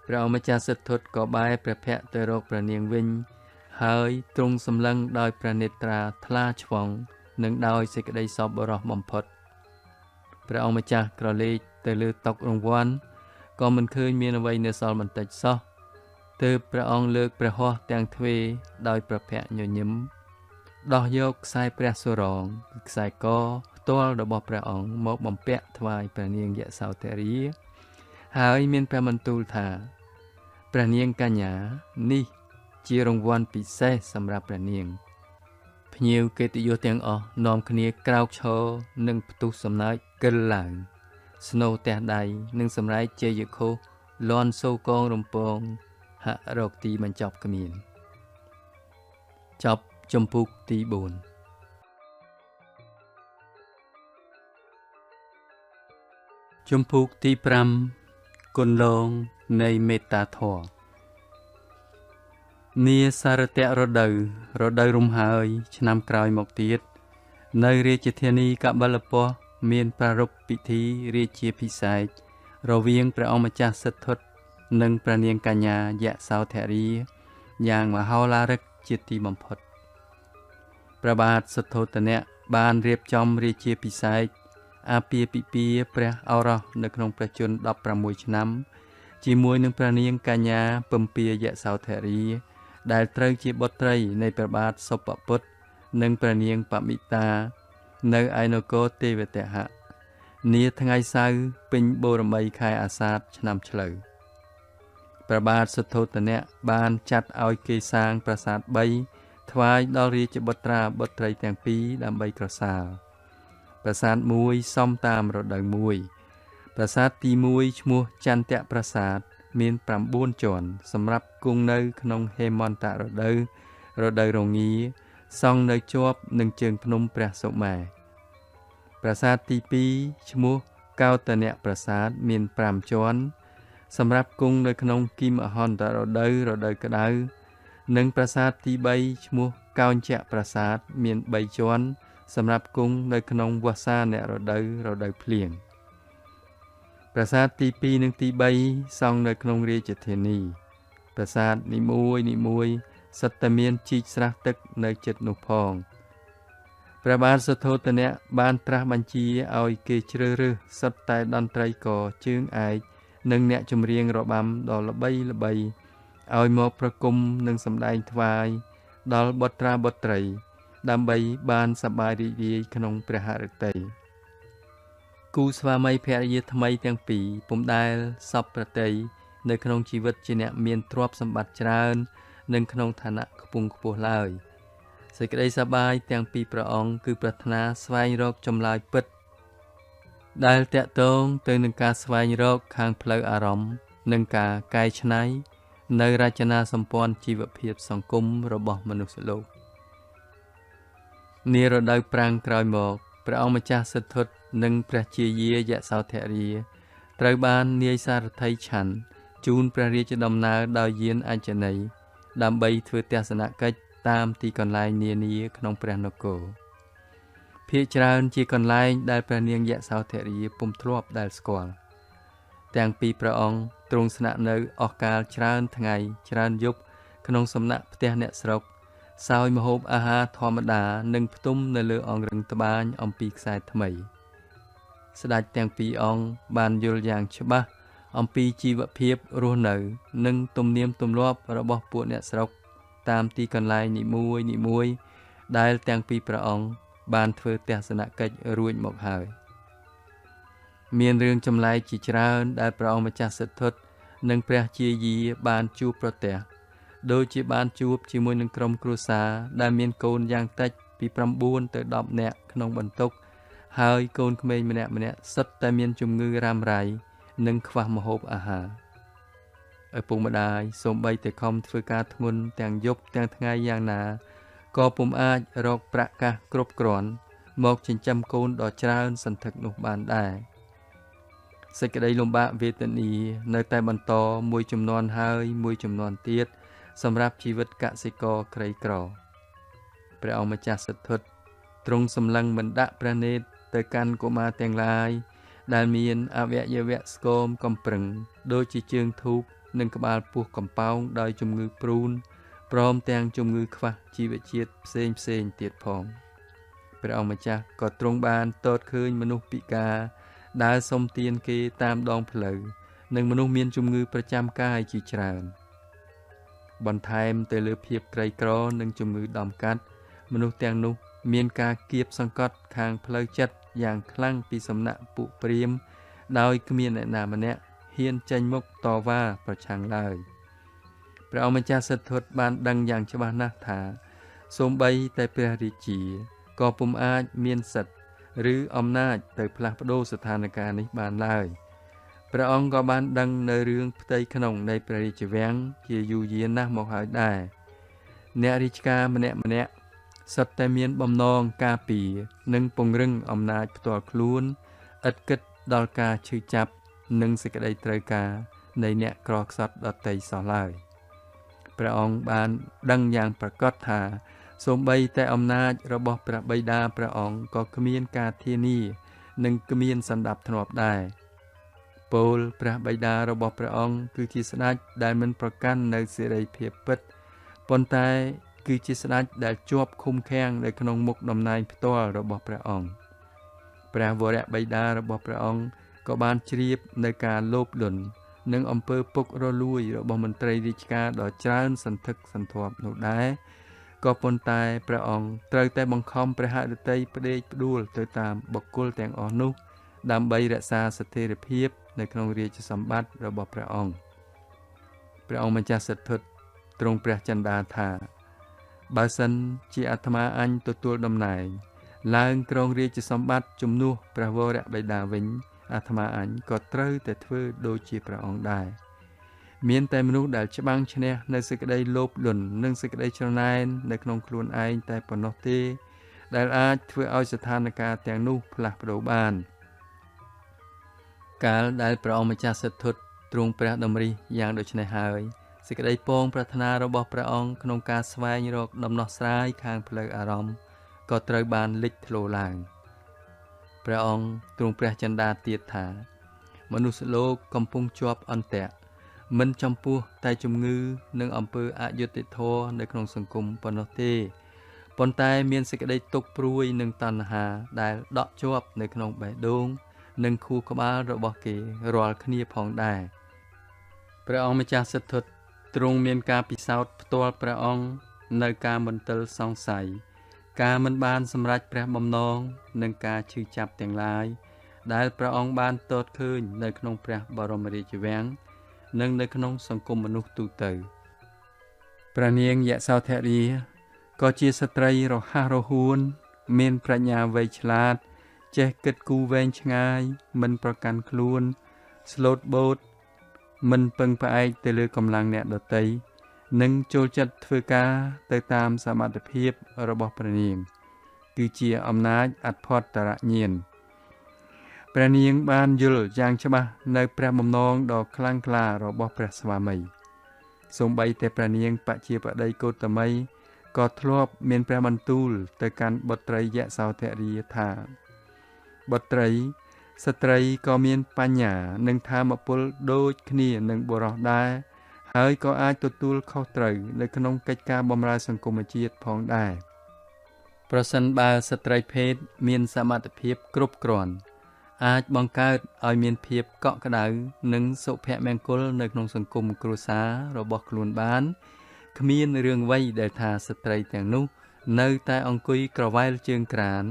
Speaker 1: ព្រះអង្គម្ចាស់សិទ្ធត្ថក៏បែរព្រះភ័ក្ត្រទៅរកព្រះនាងវិញហើយទ្រង់សម្លឹងដោយព្រះនេត្រាថ្លាឆ្វង់និងដោយសេចក្តីសប្បុរសបំផុតព្រះអង្គម្ចាស់ក្រឡេកទៅលើតុករង្វាន់ក៏មិនឃើញមានអ្វីនៅសល់បន្តិចសោះទើបព្រះអង្គលើកព្រះហស្ថទាំងទ្វេដោយព្រះភ័ក្ត្រញញឹមដោះយកខ្សែព្រះសុរងគឺខ្សែកផ្ទាល់របស់ព្រះអង្គមកបំពាក់ថ្វាយព្រះនាងយសោធរាហើយមានព្រះបន្ទូលថាព្រះនាងកញ្ញានេះជារង្វាន់ពិសេសសម្រាប់ព្រះនាងភ្ញៀវកិត្តិយសទាំងអស់នាំគ្នាក្រោកឈរនិងផ្ទុះសំណើចកិលឡើងស្នូទះដៃនិងសម្រែកជ័យឃោសលាន់សូកងរំពងហាក់រកទីបញ្ចប់គ្មានចប់ជំពូកទី4ជំពូកទី5គុណលងនៃមេត្តាធម៌នាសារតរដូវរដូវរំហើយឆ្នាំក្រោយមកទៀតនៅរាជធានីកបិលពស្មានប្រារព្ធពិធីរាជាភិសេករវាងព្រះអង្គម្ចាស់សិទ្ធត្ថនិងព្រះនាងកញ្ញាយសោធរាយ៉ាងមហោឡារិកជាទីបំផុត ព្រះបាទសុទ្ធោទនៈបានរៀបចំរាជាភិសេកអាពាហ៍ពិពាហ៍ព្រះឱរសនៅក្នុងព្រះជន្ម16ឆ្នាំជាមួយនឹងព្រះនាងកញ្ញាពំពាយសោធរាដែលត្រូវជាបុត្រីនៃព្រះបាទសុពពុទ្ធនិងព្រះនាងបមិតានៅឯនគរទេវទហៈនាថ្ងៃសៅរ៍ពេញបូរមីខែអាសាឍឆ្នាំឆ្លូវព្រះបាទសុទ្ធោទនៈបានចាត់ឲ្យគេសាងប្រាសាទ3ថ្វាយដល់រាជបុត្រាបុត្រីទាំងពីរដើម្បីក្រសាលប្រាសាទមួយសមតាមរដូវមួយប្រាសាទទី1ឈ្មោះចន្ទៈប្រាសាទមាន9ជាន់សម្រាប់គង់នៅក្នុងហេមន្តរដូវរដូវរងាសង់នៅជាប់នឹងជើងភ្នំព្រះសុមេរុប្រាសាទទី2ឈ្មោះកោតនៈប្រាសាទមាន5ជាន់សម្រាប់គង់នៅក្នុងគីមហន្តរដូវរដូវក្តៅនិងប្រាសាទទី3ឈ្មោះកោញ្ចៈប្រាសាទមាន3ជាន់សម្រាប់គង់នៅក្នុងវស្សានរដូវរដូវភ្លៀងប្រាសាទទី2និងទី3សង់នៅក្នុងរាជធានីប្រាសាទនីមួយនីមួយសុទ្ធតែមានជីកស្រះទឹកនៅជិតនោះផងព្រះបាទសុទ្ធោទនៈបានត្រាស់បញ្ជាឲ្យគេជ្រើសរើសសុទ្ធតែតន្ត្រីករជើងឯកនិងអ្នកចម្រៀងរបាំដ៏ល្បីល្បីឲ្យមកប្រគំនិងសម្ដែងថ្វាយដល់បុត្រាបុត្រីដើម្បីបានសប្បាយរីករាយក្នុងព្រះហឫទ័យគូស្វាមីភរិយាថ្មីទាំងពីរពុំដែលសពប្រតិយនៅក្នុងជីវិតជាអ្នកមានទ្រព្យសម្បត្តិច្រើននិងក្នុងឋានៈខ្ពង់ខ្ពស់ឡើយសេចក្តីសប្បាយទាំងពីរព្រះអង្គគឺប្រាថ្នាស្វែងរកចម្លើយពិតដែលតាក់ទងទៅនឹងការស្វែងរកខាងផ្លូវអារម្មណ៍និងការកែច្នៃនៅរចនាសម្ព័ន្ធជីវភាពសង្គមរបស់មនុស្សលោកនារដូវប្រាំងក្រោយមកព្រះអង្គម្ចាស់សិទ្ធុនិងព្រះជាយាយសោធរាត្រូវបាននាយសារថីឆាន់ជូនព្រះរាជដំណើរដោយយានអញ្ជនីដើម្បីធ្វើទស្សនកិច្ចតាមទីកន្លែងនានាក្នុងព្រះនគរភាគច្រើនជាកន្លែងដែលព្រះនាងយសោធរាពុំធ្លាប់ដែលស្គាល់ទាំងពីរព្រះអង្គទ្រង់ស្នាក់នៅអស់កាលច្រើនថ្ងៃច្រើនយប់ក្នុងសំណាក់ផ្ទះអ្នកស្រុកសោយម្ហូបអាហារធម្មតានិងផ្ទុំនៅលើអង្រឹងត្បាញអំពីខ្សែថ្មីស្ដេចទាំងពីរអង្គបានយល់យ៉ាងច្បាស់អំពីជីវភាពរស់នៅនិងទំនៀមទម្លាប់របស់ពួកអ្នកស្រុកតាមទីកន្លែងនីមួយនីមួយដែលទាំងពីរព្រះអង្គបានធ្វើទស្សនកិច្ចរួចមកហើយមានរឿងចម្លែកជាច្រើនដែលព្រះអង្គម្ចាស់សិទ្ធុនិងព្រះជាយាបានជួបប្រទះដូចជាបានជួបជាមួយនឹងក្រុមគ្រួសារដែលមានកូនយ៉ាងតិចពី9ទៅ10នាក់ក្នុងបន្ទុកហើយកូនក្មេងម្នាក់ៗសុទ្ធតែមានជំងឺរ៉ាំរ៉ៃនិងខ្វះម្ហូបអាហារឪពុកម្ដាយសូម្បីតែខំធ្វើការធ្ងន់ទាំងយប់ទាំងថ្ងៃយ៉ាងណាក៏ពុំអាចរកប្រាក់កាសគ្រប់គ្រាន់មកចិញ្ចឹមកូនដ៏ច្រើនសន្ធឹកនោះបានដែរសេចក្តីលំបាកវេទនានៅតែបន្តមួយចំនួនហើយមួយចំនួនទៀតសម្រាប់ជីវិតកសិករក្រីក្រព្រះអង្គម្ចាស់សិទ្ធុទ្រង់សម្លឹងមិនដាក់ព្រះនេត្រទៅកាន់កុមារទាំងឡាយដែលមានអវយវៈស្គមកំប្រឹងដូចជាជើងធូបនិងក្បាលពោះកំប៉ោងដោយជំងឺព្រូនព្រមទាំងជំងឺខ្វះជីវជាតិផ្សេងផ្សេងទៀតផងព្រះអង្គម្ចាស់ក៏ទ្រង់បានទតឃើញមនុស្សពិការដើរសុំទានគេតាមដងផ្លូវនិងមនុស្សមានជំងឺប្រចាំកាយជាច្រើនបន្ថែមទៅលើភាពក្រីក្រនិងជំងឺដំកាត់មនុស្សទាំងនោះមានការគៀបសង្កត់ខាងផ្លូវចិត្តយ៉ាងខ្លាំងពីសំណាក់ពួកព្រាហ្មណ៍ដោយគ្មានអ្នកណាម្នាក់ហ៊ានចេញមុខតវ៉ាប្រឆាំងឡើយព្រះអង្គម្ចាស់សិទ្ធុបានដឹងយ៉ាងច្បាស់ណាស់ថាសូម្បីតែព្រះរាជាក៏ពុំអាចមានសិទ្ធិឬអំណាចទៅផ្លាស់ប្ដូរស្ថានភាពនេះបានឡើយព្រះអង្គក៏បានដឹងនៅរឿងផ្ទៃក្នុងនៃព្រះរាជវាំងជាយូរយារណាស់មកហើយដែរអ្នករាជការម្នាក់ម្នាក់សុទ្ធតែមានបំណងការពារនិងពង្រឹងអំណាចផ្ទាល់ខ្លួនឥតគិតដល់ការឈឺចាប់និងសេចក្តីត្រូវការនៃអ្នកក្រខ្សត់ដទៃសោះឡើយព្រះអង្គបានដឹងយ៉ាងប្រាកដថាសូម្បីតែអំណាចរបស់ព្រះបិតាព្រះអង្គក៏គ្មានការធានានិងគ្មានសណ្ដាប់ធ្នាប់ដែរពោលព្រះបិតារបស់ព្រះអង្គគឺជាស្ដេចដែលមិនប្រកាន់នៅសេរីភាពពិតប៉ុន្តែ គឺជាស្ដេចដែលជាប់ឃុំឃាំងនៅក្នុងមុខតំណែងផ្ទាល់របស់ព្រះអង្គព្រះវរបិតារបស់ព្រះអង្គក៏បានជ្រាបនៅការលោភលន់និងអំពើពុករលួយរបស់មន្ត្រីរាជការដ៏ច្រើនសន្ធឹកសន្ធាប់នោះដែរក៏ប៉ុន្តែព្រះអង្គត្រូវតែបង្ខំព្រះហឫទ័យផ្ដេកផ្ដួលទៅតាមបុគ្គលទាំងអស់នោះដើម្បីរក្សាស្ថិរភាពនៅក្នុងរាជសម្បត្តិរបស់ព្រះអង្គព្រះអង្គម្ចាស់សិទ្ធិទ្រង់ព្រះចិន្តាថាបើសិនជាអាត្មាអញទទួលតំណែងឡើងគ្រងរាជសម្បត្តិជំនួសព្រះវរបិតាវិញអាត្មាអញក៏ត្រូវតែធ្វើដូចជាព្រះអង្គដែរមានតែមនុស្សដែលច្បាំងឈ្នះនៅសេចក្តីលោភលន់និងសេចក្តីច្រណែននៅក្នុងខ្លួនឯងតែប៉ុណ្ណោះទេដែលអាចធ្វើឲ្យស្ថានភាពទាំងនោះផ្លាស់ប្ដូរបានកាលដែលព្រះអង្គម្ចាស់សិទ្ធិទ្រង់ព្រះតម្រិះយ៉ាងដូចនេះហើយសេចក្តីពងប្រាថ្នារបស់ព្រះអង្គក្នុងការស្វែងរកដំណោះស្រាយខាងផ្លូវអារម្មណ៍ក៏ត្រូវបានលេចធ្លោឡើងព្រះអង្គទ្រង់ព្រះចិន្តាទៀតថាមនុស្សលោកកំពុងជាប់អន្ទាក់មិនចំពោះតែជំងឺនិងអំពើអយុត្តិធម៌នៅក្នុងសង្គមប៉ុណ្ណោះទេប៉ុន្តែមានសេចក្តីទុក្ខព្រួយនិងតណ្ហាដែលដក់ជាប់នៅក្នុងបេះដូងនិងខួរក្បាលរបស់គេរាល់គ្នាផងដែរព្រះអង្គម្ចាស់សិទ្ធិទ្រង់មានការពិសោធន៍ផ្ទាល់ព្រះអង្គនៅការមន្ទិលសង្ស័យការមិនបានសម្រេចព្រះបំណងនិងការឈឺចាប់ទាំងឡាយដែលព្រះអង្គបានទតឃើញនៅក្នុងព្រះបរមរាជវាំងនិងនៅក្នុងសង្គមមនុស្សទូទៅព្រះនាងយសោធរាក៏ជាស្ត្រីរហ័សរហួនមានប្រាជ្ញាវៃឆ្លាតចេះគិតគូរវែងឆ្ងាយមិនប្រកាន់ខ្លួនស្លូតបូតមិនពឹងផ្អែកទៅលើកម្លាំងអ្នកដទៃនិងចូលចិត្តធ្វើការទៅតាមសមត្ថភាពរបស់ព្រះនាងគឺជាអំណាចអធិបតរញាណព្រះនាងបានយល់យ៉ាងច្បាស់នៅព្រះបំណងដ៏ខ្លាំងក្លារបស់ព្រះស្វាមីសូម្បីតែព្រះនាងបជាបតីកោតមីក៏ធ្លាប់មានព្រះបន្ទូលទៅកាន់បុត្រីយសោធរាថាបុត្រីស្ត្រីក៏មានបញ្ញានិងធម៌ពលដូចគ្នានឹងបុរសដែរហើយក៏អាចទទួលខុសត្រូវនៅក្នុងកិច្ចការបម្រើសង្គមជាតិផងដែរប្រសិនបើស្ត្រីភេទមានសមត្ថភាពគ្រប់គ្រាន់អាចបង្កើតឲ្យមានភាពកក់ក្ដៅនិងសុភមង្គលនៅក្នុងសង្គមគ្រួសាររបស់ខ្លួនបានគ្មានរឿងអ្វីដែលថាស្ត្រីទាំងនោះនៅតែអង្គុយក្រវ៉ែលជើងក្រាន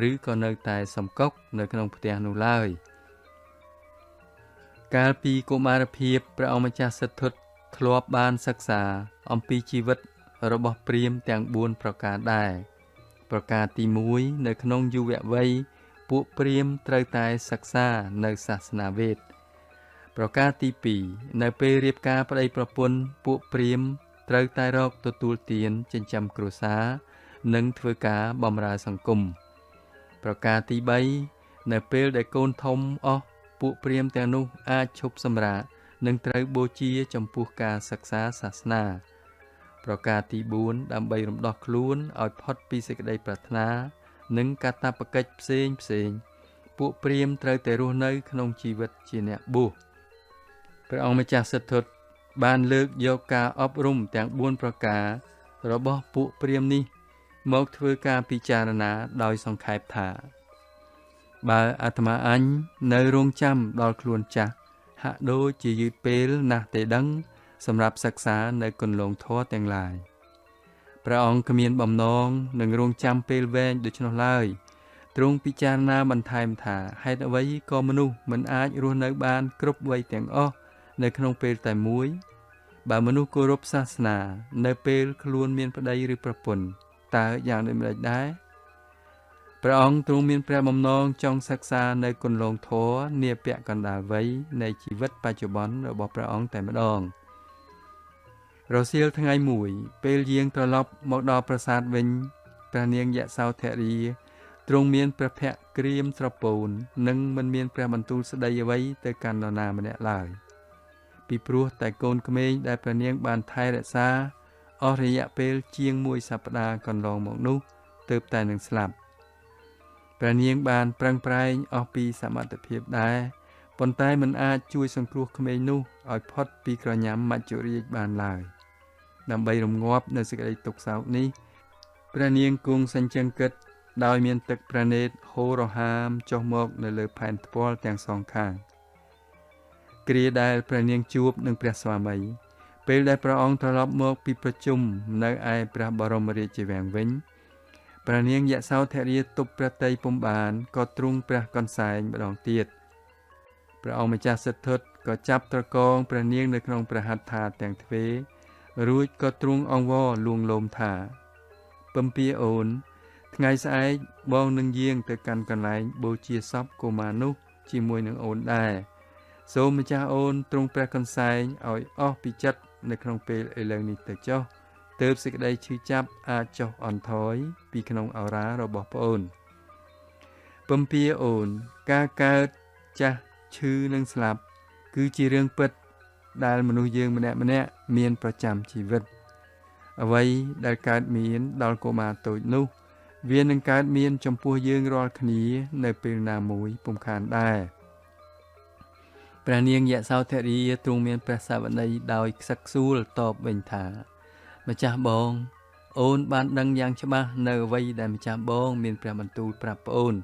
Speaker 1: ឬក៏នៅតែសំកុកនៅក្នុងផ្ទះនោះឡើយកាលពីកុមារភាពព្រះអង្គម្ចាស់សិទ្ធិធ្លាប់បានសិក្សាអំពីជីវិតរបស់ព្រាហ្មណ៍ទាំង4ប្រការដែរប្រការទី1នៅក្នុងយុវវ័យពួកព្រាហ្មណ៍ត្រូវតែសិក្សានៅសាសនាវេទប្រការទី2នៅពេលរៀបការប្តីប្រពន្ធពួកព្រាហ្មណ៍ត្រូវតែរកទទួលទានចិញ្ចឹមគ្រួសារនិងធ្វើការបម្រើសង្គមប្រការទី3នៅពេលដែលកូនធំអស់ពួកព្រាហ្មណ៍ទាំងនោះអាចឈប់សម្រាកនិងត្រូវបូជាចំពោះការសិក្សាសាសនាប្រការទី4ដើម្បីរំដោះខ្លួនឲ្យផុតពីសេចក្តីប្រាថ្នានិងកាតព្វកិច្ចផ្សេងផ្សេងពួកព្រាហ្មណ៍ត្រូវតែរស់នៅក្នុងជីវិតជាអ្នកបួសព្រះអង្គម្ចាស់សិទ្ធិបានលើកយកការអប់រំទាំង4ប្រការរបស់ពួកព្រាហ្មណ៍នេះមកធ្វើការពិចារណាដោយសង្ខេបថាបើអាត្មាអញនៅរងចាំដល់ខ្លួនចាស់ហាក់ដូចជាយឺតពេលណាស់ទេដឹងសម្រាប់សិក្សានៅគន្លងធម៌ទាំងឡាយព្រះអង្គគ្មានបំណងនឹងរងចាំពេលវែងដូច្នោះឡើយទ្រង់ពិចារណាបន្ថែមថាហេតុអ្វីក៏មនុស្សមិនអាចរស់នៅបានគ្រប់វ័យទាំងអស់នៅក្នុងពេលតែមួយបើមនុស្សគោរពសាសនានៅពេលខ្លួនមានប្តីឬប្រពន្ធតើយ៉ាងដូចម្តេចដែរព្រះអង្គទ្រង់មានព្រះបំណងចង់សិក្សានៅគន្លងធម៌នាពាក់កណ្ដាលវ័យនៃជីវិតបច្ចុប្បន្នរបស់ព្រះអង្គតែម្ដងរសៀលថ្ងៃមួយពេលយាងត្រឡប់មកដល់ប្រាសាទវិញព្រះនាងយសោធរាទ្រង់មានព្រះភក្ត្រក្រៀមស្រពោននិងមិនមានព្រះបន្ទូលស្ដីអ្វីទៅកាន់នរណាម្នាក់ឡើយពីព្រោះតែកូនក្មេងដែលព្រះនាងបានថែរក្សាអស់រយៈពេលជាងមួយសប្តាហ៍កន្លងមកនោះទើបតែនឹងស្លាប់ព្រះនាងបានប្រឹងប្រែងអស់ពីសមត្ថភាពដែរប៉ុន្តែមិនអាចជួយសង្គ្រោះក្មេងនោះឲ្យផុតពីក្រញាំមច្ចុរាជបានឡើយ។ ដើម្បីរងាប់នៅសេចក្តីទុក្ខសោកនេះព្រះនាងគង់សញ្ជឹងគិតដោយមានទឹកព្រះនេត្រហូររហាមចុះមកនៅលើផែនថ្ពាល់ទាំងសងខាងគ្រាដែលព្រះនាងជួបនឹងព្រះស្វាមីពេលដែលព្រះអង្គត្រឡប់មកពីប្រជុំនៅឯព្រះបរមរាជវាំងវិញព្រះនាងយសោធរាទប់ព្រះទ័យពុំបានក៏ទ្រង់ព្រះកន្សែងម្ដងទៀតព្រះអង្គម្ចាស់សិទ្ធត្ថក៏ចាប់ត្រកងព្រះនាងនៅក្នុងព្រះហត្ថាទាំងទ្វេរួចក៏ទ្រង់អង្វរលួងលោមថាពំពាអូនថ្ងៃស្អែកបងនឹងយាងទៅកាន់កន្លែងបូជាសពកុមារនោះជាមួយនឹងអូនដែរសូមម្ចាស់អូនទ្រង់ព្រះកន្សែងឲ្យអស់ពីចិត្តនៅក្នុងពេលឥឡូវនេះទៅចុះទើបសេចក្តីឈឺចាប់អាចចុះអន់ថយពីក្នុងឱរារបស់ប្អូនពំពាអូនការកើតចាស់ឈឺនិងស្លាប់គឺជារឿងពិតដែលមនុស្សយើងម្នាក់ៗមានប្រចាំជីវិតអ្វីដែលកើតមានដល់កុមារតូចនោះវានឹងកើតមានចំពោះយើងរាល់គ្នានៅពេលណាមួយពុំខានដែរព្រះនាងយសោធរាទ្រង់មានព្រះសវន័យដោយខ្សឹកខ្សួលតបវិញថាម្ចាស់បងអូនបានដឹងយ៉ាងច្បាស់នៅអ្វីដែលម្ចាស់បងមានព្រះបន្ទូលប្រាប់ប្អូន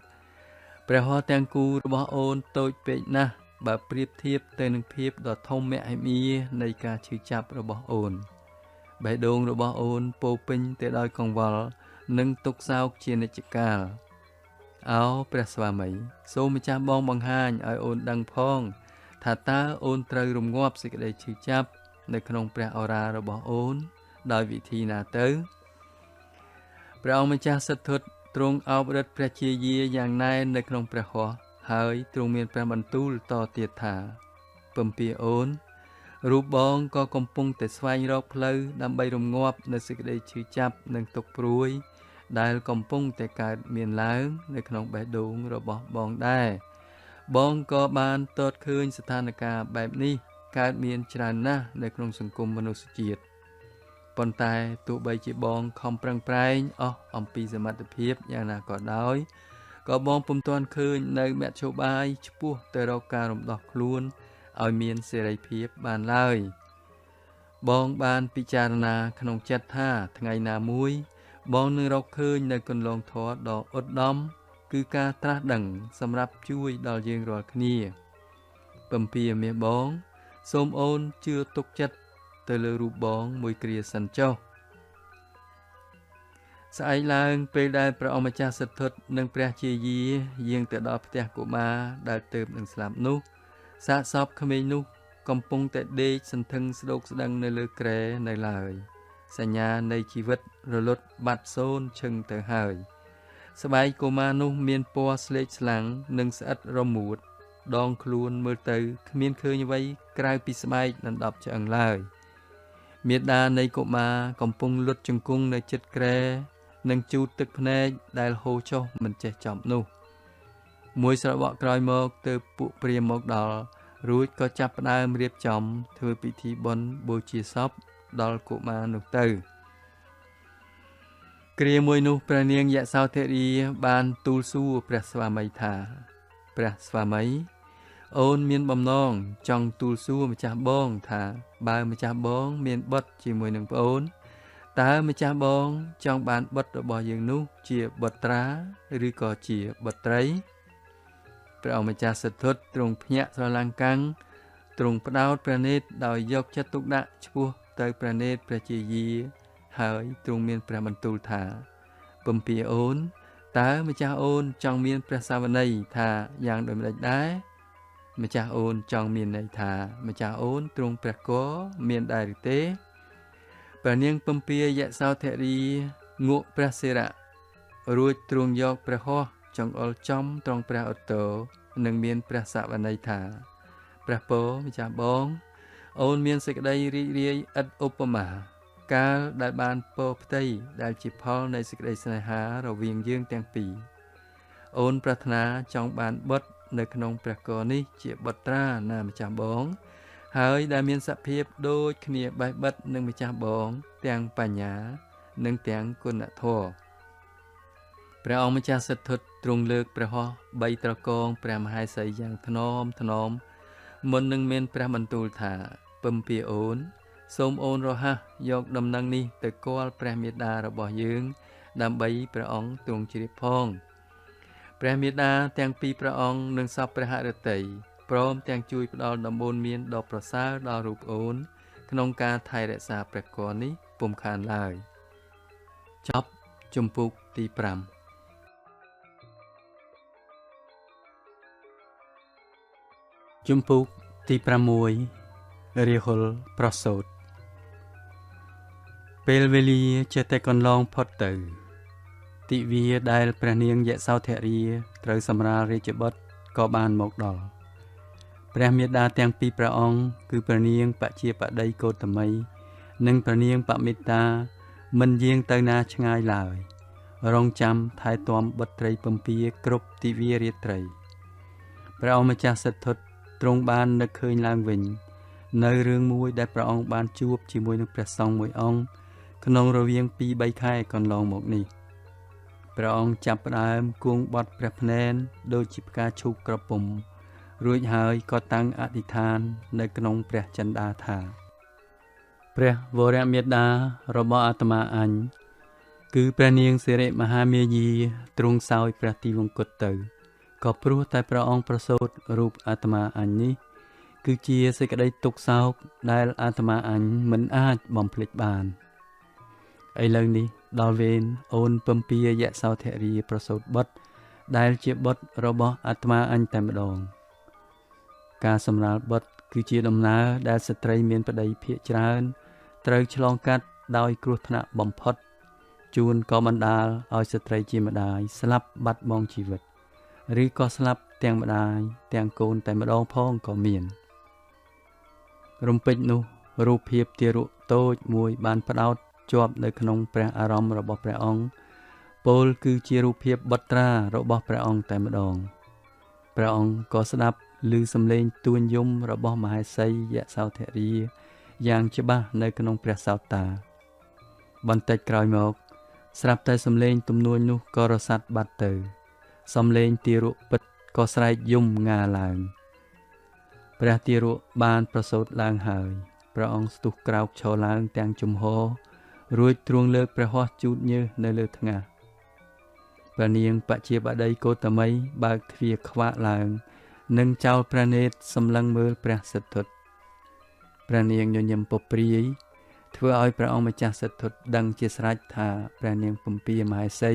Speaker 1: ព្រះហស្ថទាំងគូរបស់អូនតូចពេកណាស់បើប្រៀបធៀបទៅនឹងភាពដ៏ធំមហិមានៃការឈឺចាប់របស់អូនបេះដូងរបស់អូនពោពេញទៅដោយកង្វល់និងទុក្ខសោកជានិច្ចកាលអោព្រះស្វាមីសូមម្ចាស់បងបង្ហាញឲ្យអូនដឹងផងថាតើអូនត្រូវរងាប់សេចក្តីឈឺចាប់នៅក្នុងព្រះឱរារបស់អូនដោយវិធីណាទៅព្រះអង្គម្ចាស់សិទ្ធត្ថទ្រង់អោបរឹតព្រះជាយាយ៉ាងណែននៅក្នុងព្រះហស្ថហើយទ្រង់មានព្រះបន្ទូលតទៀតថាពំពាអូនរូបបងក៏កំពុងតែស្វែងរកផ្លូវដើម្បីរងាប់នៅសេចក្តីឈឺចាប់និងទុក្ខព្រួយដែលកំពុងតែកើតមានឡើងនៅក្នុងបេះដូងរបស់បងដែរបងក៏បានទតឃើញស្ថានភាពបែបនេះកើតមានច្រើនណាស់នៅក្នុងសង្គមមនុស្សជាតិប៉ុន្តែទោះបីជាបងខំប្រឹងប្រែងអស់អំពីសមត្ថភាពយ៉ាងណាក៏ដោយក៏បងពុំទាន់ឃើញនៅមធ្យោបាយឆ្ពោះទៅរកការរំដោះខ្លួនឲ្យមានសេរីភាពបានឡើយបងបានពិចារណាក្នុងចិត្តថាថ្ងៃណាមួយបងនឹងរកឃើញនៅគន្លងធម៌ដ៏ឧត្តមគឺការត្រាស់ដឹងសម្រាប់ជួយដល់យើងរាល់គ្នាពំពាមាសបងសូមអូនជឿទុកចិត្តទៅលើរូបបងមួយគ្រាសិនចុះស្អែកឡើងពេលដែលព្រះអង្គម្ចាស់សិទ្ធត្ថនិងព្រះជាយាយាងទៅដល់ផ្ទះកុមារដែលទើបនឹងស្លាប់នោះសាកសពក្មេងនោះកំពុងតែដេកសន្ធឹងស្ដោកស្ដឹងនៅលើគ្រែនៅឡើយសញ្ញានៃជីវិតរលត់បាត់សូន្យឈឹងទៅហើយស្បែកកុមារនោះមានពណ៌ស្លេកស្លាំងនិងស្អិតរមួតដងខ្លួនមើលទៅគ្មានឃើញអ្វីក្រៅពីស្បែកដណ្ដប់ឆ្អឹងឡើយមេដានៃកុមារកំពុងលុតជង្គង់នៅជិតគ្រែនិងជូតទឹកភ្នែកដែលហូរចុះមិនចេះចប់នោះមួយស្របកក្រោយមកទើបពួកព្រាហ្មណ៍មកដល់រួចក៏ចាប់ផ្ដើមរៀបចំធ្វើពិធីបុណ្យបូជាសពដល់កុមារនោះទៅគ្រាមួយនោះព្រះនាងយសោធរាបានទូលសួរព្រះស្វាមីថាព្រះស្វាមីអូនមានបំណងចង់ទូលសួរម្ចាស់បងថាបើម្ចាស់បងមានបុត្រជាមួយនឹងប្អូនតើម្ចាស់បងចង់បានបុត្ររបស់យើងនោះជាបុត្រាឬក៏ជាបុត្រីព្រះអង្គម្ចាស់សិទ្ធត្ថទ្រង់ភ្ញាក់ស្រឡាំងកាំងទ្រង់ផ្ដោតព្រះនេត្រដោយយកចិត្តទុកដាក់ឆ្ពោះទៅព្រះនេត្រព្រះជាយាហើយទ្រង់មានព្រះបន្ទូលថាពំពាអូនតើម្ចាស់អូនចង់មានព្រះសាវន័យថាយ៉ាងដូចម្តេចដែរម្ចាស់អូនចង់មានន័យថាម្ចាស់អូនទ្រង់ព្រះគរមានដែរឬទេព្រះនាងពំពាយសោធរាងក់ព្រះសិរៈរួចទ្រង់យកព្រះហស្ថចង្អុលចំត្រង់ព្រះឧត្តរនិងមានព្រះសវន័យថាព្រះពោម្ចាស់បងអូនមានសេចក្តីរីករាយឥតឧបមាកាលដែលបានពោផ្ទៃដែលជាផលនៃសេចក្តីស្នេហារវាងយើងទាំងពីរអូនប្រាថ្នាចង់បានបុត្រនៅក្នុងព្រះគរនេះជាបុត្រាណាម្ចាស់បងហើយដែលមានសភាពដូចគ្នាបេះបិទនឹងម្ចាស់បងទាំងបញ្ញានិងទាំងគុណធម៌ព្រះអង្គម្ចាស់សិទ្ធត្ថទ្រង់លើកព្រះហស្ថបីត្រកងព្រះមហេសីយ៉ាងថ្នមថ្នមមុននឹងមានព្រះបន្ទូលថាពំពាអូន សូមអូនរហ័សយកដំណឹងនេះទៅគាល់ព្រះមេដារបស់យើងដើម្បីព្រះអង្គទ្រង់ជ្រាបផងព្រះមេដាទាំងពីរព្រះអង្គនិងសពព្រះហឫទ័យព្រមទាំងជួយផ្ដល់ដំបូន្មានដ៏ប្រសើរដល់រូបអូនក្នុងការថែរក្សាព្រះគរនេះពុំខានឡើយចប់ជំពូកទី5ជំពូកទី6រាហុលប្រសូតពេលវេលាចេះតែកន្លងផុតទៅទិវាដែលព្រះនាងយសោធរាត្រូវសម្រាលរាជបុត្រក៏បានមកដល់ព្រះមេដាទាំងពីរព្រះអង្គគឺព្រះនាងបជាបតីកោតមីនិងព្រះនាងបមិតាមិនយាងទៅណាឆ្ងាយឡើយរងចាំថែទាំបុត្រីពំពាគ្រប់ទិវារាត្រីព្រះអង្គម្ចាស់សិទ្ធត្ថទ្រង់បាននឹកឃើញឡើងវិញនៅរឿងមួយដែលព្រះអង្គបានជួបជាមួយនឹងព្រះសង្ឃមួយអង្គក្នុងរវាង 2-3 ខែកន្លងមកនេះព្រះអង្គចាប់ផ្ដើមគួងបត់ព្រះភ្នែនដូចជាផ្កាឈូកក្រពុំរួចហើយក៏តាំងអធិដ្ឋាននៅក្នុងព្រះចិន្តាថាព្រះវរមេដារបស់អាត្មាអញគឺព្រះនាងសិរិមហាមាយាទ្រង់សោយព្រះទីវង្គតទៅក៏ព្រោះតែព្រះអង្គប្រសូតរូបអាត្មាអញនេះគឺជាសេចក្តីទុក្ខសោកដែលអាត្មាអញមិនអាចបំភ្លេចបានឥឡូវនេះដល់វេនអូនពំពាយសោធរាប្រសូតបុត្រដែលជាបុត្ររបស់អាត្មាអញតែម្ដងការសម្រាលបុត្រគឺជាដំណើរដែលស្ត្រីមានប្តីភាគច្រើនត្រូវឆ្លងកាត់ដោយគ្រោះថ្នាក់បំផុតជួនក៏បណ្ដាលឲ្យស្ត្រីជាម្ដាយស្លាប់បាត់បង់ជីវិតឬក៏ស្លាប់ទាំងម្ដាយទាំងកូនតែម្ដងផងក៏មានរំពេចនោះរូបភាពទារកតូចមួយបានផ្ដោតជាប់នៅក្នុងព្រះអារម្មណ៍របស់ព្រះអង្គពោលគឺជារូបភាពបុត្រារបស់ព្រះអង្គតែម្ដងព្រះអង្គក៏ស្ដាប់ឮសំឡេងទួញយំរបស់មហេសីយសោធរាយ៉ាងច្បាស់នៅក្នុងព្រះសោតាបន្តិចក្រោយមកស្រាប់តែសំឡេងទំនួញនោះក៏រសាត់បាត់ទៅសំឡេងទារកពិតក៏ស្រែកយំងាឡើងព្រះទារកបានប្រសូតឡើងហើយព្រះអង្គស្ទុះក្រោកឈរឡើងទាំងជំហររួចទ្រង់លើកព្រះហស្ថជូតញើសនៅលើថ្ងាសព្រះនាងបជាបតីកោតមីបើកទ្វារខ្វាក់ឡើងនិងចោលព្រះនេត្រសម្លឹងមើលព្រះសិទ្ធត្ថព្រះនាងញញឹមពព្រាយធ្វើឲ្យព្រះអង្គម្ចាស់សិទ្ធត្ថដឹងជាស្រេចថាព្រះនាងពំពាមហេសី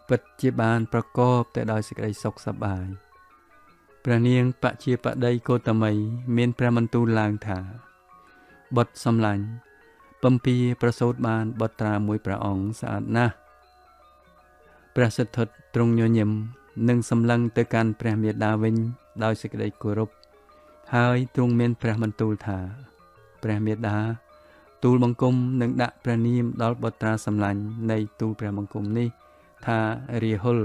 Speaker 1: ពិតជាបានប្រកបតែដោយសេចក្តីសុខសប្បាយព្រះនាងបជាបតីកោតមីមានព្រះបន្ទូលឡើងថាបុត្រសំឡាញ់ពំពាប្រសូតបានបុត្រាមួយព្រះអង្គស្អាតណាស់ព្រះសិទ្ធត្ថទ្រង់ញញឹមនិងសម្លឹងទៅកាន់ព្រះមេដាវិញដោយសេចក្តីគោរពហើយទ្រង់មានព្រះបន្ទូលថាព្រះមេដាទូលបង្គំនឹងដាក់ព្រះនាមដល់បុត្រាសំឡាញ់នៃទូលព្រះបង្គំនេះថារាហុល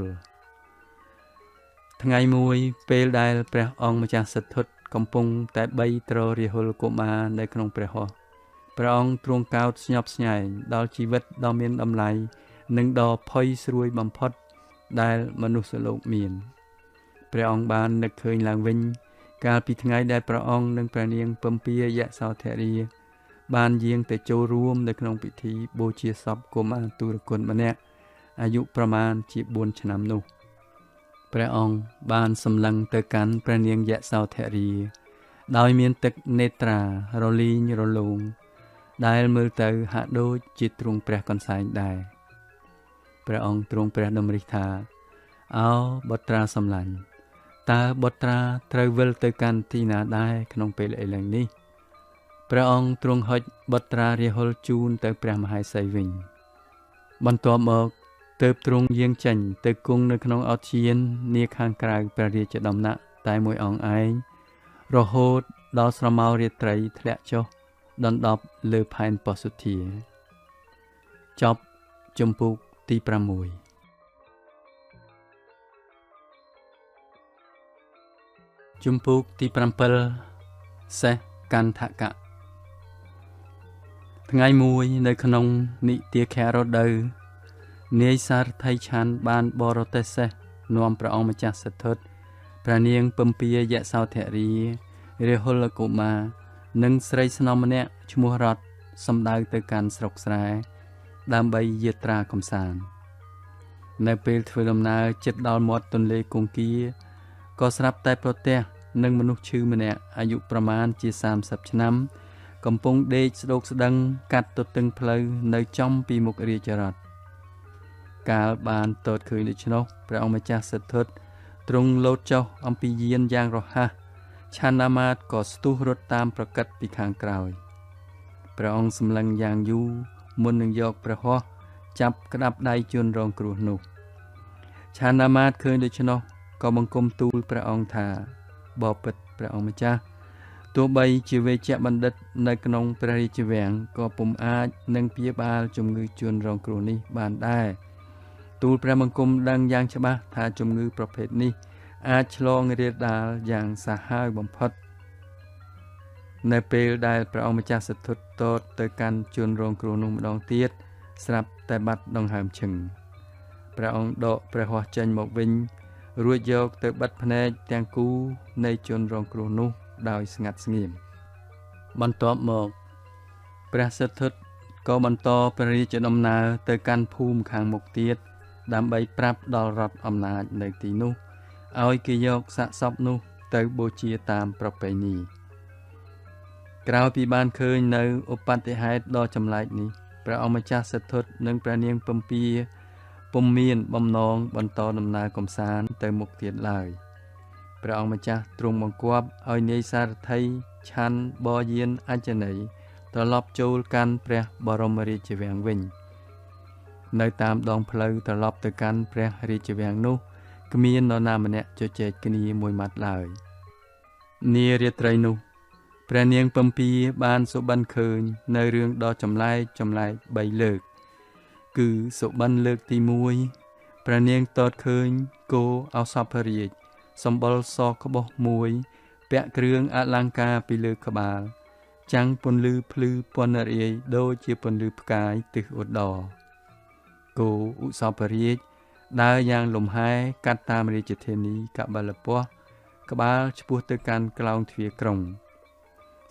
Speaker 1: ថ្ងៃមួយពេលដែលព្រះអង្គម្ចាស់សិទ្ធត្ថកំពុងតែបីទ្ររាហុលកុមារនៅក្នុងព្រះហស្ថព្រះអង្គទ្រង់កោតស្ញប់ស្ញែងដល់ជីវិតដ៏មានតម្លៃនិងដ៏ផុយស្រួយបំផុតដែលមនុស្សលោកមានព្រះអង្គបាននឹកឃើញឡើងវិញកាលពីថ្ងៃដែលព្រះអង្គនិងព្រះនាងពំពាយសោធរាបានយាងទៅចូលរួមនៅក្នុងពិធីបូជាសពកុមារទូរគុណម្នាក់អាយុប្រមាណជា4ឆ្នាំនោះព្រះអង្គបានសម្លឹងទៅកាន់ព្រះនាងយសោធរាដោយមានទឹកនេត្រារលីងរលោងដែលមើលទៅហាក់ដូចជាទ្រង់ព្រះកន្សែងដែរព្រះអង្គទ្រង់ព្រះតម្រិះថាអោបុត្រាសំឡាញ់តើបុត្រាត្រូវវិលទៅកាន់ទីណាដែរក្នុងពេលឥឡូវនេះព្រះអង្គទ្រង់ហុចបុត្រារាហុលជូនទៅព្រះមហេសីវិញបន្ទាប់មកទើបទ្រង់យាងចេញទៅគង់នៅក្នុងឧទ្យាននាខាងក្រៅព្រះរាជដំណាក់តែមួយអង្គឯងរហូតដល់ស្រមោលរាត្រីធ្លាក់ចុះដណ្ដប់លើផែនបសុធាចប់ជំពូកទី6ជំពូកទី7សេះកន្ធកៈថ្ងៃមួយនៅក្នុងនិទាខរដូវនាយសារថីឆាន់បានបរទេសសេះនាំព្រះអង្គម្ចាស់សិទ្ធត្ថព្រះនាងពំពាយសោធរារាហុលកុមារ និងស្រីស្នំម្នាក់ឈ្មោះរតសំដៅទៅកាន់ស្រុកស្រែដើម្បីយាត្រាកម្សាន្តនៅពេលធ្វើដំណើរជិតដល់មាត់ទន្លេគង្គាក៏ស្រាប់តែប្រទះនឹងមនុស្សឈឺម្នាក់អាយុប្រមាណជា30ឆ្នាំកំពុងដេកស្ដោកស្ដឹងកាត់ទទឹងផ្លូវនៅចំពីមុខរាជរដ្ឋកាលបានទតឃើញដូច្នោះព្រះអង្គម្ចាស់សិទ្ធត្ថទ្រង់លោតចុះអំពីយានយ៉ាងរហ័សឆានមាតក៏ស្ទុះរត់តាមប្រកិតពីខាងក្រោយព្រះអង្គសម្លឹងយ៉ាងយូរមុននឹងយកព្រះហស្ថចាប់ក្តាប់ដៃជនរងគ្រោះនោះឆានមាតឃើញដូច្នោះក៏បង្គំទូលព្រះអង្គថាបពិតព្រះអង្គម្ចាស់ទោះបីជាវេជ្ជបណ្ឌិតនៅក្នុងព្រះរាជវាំងក៏ពុំអាចនឹងព្យាបាលជំងឺជនរងគ្រោះនេះបានដែរទូលព្រះបង្គំដឹងយ៉ាងច្បាស់ថាជំងឺប្រភេទនេះអាចឆ្លងរាលដាលយ៉ាងសាហាវបំផុតនៅពេលដែលព្រះអង្គម្ចាស់សទ្ធត្ថតតទៅកាន់ជនរងគ្រោះនោះម្ដងទៀតស្រាប់តែបាត់ដង្ហើមឈឹងព្រះអង្គដកព្រះហស្ថចេញមកវិញរួចយកទៅបិទភ្នែកទាំងគូនៃជនរងគ្រោះនោះដោយស្ងាត់ស្ងៀមបន្ទាប់មកព្រះសិទ្ធត្ថក៏បន្តព្រះរាជដំណើរទៅកាន់ភូមិខាងមុខទៀតដើម្បីប្រាប់ដល់រដ្ឋអំណាចនៅទីនោះឲ្យគេយកសាកសពនោះទៅបូជាតាមប្រពៃណីក្រោយពីបានឃើញនៅឧបទ្ទហេតុដ៏ចម្លែកនេះព្រះអង្គម្ចាស់សិទ្ធត្ថនិងព្រះនាងពំពាពុំមានបំណងបន្តដំណើរកម្សាន្តទៅមុខទៀតឡើយព្រះអង្គម្ចាស់ទ្រង់បង្គាប់ឲ្យនាយសារថីឆាន់បយានអញ្ជនីត្រឡប់ចូលកាន់ព្រះបរមរាជវាំងវិញនៅតាមដងផ្លូវត្រឡប់ទៅកាន់ព្រះរាជវាំងនោះគ្មាននរណាម្នាក់ជជែកគ្នាមួយម៉ាត់ឡើយនារាត្រីនោះព្រះនាងពំពាបានសុបិនឃើញនៅរឿងដ៏ចម្លែកចម្លែក3លើកគឺសុបិនលើកទី1ព្រះនាងទតឃើញគោឱសពរាជសម្បុរសក្បុសមួយពាក់គ្រឿងអលង្ការពីលើក្បាលចាំងពន្លឺភ្លឺពណ៌រាយដូចជាពន្លឺផ្កាយទិសឧត្តរគោឧសពរាជដើរយ៉ាងលំហែកាត់តាមរាជធានីកបិលពស្ថក្បាលឆ្ពោះទៅកាន់ក្លោងទ្វារក្រុង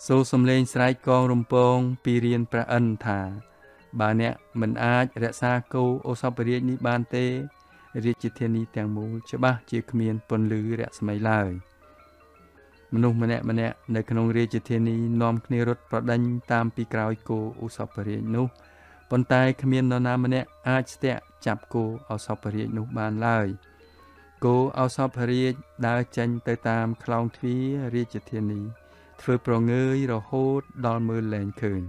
Speaker 1: សូរសំឡេងស្រែកកងរំពងពីរានព្រះឥន្ទថាបើអ្នកមិនអាចរក្សាគោឧសពរាជនេះបានទេរាជធានីទាំងមូលច្បាស់ជាគ្មានពន្លឺរស្មីឡើយមនុស្សម្នាក់ម្នាក់នៅក្នុងរាជធានីនាំគ្នារត់ប្រដេញតាមពីក្រោយគោឧសពរាជនោះប៉ុន្តែគ្មាននរណាម្នាក់អាចស្ទាក់ចាប់គោឱសពរាជនោះបានឡើយគោឱសពរាជដើរចេញទៅតាមក្លោងទ្វាររាជធានីធ្វើប្រងើយរហូតដល់មើលលែងឃើញ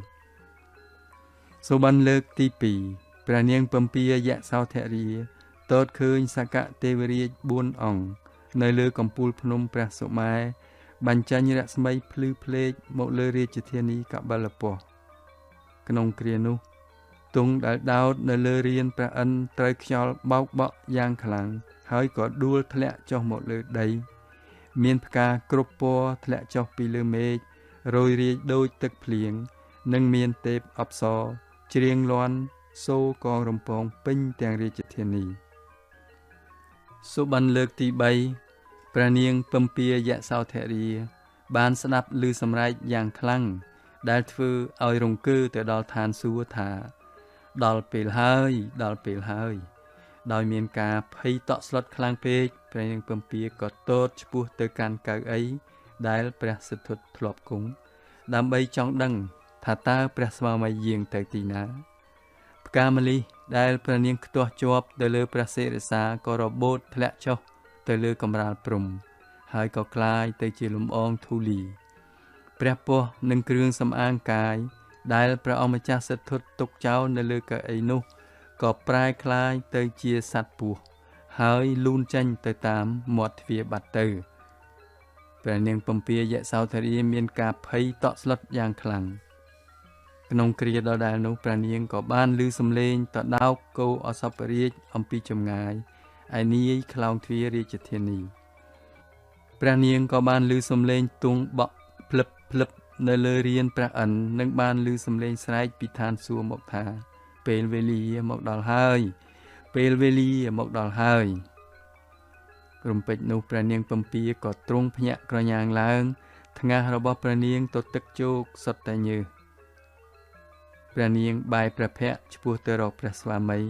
Speaker 1: សុបិនលើកទី2ព្រះនាងពំពាយសោធរាទតឃើញសកទេវរាជ4អង្គនៅលើកំពូលភ្នំព្រះសុមេរុបញ្ចេញរស្មីភ្លឺភ្លេចមកលើរាជធានីកបិលពស្ថក្នុងគ្រានោះទង់ដែលដោតនៅលើរានព្រះឥន្ទត្រូវខ្យល់បោកបក់យ៉ាងខ្លាំងហើយក៏ដួលធ្លាក់ចុះមកលើដីមានផ្កាគ្រប់ពណ៌ធ្លាក់ចុះពីលើមេឃរយរាយដូចទឹកភ្លៀងនិងមានទេពអប្សរច្រៀងលាន់សូរកងរំពងពេញទាំងរាជធានីសុបិនលើកទី3ព្រះនាងពំពាយសោធរាបានស្ដាប់ឮសម្រែកយ៉ាងខ្លាំងដែលធ្វើឲ្យរង្គើទៅដល់ឋានសួគ៌ថាដល់ពេលហើយដល់ពេលហើយដោយមានការភ័យតក់ស្លុតខ្លាំងពេកព្រះនាងពំពាក៏ទតឆ្ពោះទៅកាន់កៅអីដែលព្រះសិទ្ធត្ថធ្លាប់គង់ដើម្បីចង់ដឹងថាតើព្រះស្វាមីយាងទៅទីណាផ្កាម្លិះដែលព្រះនាងខ្ទាស់ជាប់ទៅលើព្រះសិរសាក៏របូតធ្លាក់ចុះទៅលើកម្រាលព្រំហើយក៏ក្លាយទៅជាលំអងធូលីព្រះពស់និងគ្រឿងសម្អាងកាយដែលព្រះអង្គម្ចាស់សិទ្ធត្ថទុកចោលនៅលើកៅអីនោះក៏ប្រែក្លាយទៅជាសត្វពស់ហើយលូនចេញទៅតាមមាត់ទ្វារបាត់ទៅព្រះនាងពំពាយសោធរាមានការភ័យតក់ស្លុតយ៉ាងខ្លាំងក្នុងគ្រាដដែលនោះព្រះនាងក៏បានឮសំឡេងតដោកគោអសពរាជអំពីចម្ងាយឯនាយក្លោងទ្វាររាជធានីព្រះនាងក៏បានឮសំឡេងទង់បក់ភ្លឹបភ្លឹបនៅលើរានព្រះឥន្ទនិងបានឮសំឡេងស្រែកពីឋានសួគ៌មកថាពេលវេលាមកដល់ហើយពេលវេលាមកដល់ហើយរំពេចនោះព្រះនាងពំពាក៏ទ្រង់ភ្ញាក់ក្រញាងឡើង ថ្ងាសរបស់ព្រះនាងទទឹកជោគសុទ្ធតែញើសព្រះនាងបែរព្រះភ័ក្ត្រឆ្ពោះទៅរកព្រះស្វាមី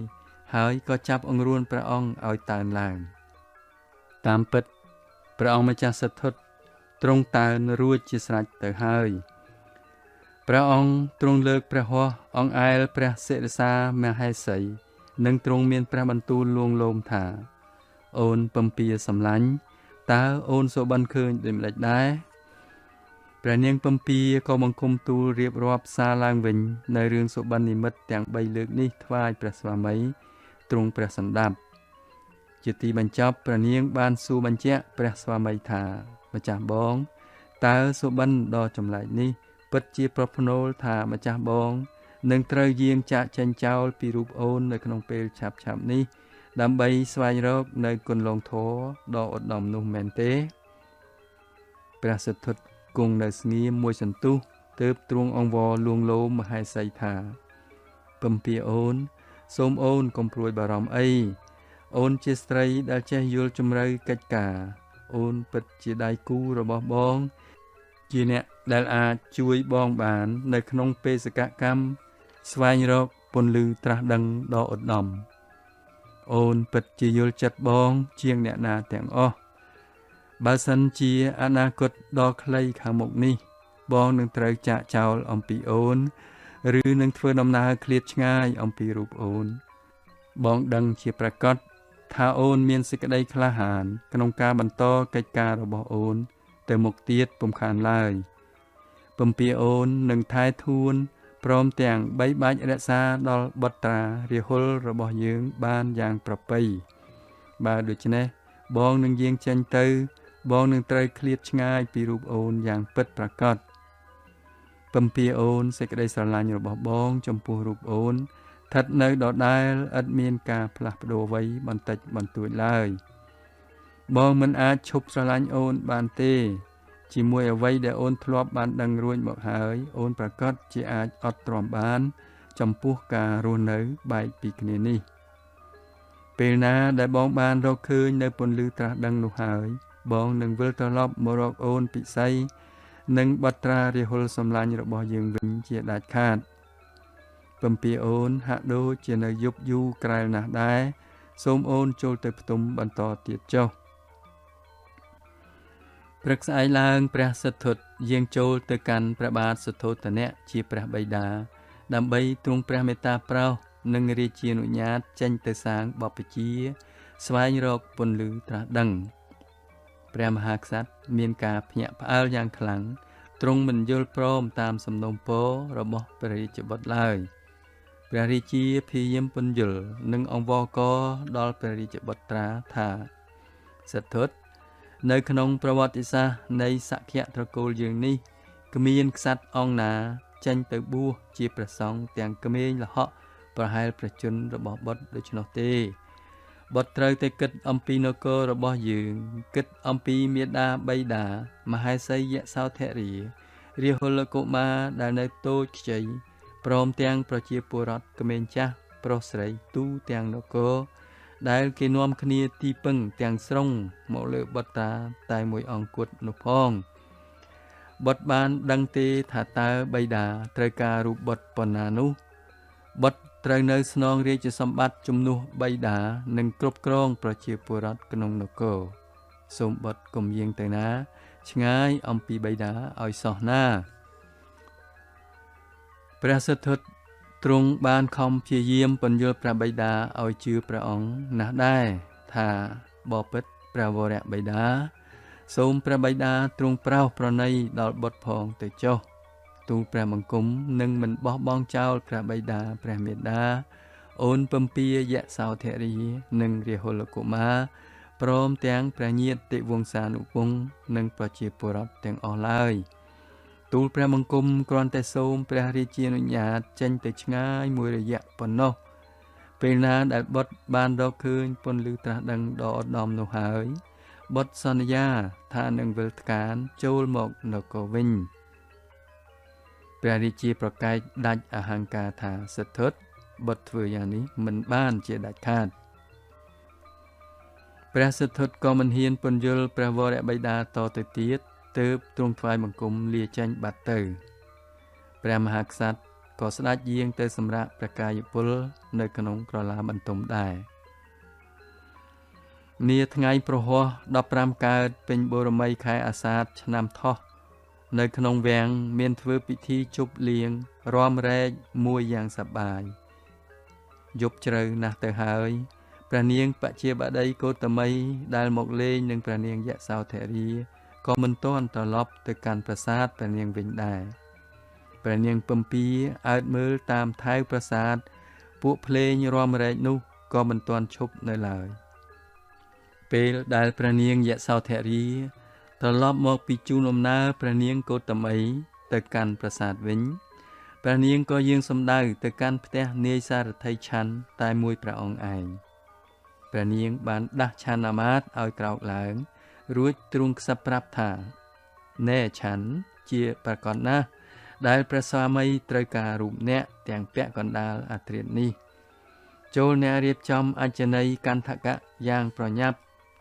Speaker 1: ហើយក៏ចាប់អង្រួនព្រះអង្គឲ្យតើនឡើងតាមពិតព្រះអង្គម្ចាស់សទ្ធុទ្រង់តើនរួចជាស្រេចទៅហើយព្រះអង្គទ្រង់លើកព្រះហស្ថអង្អែលព្រះសិរសាមហេសីនិងទ្រង់មានព្រះបន្ទូលលួងលោមថាអូនពំពាសម្លាញ់តើអូនសុបិនឃើញដូចម្តេចដែរព្រះនាងពំពាក៏បង្គំទូលរៀបរាប់សារឡើងវិញនៅរឿងសុបិននិមិត្តទាំង3លើកនេះថ្វាយព្រះស្វាមីទ្រង់ព្រះសន្តាប់ជាទីបញ្ចប់ព្រះនាងបានសួរបញ្ជាក់ព្រះស្វាមីថាម្ចាស់បងតើសុបិនដ៏ចម្លែកនេះពិតជាប្រផ្នូលថាម្ចាស់បងនឹងត្រូវយាងចាកចេញចោលពីរូបអូននៅក្នុងពេលឆាប់ៗនេះដើម្បីស្វែងរកនៅគុណលងធម៌ដ៏ឧត្តមនោះមែនទេព្រះសិទ្ធុគង់នៅស្ងៀមមួយសន្ទុះទើបទ្រង់អង្វរលួងលោមមហេសីថាពំពាអូនសូមអូនកុំព្រួយបារម្ភអីអូនជាស្ត្រីដែលចេះយល់ជម្រៅកិច្ចការអូនពិតជាដៃគូរបស់បងជាអ្នកដែលអាចជួយបងបាននៅក្នុងបេសកកម្មស្វែងរកពន្លឺត្រាស់ដឹងដ៏ឧត្តមអូនពិតជាយល់ចិត្តបងជាងអ្នកណាទាំងអស់បើសិនជាអនាគតដ៏ខ្លីខាងមុខនេះបងនឹងត្រូវចាកចោលអំពីអូនឬនឹងធ្វើដំណើរឃ្លាតឆ្ងាយអំពីរូបអូនបងដឹងជាប្រាកដថាអូនមានសេចក្តីក្លាហានក្នុងការបន្តកិច្ចការរបស់អូនទៅមុខទៀតពុំខានឡើយពំពាអូននឹងថែធួនព្រមទាំងបីបាច់រក្សាដល់បុត្រារាហុលរបស់យើងបានយ៉ាងប្រពៃបើដូច្នេះបងនឹងយាងចេញទៅបងនឹងត្រូវឃ្លាតឆ្ងាយពីរូបអូនយ៉ាងពិតប្រាកដពំពាអូនសេចក្តីស្រឡាញ់របស់បងចំពោះរូបអូនស្ថិតនៅដដែលឥតមានការផ្លាស់ប្ដូរអ្វីបន្តិចបន្តួចឡើយបងមិនអាចឈប់ស្រឡាញ់អូនបានទេជាមួយអ្វីដែលអូនធ្លាប់បានដឹងរួចមកហើយអូនប្រាកដជាអាចអត់ទ្រាំបានចំពោះការរស់នៅបែកពីគ្នានេះពេលណាដែលបងបានរកឃើញនៅពន្លឺត្រាស់ដឹងនោះហើយបងនឹងវិលត្រឡប់មករកអូនពិសីនិងបុត្រារាហុលសម្លាញ់របស់យើងវិញជាដាច់ខាតពំពាអូនហាក់ដូចជានៅយប់យូរក្រែលណាស់ដែរសូមអូនចូលទៅផ្ទុំបន្តទៀតចុះព្រឹកស្អែកឡើងព្រះសិទ្ធុយាងចូលទៅកាន់ព្រះបាទសុទ្ធោទនៈជាព្រះបិតាដើម្បីទ្រង់ព្រះមេត្តាប្រោសនិងរាជានុញ្ញាតចេញទៅសាងបព្វជិស្វែងរកពន្លឺត្រាស់ដឹងព្រះមហាក្សត្រមានការភ្ញាក់ផ្អើលយ៉ាងខ្លាំងទ្រង់មិនយល់ព្រមតាមសំណូមពររបស់ព្រះរាជបុត្រឡើយព្រះរាជាព្យាយាមពន្យល់និងអង្វរករដល់ព្រះរាជបុត្រាថាសិទ្ធុនៅក្នុងប្រវត្តិសាស្ត្រនៃសក្យត្រកូលយើងនេះគ្មានក្សត្រអង្គណាចេញទៅបួសជាព្រះសង្ឃទាំងក្មេងល្ហកប្រហែលព្រះជន្មរបស់បុត្រដូច្នោះទេបុត្រត្រូវតែគិតអំពីនគររបស់យើងគិតអំពីមាតាបិតាមហេសីយសោធរារាហុលកុមារដែលនៅតូចខ្ចីព្រមទាំងប្រជាពលរដ្ឋក្មេងចាស់ប្រុសស្រីទូទាំងនគរដែលគេនាំគ្នាទីពឹងទាំងស្រុងមកលើបុត្រាតែមួយអង្គគត់នោះផងបុត្របានដឹងទេថាតើបិតាត្រូវការរូបបុត្រប៉ុណ្ណានោះបុត្រត្រូវនៅស្នងរាជសម្បត្តិជំនួសបិតានិងគ្រប់គ្រងប្រជាពលរដ្ឋក្នុងនគរសូមបុត្រកុំយាងទៅណាឆ្ងាយអំពីបិតាឲ្យសោះណាព្រះសិទ្ធុទ្រង់បានខំព្យាយាមពន្យល់ព្រះបិតាឲ្យជឿព្រះអង្គណាស់ដែរថាបពិតព្រះវរបិតាសូមព្រះបិតាទ្រង់ប្រោសប្រណីដល់បុត្រផងទៅចុះទូលព្រះបង្គំនឹងមិនបោះបង់ចោលព្រះបិតាព្រះមេដាអូនពំពាយសោធរានិងរាហុលកុមារព្រមទាំងព្រះញាតិវង្សានុវង្សនិងប្រជាពលរដ្ឋទាំងអស់ឡើយទូលព្រះបង្គំគ្រាន់តែសូមព្រះរាជានុញ្ញាតចេញទៅឆ្ងាយមួយរយៈប៉ុណ្ណោះពេលណាដែលបុត្របានរកឃើញពន្លឺត្រាស់ដឹងដ៏ឧត្តមនោះហើយបុត្រសន្យាថានឹងវិលថ្កានចូលមកនគរវិញព្រះរាជាប្រកែកដាច់អហង្ការថាសិទ្ធុបុត្រធ្វើយ៉ាងនេះមិនបានជាដាច់ខាតព្រះសិទ្ធុក៏មិនហ៊ានពន្យល់ព្រះវរបិតាតទៅទៀត ទើបទ្រង់ថ្វាយបង្គំលាចេញបាត់ទៅព្រះមហាក្សត្រក៏ស្ដេចយាងទៅសម្រាកព្រះកាយពលនៅក្នុងក្រឡាបន្ទុំដែរនាថ្ងៃប្រហោះ15កើតពេញបូរមីខែអាសាឍឆ្នាំថោះនៅក្នុងវាំងមានធ្វើពិធីជប់លៀងរាំរែកមួយយ៉ាងសប្បាយយប់ជ្រៅណាស់ទៅហើយព្រះនាងបជាបតីកោតមីដែលមកលេងនឹងព្រះនាងយសោធរាក៏មិនទាន់ត្រឡប់ទៅកាន់ប្រាសាទព្រះនាងវិញដែរព្រះនាងពំពីអើតមើលតាមថែវប្រាសាទពួកភ្លេងរាំរែកនោះក៏មិនទាន់ឈប់នៅឡើយពេលដែលព្រះនាងយសោធរាត្រឡប់មកពីជូនដំណើរព្រះនាងកោតមីទៅកាន់ប្រាសាទវិញព្រះនាងក៏យាងសម្ដៅទៅកាន់ផ្ទះនាយសារថីឆាន់តែមួយព្រះអង្គឯងព្រះនាងបានដាស់ឆាន់អាមាត្យឲ្យក្រោកឡើងរួចទ្រង់ខ្សឹបប្រាប់ថាណែឆាន់ជាប្រកបណាស់ដែលព្រះស្វាមីត្រូវការរូបអ្នកទាំងពាក់កណ្ដាលអាត្រៀតនេះចូលអ្នករៀបចំអញ្ជនីកន្ធកៈយ៉ាងប្រញាប់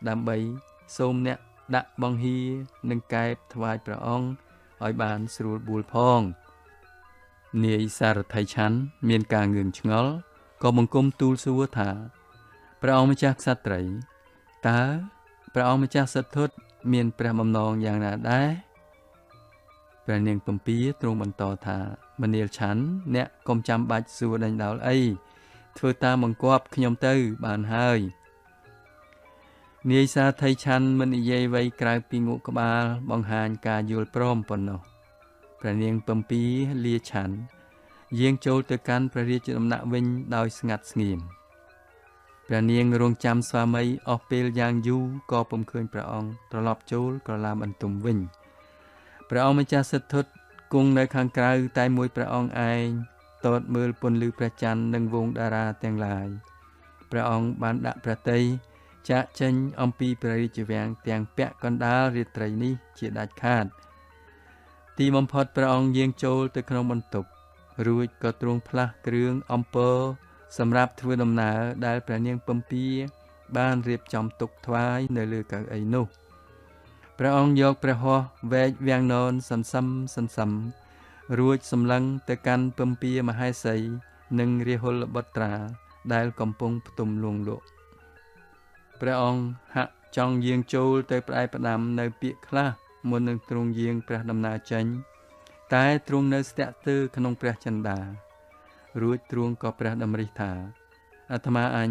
Speaker 1: ដើម្បីសូមអ្នកដាក់បង្ហៀនិងកែបថ្វាយព្រះអង្គឲ្យបានស្រួលបួលផងនាយសារថីឆាន់មានការងឿងឆ្ងល់ក៏បង្គំទូលសួរថាព្រះអង្គម្ចាស់ក្សត្រីតើព្រះអង្គម្ចាស់សិទ្ធុមានព្រះបំណងយ៉ាងណាដែរព្រះនាងពំពីទ្រង់បន្តថាមនាលឆាន់អ្នកកុំចាំបាច់សួរដេញដោលអីធ្វើតាមបង្គាប់ខ្ញុំទៅបានហើយនាយសារថីឆាន់មិននិយាយអ្វីក្រៅពីងក់ក្បាលបង្ហាញការយល់ព្រមប៉ុណ្ណោះព្រះនាងពំពីលាឆាន់យាងចូលទៅកាន់ព្រះរាជដំណាក់វិញដោយស្ងាត់ស្ងៀមព្រះនាងរងចាំស្វាមីអស់ពេលយ៉ាងយូរក៏ពុំឃើញព្រះអង្គត្រឡប់ចូលក្រឡាបន្ទុំវិញព្រះអង្គម្ចាស់សិទ្ធុគង់នៅខាងក្រៅតែមួយព្រះអង្គឯងទតមើលពន្លឺព្រះច័ន្ទនិងវងតារាទាំងឡាយព្រះអង្គបានដាក់ព្រះទ័យចាកចេញអំពីព្រះរាជវាំងទាំងពាក់កណ្ដាលរាត្រីនេះជាដាច់ខាតទីបំផុតព្រះអង្គយាងចូលទៅក្នុងបន្ទប់រួចក៏ទ្រង់ផ្លាស់គ្រឿងអំពរសម្រាប់ធ្វើដំណើរដែលព្រះនាងពំពីបានរៀបចំទុកថ្វាយនៅលើកៅអីនោះព្រះអង្គយកព្រះហស្ថវែកវាំងននសន្សឹមសន្សឹមរួចសម្លឹងទៅកាន់ពំពីមហេសីនិងរាហុលបុត្រាដែលកំពុងផ្ទុំលងលក់ព្រះអង្គហាក់ចង់យាងចូលទៅផ្ដែផ្ដាំនៅពាក្យខ្លះមុននឹងទ្រង់យាងព្រះដំណើរចេញតែទ្រង់នៅស្ទាក់ទើក្នុងព្រះចិន្តារួចទ្រង់ក៏ព្រះតម្រិះថាអាត្មាអញ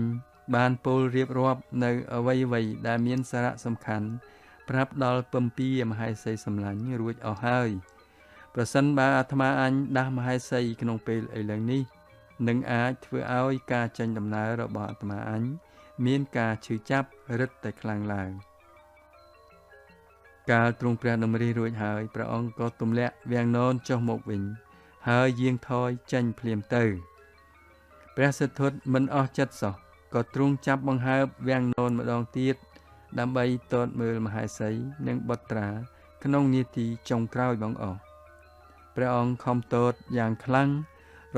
Speaker 1: បានពោលរៀបរាប់នៅអ្វីៗដែលមានសារៈសំខាន់ប្រាប់ដល់ពំពីមហេសីសម្លាញ់រួចអស់ហើយប្រសិនបើអាត្មាអញដាស់មហេសីក្នុងពេលឥឡូវនេះនឹងអាចធ្វើឲ្យការចេញដំណើររបស់អាត្មាអញមានការឈឺចាប់រឹតតែខ្លាំងឡើងកាលទ្រង់ព្រះតម្រិះរួចហើយព្រះអង្គក៏ទម្លាក់វាំងននចុះមកវិញហើយយាងថយចេញភ្លាមទៅព្រះសិទ្ធុមិនអស់ចិត្តសោះក៏ទ្រង់ចាប់បង្ហើបវាំងននម្ដងទៀតដើម្បីទតមើលមហេសីនិងបុត្រាក្នុងនាទីចុងក្រោយបង្អស់ព្រះអង្គខំទតយ៉ាងខ្លាំង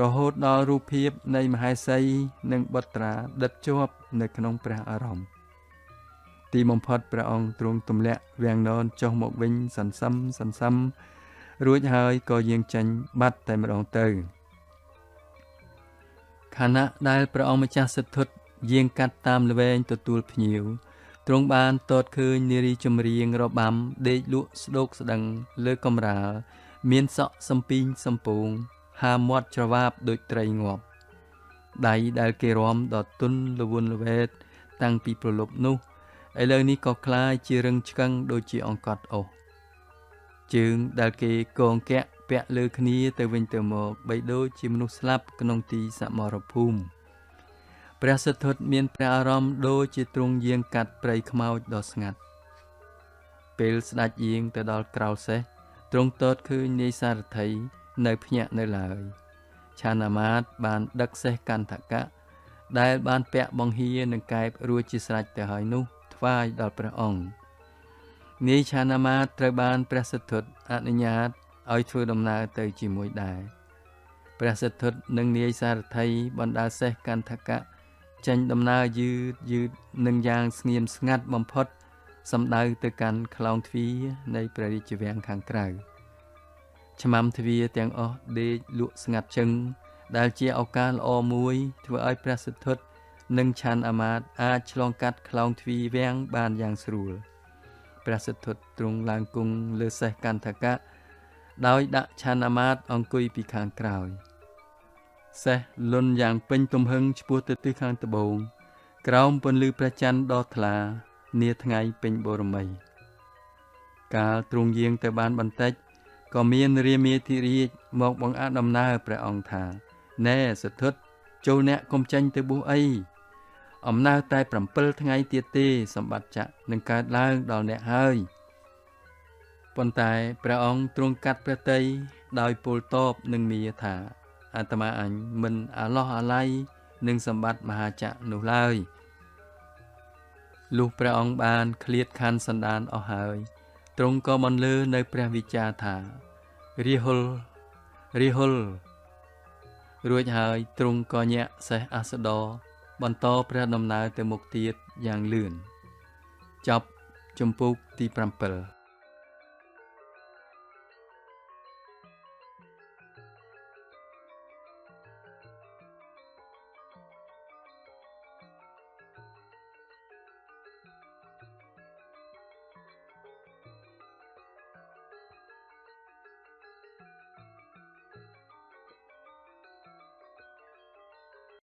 Speaker 1: រហូតដល់រូបភាពនៃមហេសីនិងបុត្រាដិតជាប់នៅក្នុងព្រះអារម្មណ៍ទីបំផុតព្រះអង្គទ្រង់ទម្លាក់វាំងននចុះមកវិញសន្សឹមសន្សឹមរួចហើយក៏យាងចេញបាត់តែម្ដងទៅខណៈដែលព្រះអង្គម្ចាស់សិទ្ធុយាងកាត់តាមល្វែងទទួលភ្ញៀវទ្រង់បានទតឃើញនារីចម្រៀងរបាំដេកលក់ស្ដោកស្ដឹងលើកំរាលមានសក់សំពីងសំពងហាមាត់ច្រវាបដូចត្រីងាប់ដៃដែលគេរាំដ៏ទន់ល្វន់ល្វែតតាំងពីប្រលប់នោះឥឡូវនេះក៏ក្លាយជារឹងឆ្កឹងដូចជាអង្កត់អុសជើងដែលគេកងកាក់ពាក់លើគ្នាទៅវិញទៅមកបីដូចជាមនុស្សស្លាប់ក្នុងទីសមរភូមិព្រះសិទ្ធុមានព្រះអារម្មណ៍ដូចជាទ្រង់យាងកាត់ព្រៃខ្មោចដ៏ស្ងាត់ពេលស្ដេចយាងទៅដល់ក្រោលសេះទ្រង់ទតឃើញនាយសារថីនៅភ្ញាក់នៅឡើយឆានអាមាត្យបានដឹកសេះកន្ធកៈដែលបានពាក់បង្ហៀនិងកែបរួចជាស្រេចទៅហើយនោះថ្វាយដល់ព្រះអង្គនាយឆានអាមាត្យត្រូវបានព្រះសិទ្ធុអនុញ្ញាតឲ្យធ្វើដំណើរទៅជាមួយដែរព្រះសិទ្ធុនិងនាយសារថីបណ្ដាសេះកន្ធកៈចេញដំណើរយឺតយឺតនិងយ៉ាងស្ងៀមស្ងាត់បំផុត សំដៅទៅកាន់ខ្លោងទ្វារនៃព្រះរាជវាំងខាងក្រៅឆ្មាំទ្វារទាំងអស់ដេកលក់ស្ងាត់ឈឹងដែលជាឱកាសល្អមួយធ្វើឲ្យព្រះសិទ្ធុនិងឆានអាមាត្យអាចឆ្លងកាត់ខ្លោងទ្វារវាំងបានយ៉ាងស្រួលព្រះសិទ្ធុទ្រង់ឡើងគង់លើសេះកន្ធកៈដោយដាក់ឆានអាមាត្យអង្គុយពីខាងក្រោយសេះលន់យ៉ាងពេញទំហឹងឆ្ពោះទៅទិសខាងត្បូងក្រោមពន្លឺព្រះច័ន្ទដ៏ថ្លានាថ្ងៃពេញបូរមីកាលទ្រង់យាងទៅបានបន្តិចក៏មានរាមាធិរាជមកបង្អាក់ដំណើរព្រះអង្គថាណែសិទ្ធុចូលអ្នកកុំចេញទៅបួសអីអំណើតែ7ថ្ងៃទៀតទេសម្បត្តិចក្រនឹងកើតឡើងដល់អ្នកហើយប៉ុន្តែព្រះអង្គទ្រង់កាត់ព្រះទ័យដោយពោលតបនឹងមាថាអាត្មាអញមិនអាឡោះអាល័យនឹងសម្បត្តិមហាចក្រនោះឡើយលុះព្រះអង្គបានឃ្លាតខណ្ឌសន្តានអស់ហើយទ្រង់ក៏បន្លឺនៅព្រះវិចារថារាហុលរាហុលរួចហើយទ្រង់ក៏ញាក់សេះអស្ដរបន្តព្រះដំណើរទៅមុខទៀតយ៉ាងលឿនចប់ជំពូកទី7